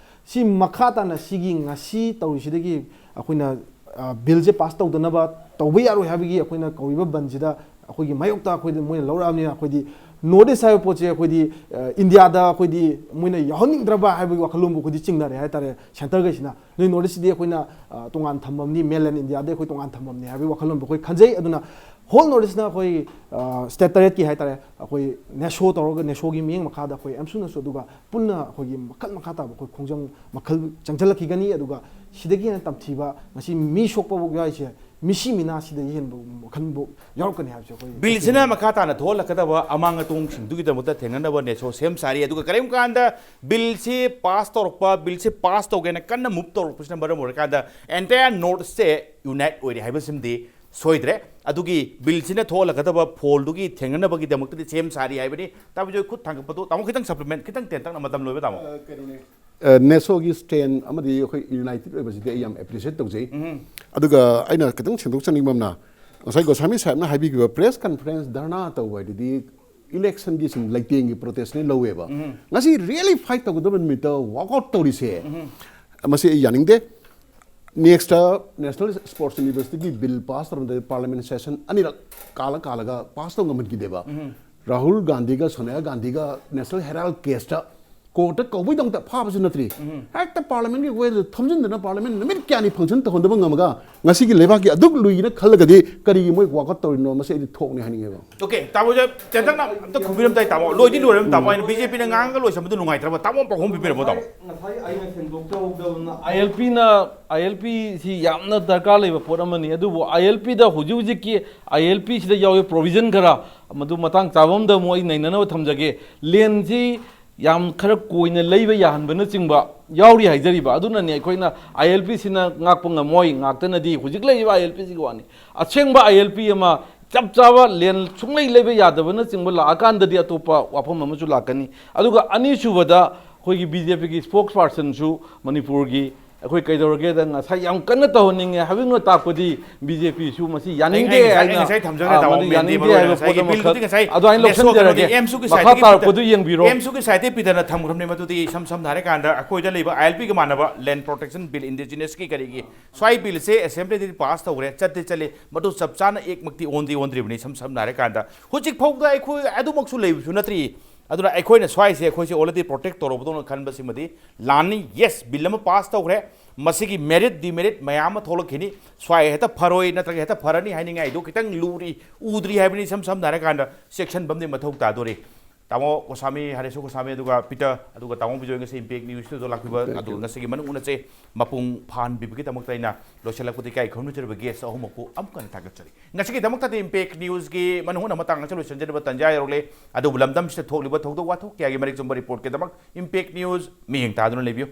ꯁꯤ ꯃꯈꯥ ꯇꯥꯅ ꯁꯤꯒꯤ ꯉꯁꯤ ꯇꯧꯔꯤꯁꯤꯗꯒꯤ ꯑꯩꯈꯣꯏꯅ, ꯑ, ꯕꯤꯜꯁꯦ ꯄꯥꯁ ꯇꯧꯗꯅꯕ, ꯇꯧꯕ ꯌꯥꯔꯣꯏ ꯍꯥꯏꯕꯒꯤ ꯑꯩꯈꯣꯏꯅ ꯀꯧꯔꯤꯕ ꯕꯟꯁꯤꯗ ꯑꯩꯈꯣꯏꯒꯤ ꯃꯥꯌꯣꯛꯇ ꯑꯩꯈꯣꯏꯗꯤ ꯃꯣꯏꯅ ꯂꯧꯔꯛꯑꯕꯅꯤꯅ ꯑꯩꯈꯣꯏꯗꯤ ꯅꯣꯔꯠ ꯏꯁ ꯍꯥꯏꯕ ꯄꯣꯠꯁꯦ ꯑꯩꯈꯣꯏꯗꯤ ꯏꯟꯗꯤꯌꯥꯗ ꯑꯩꯈꯣꯏꯗꯤ ꯃꯣꯏꯅ ꯌꯥꯎꯍꯟꯅꯤꯡꯗ꯭ꯔꯕ ꯍꯥꯏꯕꯒꯤ ꯋꯥꯈꯜꯂꯣꯟꯕꯨ ꯑꯩꯈꯣꯏꯗꯤ ꯆꯤꯡꯅꯔꯦ ꯍꯥꯏꯇꯥꯔꯦ ꯁꯦꯟꯇꯔꯈꯩꯁꯤꯅ꯫ ꯅꯣꯏ ꯅꯣꯔꯠ ꯏꯁꯁꯤꯗꯤ ꯑꯩꯈꯣꯏꯅ ꯇꯣꯉꯥꯟ ꯊꯝꯃꯝꯅꯤ, ꯃꯦꯟꯂꯦꯟ ꯏꯟꯗꯤꯌꯥꯗ ꯑꯩꯈꯣꯏ ꯇꯣꯉꯥꯟ ꯊꯝꯃꯝꯅꯤ ꯍꯥꯏꯕꯒꯤ ꯋꯥꯈꯜꯂꯣꯟꯕꯨ ꯑꯩꯈꯣꯏ ꯈꯟꯖꯩ꯫ ꯑꯗꯨꯅ ꯍꯣꯜ ꯅꯣꯔꯠ ꯏꯁꯅ ꯑꯩꯈꯣꯏ ꯁ꯭ꯇꯦꯠ ꯇꯔꯦꯠꯀꯤ ꯍꯥꯏꯇꯥꯔꯦ ꯑꯩꯈꯣꯏ ꯅꯦꯁꯣ ꯇꯧꯔꯒ ꯅꯦꯁꯣꯒꯤ ꯃꯤꯠꯌꯦꯡ ꯃꯈꯥꯗ ꯑꯩꯈꯣꯏ ꯑꯦꯝꯁꯨꯅꯁꯨ ꯑꯗꯨꯒ ꯄꯨꯟꯅ ꯑꯩꯈꯣꯏꯒꯤ ꯃꯈꯜ ꯃꯈꯥ ꯇꯥꯕ ꯑꯩꯈꯣꯏ ꯈꯣꯡꯖꯪ ꯃꯈꯜ ꯆꯪꯁꯤꯜꯂꯛꯈꯤꯒꯅꯤ꯫ ꯑꯗꯨꯒ ꯁꯤꯗꯒꯤ ꯍꯦꯟꯅ ꯇꯝꯊꯤꯕ ꯉꯁꯤ ꯃꯤ ꯁꯣꯛꯄꯐꯥꯎ ꯌꯥꯎꯔꯤꯁꯦ ꯃꯤꯁꯤ ꯃꯤꯅꯥ ꯁꯤꯗꯒꯤ ꯍꯦꯟꯕ ꯃꯈꯜꯕꯨ ꯌꯥꯎꯔꯛꯀꯅꯤ ꯍꯥꯏꯕꯁꯦ ꯑꯩꯈꯣꯏ ꯕꯤꯜꯁꯤꯅ ꯃꯈꯥ ꯇꯥꯅ ꯊꯣꯛꯍꯜꯂꯛꯀꯗꯕ ꯑꯃꯥꯡ ꯑꯇꯣꯡꯁꯤꯡꯗꯨꯒꯤꯗꯃꯛꯇ ꯊꯦꯡꯅꯅꯕ ꯅꯦꯁꯣ ꯁꯦꯝ ꯁꯥꯔꯤ꯫ ꯑꯗꯨꯒ ꯀꯔꯤꯒꯨꯝꯕ ꯀꯥꯟꯗ ꯕꯤꯜꯁꯤ ꯄꯥꯁ ꯇꯧꯔꯛꯄ, ꯕꯤꯜꯁꯤ ꯄꯥꯁ ꯇꯧꯒꯦꯅ ꯀꯟꯅ ꯃꯨꯚ ꯇꯧꯔꯛꯄꯁꯤꯅ ꯃꯔꯝ ꯑꯣꯏꯔꯀꯥꯟꯗ ꯑꯦꯟꯇꯥꯌꯔ ꯅꯣꯔꯠꯁꯦ ꯌꯨꯅꯥꯏꯠ ꯑꯣꯏꯔꯦ ꯍꯥꯏꯕꯁꯤꯃꯗꯤ ꯁꯣꯏꯗ꯭ꯔꯦ꯫ ꯑꯗꯨꯒꯤ ꯕꯤꯜꯁꯤꯅ ꯊꯣꯛꯍꯜꯂꯛꯀꯗꯕ ꯐꯣꯜꯗꯨꯒꯤ ꯊꯦꯡꯅꯅꯕꯒꯤꯗꯃꯛꯇꯗꯤ ꯁꯦꯝ ꯁꯥꯔꯤ ꯍꯥꯏꯕꯅꯤ꯫ ꯇꯥꯃꯣ ꯖꯣꯏ ꯈꯨꯠ ꯊꯥꯡꯒꯠꯄꯗꯣ, ꯇꯥꯃꯣ ꯈꯤꯇꯪ ꯁꯄ꯭ꯂꯤꯃꯦꯟ ꯈꯤꯇꯪ ꯇꯦꯟꯇꯛꯅ, ꯃꯇꯝ ꯂꯣꯏꯕ ꯇꯥꯃꯣ꯫ ꯑ, ꯀꯩꯅꯣꯅꯦ꯫ ꯑ, ꯅꯦꯁꯣꯒꯤ ꯁ꯭ꯇꯦꯟ ꯑꯃꯗꯤ ꯑꯩꯈꯣꯏ ꯌꯨꯅꯥꯏꯇꯦꯗ ꯑꯣꯏꯕꯁꯤꯗꯤ ꯑꯩ ꯌꯥꯝ ꯑꯦꯄ꯭ꯔꯤꯁꯤꯌꯦꯠ ꯇꯧꯖꯩ꯫ ꯎꯝ꯫ ꯑꯗꯨꯒ ꯑꯩꯅ ꯈꯤꯇꯪ ꯁꯦꯝꯗꯣꯛꯆꯅꯤꯡꯕ ꯑꯃꯅ, ꯉꯁꯥꯏ ꯒꯣꯁꯥꯃꯤ ꯁꯥꯍꯦꯕꯅ ꯍꯥꯏꯕꯤꯈꯤꯕ ꯄ꯭ꯔꯦꯁ ꯀꯟꯐꯔꯦꯟꯁ, ꯙꯔꯅꯥ ꯇꯧꯕ ꯍꯥꯏꯗꯨꯗꯤ ꯏꯂꯦꯛꯁꯟꯒꯤ ꯁꯨꯝ ꯂꯩꯇꯦꯡꯒꯤ ꯄ꯭ꯔꯣꯇꯦꯁꯅꯦ ꯂꯧꯋꯦꯕ꯫ ꯎꯝ꯫ ꯉꯁꯤ ꯔꯤꯌꯦꯂꯤ ꯐꯥꯏꯠ ꯇꯧꯒꯗꯕ ꯅꯨꯃꯤꯠꯇ ꯋꯥꯛ ꯑꯥꯎꯠ ꯇꯧꯔꯤꯁꯦ, ꯎꯝ꯫ ꯃꯁꯤ ꯑꯩ ꯌꯥꯅꯤꯡꯗꯦ꯫ ꯅꯦꯛꯁꯇ ꯅꯦꯁꯅꯦꯜ ꯁ꯭ꯄꯣꯔꯠꯁ ꯌꯨꯅꯤꯚꯔꯁꯤꯇꯤꯒꯤ ꯕꯤꯜ ꯄꯥꯁ ꯇꯧꯔꯝꯗꯥꯏꯗ ꯄꯥꯔꯂꯤꯌꯥꯃꯦꯟ ꯁꯦꯁꯟ ꯑꯅꯤꯔꯛ ꯀꯥꯜꯂ ꯀꯥꯜꯂꯒ ꯄꯥꯁ ꯇꯧ ꯉꯝꯍꯟꯈꯤꯗꯦꯕ꯫ ꯎꯝ꯫ ꯔꯥꯍꯨꯜ ꯒꯥꯟꯙꯤꯒ ꯁꯣꯅꯤꯌꯥ ꯒꯥꯟꯙꯤꯒ ꯅꯦꯁꯅꯦꯜ ꯍꯦꯔꯥꯜꯗ ꯀꯦꯁꯇ ꯀꯣꯔꯠꯇ ꯀꯧꯕꯩꯗꯃꯛꯇ ꯐꯥꯕꯁꯨ ꯅꯠꯇ꯭ꯔꯤ꯫ ꯎꯝ꯫ ꯍꯦꯛꯇ ꯄꯥꯔꯂꯤꯌꯥꯃꯦꯟꯒꯤ ꯋꯦꯗ ꯊꯝꯖꯤꯟꯗꯅ ꯄꯥꯔꯂꯤꯌꯥꯃꯦꯟ ꯅꯨꯃꯤꯠ ꯀꯌꯥꯅꯤ ꯐꯪꯁꯟ ꯇꯧꯍꯟꯗꯕ ꯉꯝꯃꯒ ꯉꯁꯤꯒꯤ ꯂꯩꯕꯥꯛꯀꯤ ꯑꯗꯨꯛ ꯂꯨꯏꯅ ꯈꯜꯂꯒꯗꯤ ꯀꯔꯤꯒꯤ ꯃꯣꯏ ꯋꯥꯛ ꯑꯥꯎꯠ ꯇꯧꯔꯤꯅꯣ? ꯃꯁꯤ ꯑꯩꯗꯤ ꯊꯣꯛꯅꯤ ꯍꯥꯏꯅꯤꯡꯉꯦꯕ꯫ ꯑꯣꯀꯦ, ꯇꯥꯃꯣꯁꯦ ꯇꯦꯟꯇꯛꯅ ꯑꯝꯇ ꯈꯨꯝꯕꯤꯔꯝ ꯇꯥꯏ, ꯇꯥꯃꯣ꯫ ꯂꯣꯏꯗꯤ ꯂꯣꯏꯔꯝ, ꯇꯥꯃꯣ꯫ ꯑꯩꯅ ꯕꯤ ꯖꯦ ꯄꯤꯅ ꯉꯥꯡꯉꯒ ꯂꯣꯏꯁꯟꯕꯗꯨ ꯅꯨꯡꯉꯥꯏꯇ꯭ꯔꯕ? ꯇꯥꯃꯣ ꯑꯃ ꯄꯥꯎꯈꯨꯝ ꯄꯤꯕꯤꯔꯝꯃꯣ, ꯇꯥꯃꯣ꯫ ꯉꯁꯥꯏ ꯑꯩꯅ ꯁꯦꯡꯗꯣꯛꯆꯍꯧꯗꯕꯅ, ꯑꯥꯏ ꯑꯦꯜ ꯄꯤꯅ, ꯑꯥꯏ ꯑꯦꯜ ꯄꯤ ꯁꯤ ꯌꯥꯝꯅ ꯗꯔꯀꯥꯔ ꯂꯩꯕ ꯄꯣꯠ ꯑꯃꯅꯤ꯫ ꯑꯗꯨꯕꯨ ꯑꯥꯏ ꯑꯦꯜ ꯄꯤꯗ ꯍꯧꯖꯤꯛ ꯍꯧꯖꯤꯛꯀꯤ ꯑꯥꯏ ꯑꯦꯜ ꯄꯤ ꯁꯤꯗ ꯌꯥꯎꯔꯤꯕ ꯄ꯭ꯔꯣꯚꯤꯖꯟ ꯈꯔ, ꯃꯗꯨ ꯃꯇꯥꯡ ꯆꯥꯕ ꯑꯃꯗ ꯑꯃꯨꯛ ꯑꯩ ꯅꯩꯅꯅꯕ ꯊꯝꯖꯒꯦ꯫ ꯂꯦꯟꯁꯤ ꯌꯥꯝ ꯈꯔ ꯀꯣꯏꯅ ꯂꯩꯕ ꯌꯥꯍꯟꯕꯅꯆꯤꯡꯕ ꯌꯥꯎꯔꯤ ꯍꯥꯏꯖꯔꯤꯕ꯫ ꯑꯗꯨꯅꯅꯦ ꯑꯩꯈꯣꯏꯅ ꯑꯥꯏ ꯑꯦꯜ ꯄꯤ ꯁꯤꯅ ꯉꯥꯛꯄ ꯉꯝꯃꯣꯏ, ꯉꯥꯛꯇꯅꯗꯤ ꯍꯧꯖꯤꯛ ꯂꯩꯔꯤꯕ ꯑꯥꯏ ꯑꯦꯜ ꯄꯤ ꯁꯤꯒꯤ ꯋꯥꯅꯤ꯫ ꯑꯁꯦꯡꯕ ꯑꯥꯏ ꯑꯦꯜ ꯄꯤ ꯑꯃ ꯆꯞ ꯆꯥꯕ ꯂꯦꯟ ꯁꯨꯡꯂꯩ ꯂꯩꯕ ꯌꯥꯗꯕꯅꯆꯤꯡꯕ ꯂꯥꯛꯑꯀꯥꯟꯗꯗꯤ ꯑꯇꯣꯞꯄ ꯋꯥꯐꯝ ꯑꯃꯁꯨ ꯂꯥꯛꯀꯅꯤ꯫ ꯑꯗꯨꯒ ꯑꯅꯤꯁꯨꯕꯗ ꯑꯩꯈꯣꯏꯒꯤ ꯕꯤ ꯖꯦ ꯄꯤꯒꯤ ꯁ꯭ꯄꯣꯛꯁ ꯄꯥꯔꯁꯟꯁꯨ ꯃꯅꯤꯄꯨꯔꯒꯤ ꯑꯩꯈꯣꯏ ꯀꯩꯗꯧꯔꯒꯦꯗ ꯉꯁꯥꯏ ꯌꯥꯝ ꯀꯟꯅ ꯇꯧꯍꯟꯅꯤꯡꯉꯦ ꯍꯥꯏꯕꯒꯤ ꯇꯥꯛꯄꯗꯤ ꯕꯤ ꯖꯦ ꯄꯤꯁꯨ ꯃꯁꯤ ꯌꯥꯅꯤꯡꯗꯦ ꯑꯩ ꯉꯁꯥꯏ- ꯍꯥꯏꯅ, ꯑꯩ ꯉꯁꯥꯏ ꯊꯝꯖꯈ꯭ꯔꯦ, ꯑꯥ, ꯇꯥꯃꯣ, ꯃꯗꯨ ꯃꯦꯟꯗꯦ ꯌꯥꯅꯤꯡꯗꯦ ꯃꯔꯨ ꯑꯣꯏꯅ ꯍꯥꯏꯕ ꯉꯁꯥꯏꯒꯤ ꯄꯣꯠ ꯑꯃꯈꯛ ꯕꯤꯜꯗꯨꯗꯤ ꯉꯁꯥꯏ ꯑꯗꯨꯃꯥꯏꯅ ꯂꯦꯁꯣ ꯂꯧꯁꯤꯟꯖꯔꯒꯦ꯫ ꯀꯩꯅꯣꯗꯤ ꯑꯦꯝꯁꯨꯒꯤ ꯃꯈꯥ ꯁꯥꯏꯠꯇꯒꯤ ꯇꯥꯔꯛꯄꯗꯨ ꯌꯦꯡꯕꯤꯔꯣ꯫ ꯑꯦꯝꯁꯨꯒꯤ ꯁꯥꯏꯠꯇꯒꯤ ꯄꯤꯗꯅ ꯊꯝꯈ꯭ꯔꯕꯅꯦ꯫ ꯃꯗꯨꯗꯤ ꯏꯁꯝ ꯁꯝꯅ ꯍꯥꯏꯔꯀꯥꯟꯗ ꯑꯩꯈꯣꯏꯗ ꯂꯩꯕ ꯑꯥꯏ ꯑꯦꯜ ꯄꯤꯒ ꯃꯥꯟꯅꯕ ꯂꯦꯟ ꯄ꯭ꯔꯣꯇꯦꯛꯁꯟ ꯕꯤꯜ, ꯏꯟꯗꯤꯖꯤꯅꯁꯀꯤ ꯀꯔꯤꯒꯤ ꯁ꯭ꯋꯥꯏ ꯕꯤꯜꯁꯦ ꯑꯦꯁꯦꯝꯕ꯭ꯂꯤꯗꯗꯤ ꯄꯥꯁ ꯇꯧꯈ꯭ꯔꯦ, ꯆꯠꯇꯤ ꯆꯠꯂꯤ, ꯃꯗꯨ ꯆꯞ ꯆꯥꯅ ꯑꯦꯛꯃꯛꯇꯤ ꯑꯣꯟꯗꯤ ꯑꯣꯟꯗ꯭ꯔꯤꯕꯅꯤ꯫ ꯏꯁꯝ ꯁꯝꯅ ꯍꯥꯏꯔꯀꯥꯟꯗ ꯍꯧꯖꯤꯛ ꯐꯥꯎꯗ ꯑꯩꯈꯣꯏ ꯑꯗꯨꯃꯛꯁꯨ ꯂꯩꯕꯁꯨ ꯅꯠꯇ꯭ꯔꯤ꯫ ꯑꯗꯨꯅ ꯑꯩꯈꯣꯏꯅ ꯁ꯭ꯋꯥꯏꯁꯦ ꯑꯩꯈꯣꯏꯁꯦ already protect ꯇꯧꯔꯕꯗꯧꯅ ꯈꯟꯕꯁꯤꯃꯗꯤ ꯂꯥꯟꯅꯤ꯫ ꯌꯦꯁ, ꯕꯤꯜ ꯑꯃ ꯄꯥꯁ ꯇꯧꯈ꯭ꯔꯦ, ꯃꯁꯤꯒꯤ ꯃꯦꯔꯤꯠ ꯗꯤꯃꯦꯔꯤꯠ ꯃꯌꯥꯝ ꯑꯃ ꯊꯣꯛꯂꯛꯈꯤꯅꯤ꯫ ꯁ꯭ꯋꯥꯏ ꯍꯦꯛꯇ ꯐꯔꯣꯏ ꯅꯠꯇ꯭ꯔꯒ ꯍꯦꯛꯇ ꯐꯔꯅꯤ ꯍꯥꯏꯅꯤꯡꯉꯥꯏꯗꯣ ꯈꯤꯇꯪ ꯂꯨꯔꯤ, ꯎꯗ꯭ꯔꯤ ꯍꯥꯏꯕꯅꯤ꯫ ꯏꯁꯝ ꯁꯝꯅ ꯍꯥꯏꯔꯀꯥꯟꯗ ꯆꯦꯛꯁꯤꯟꯕ ꯑꯃꯗꯤ ꯃꯊꯧ ꯇꯥꯗꯣꯔꯤ꯫ ꯇꯥꯃꯣ ꯒꯣꯁꯥꯃꯤ, ꯍꯔꯦꯁꯣ ꯒꯣꯁꯥꯃꯤ, ꯑꯗꯨꯒ ꯄꯤꯇꯔ, ꯑꯗꯨꯒ ꯇꯥꯃꯣ ꯕꯤꯖꯣꯏ ꯉꯁꯤ ꯏꯝꯄꯦꯛ ꯅ꯭ꯌꯨꯁꯇꯨꯗ ꯂꯥꯛꯄꯤꯕ, ꯑꯗꯨꯒ ꯉꯁꯤꯒꯤ ꯃꯅꯨꯡ ꯎꯅꯁꯦ ꯃꯄꯨꯡ ꯐꯥꯍꯟꯕꯤꯕꯒꯤꯗꯃꯛꯇ ꯑꯩꯅ ꯂꯣꯏꯁꯤꯜꯂꯛꯄꯗ ꯏꯀꯥꯏ ꯈꯨꯝꯅꯖꯔꯤꯕ ꯒꯦꯁ ꯑꯍꯨꯝꯃꯛꯄꯨ ꯑꯃꯨꯛꯀ ꯍꯟꯅ ꯊꯥꯒꯠꯆꯔꯤ꯫ ꯉꯁꯤꯒꯤꯗꯃꯛꯇꯗꯤ ꯏꯝꯄꯦꯛ ꯅ꯭ꯌꯨꯁꯀꯤ ꯃꯅꯨꯡ ꯍꯨꯠꯅ ꯃꯇꯥꯡ ꯑꯁꯤ ꯂꯣꯏꯁꯤꯟꯖꯅꯕ ꯇꯥꯟꯖꯥ ꯌꯧꯔꯛꯂꯦ꯫ ꯑꯗꯨꯕꯨ ꯂꯝꯗꯝꯁꯤꯗ ꯊꯣꯛꯂꯤꯕ ꯊꯧꯗꯣꯛ ꯋꯥꯊꯣꯛ ꯀꯌꯥꯒꯤ ꯃꯔꯤꯛ ꯆꯨꯝꯕ ꯔꯤꯄꯣꯔꯠꯀꯤꯗꯃꯛ ꯏꯝꯄꯦꯛ ꯅ꯭ꯌꯨꯁ ꯃꯤꯠꯌꯦꯡ ꯇꯥꯗꯨꯅ ꯂꯩꯕꯤꯌꯨ꯫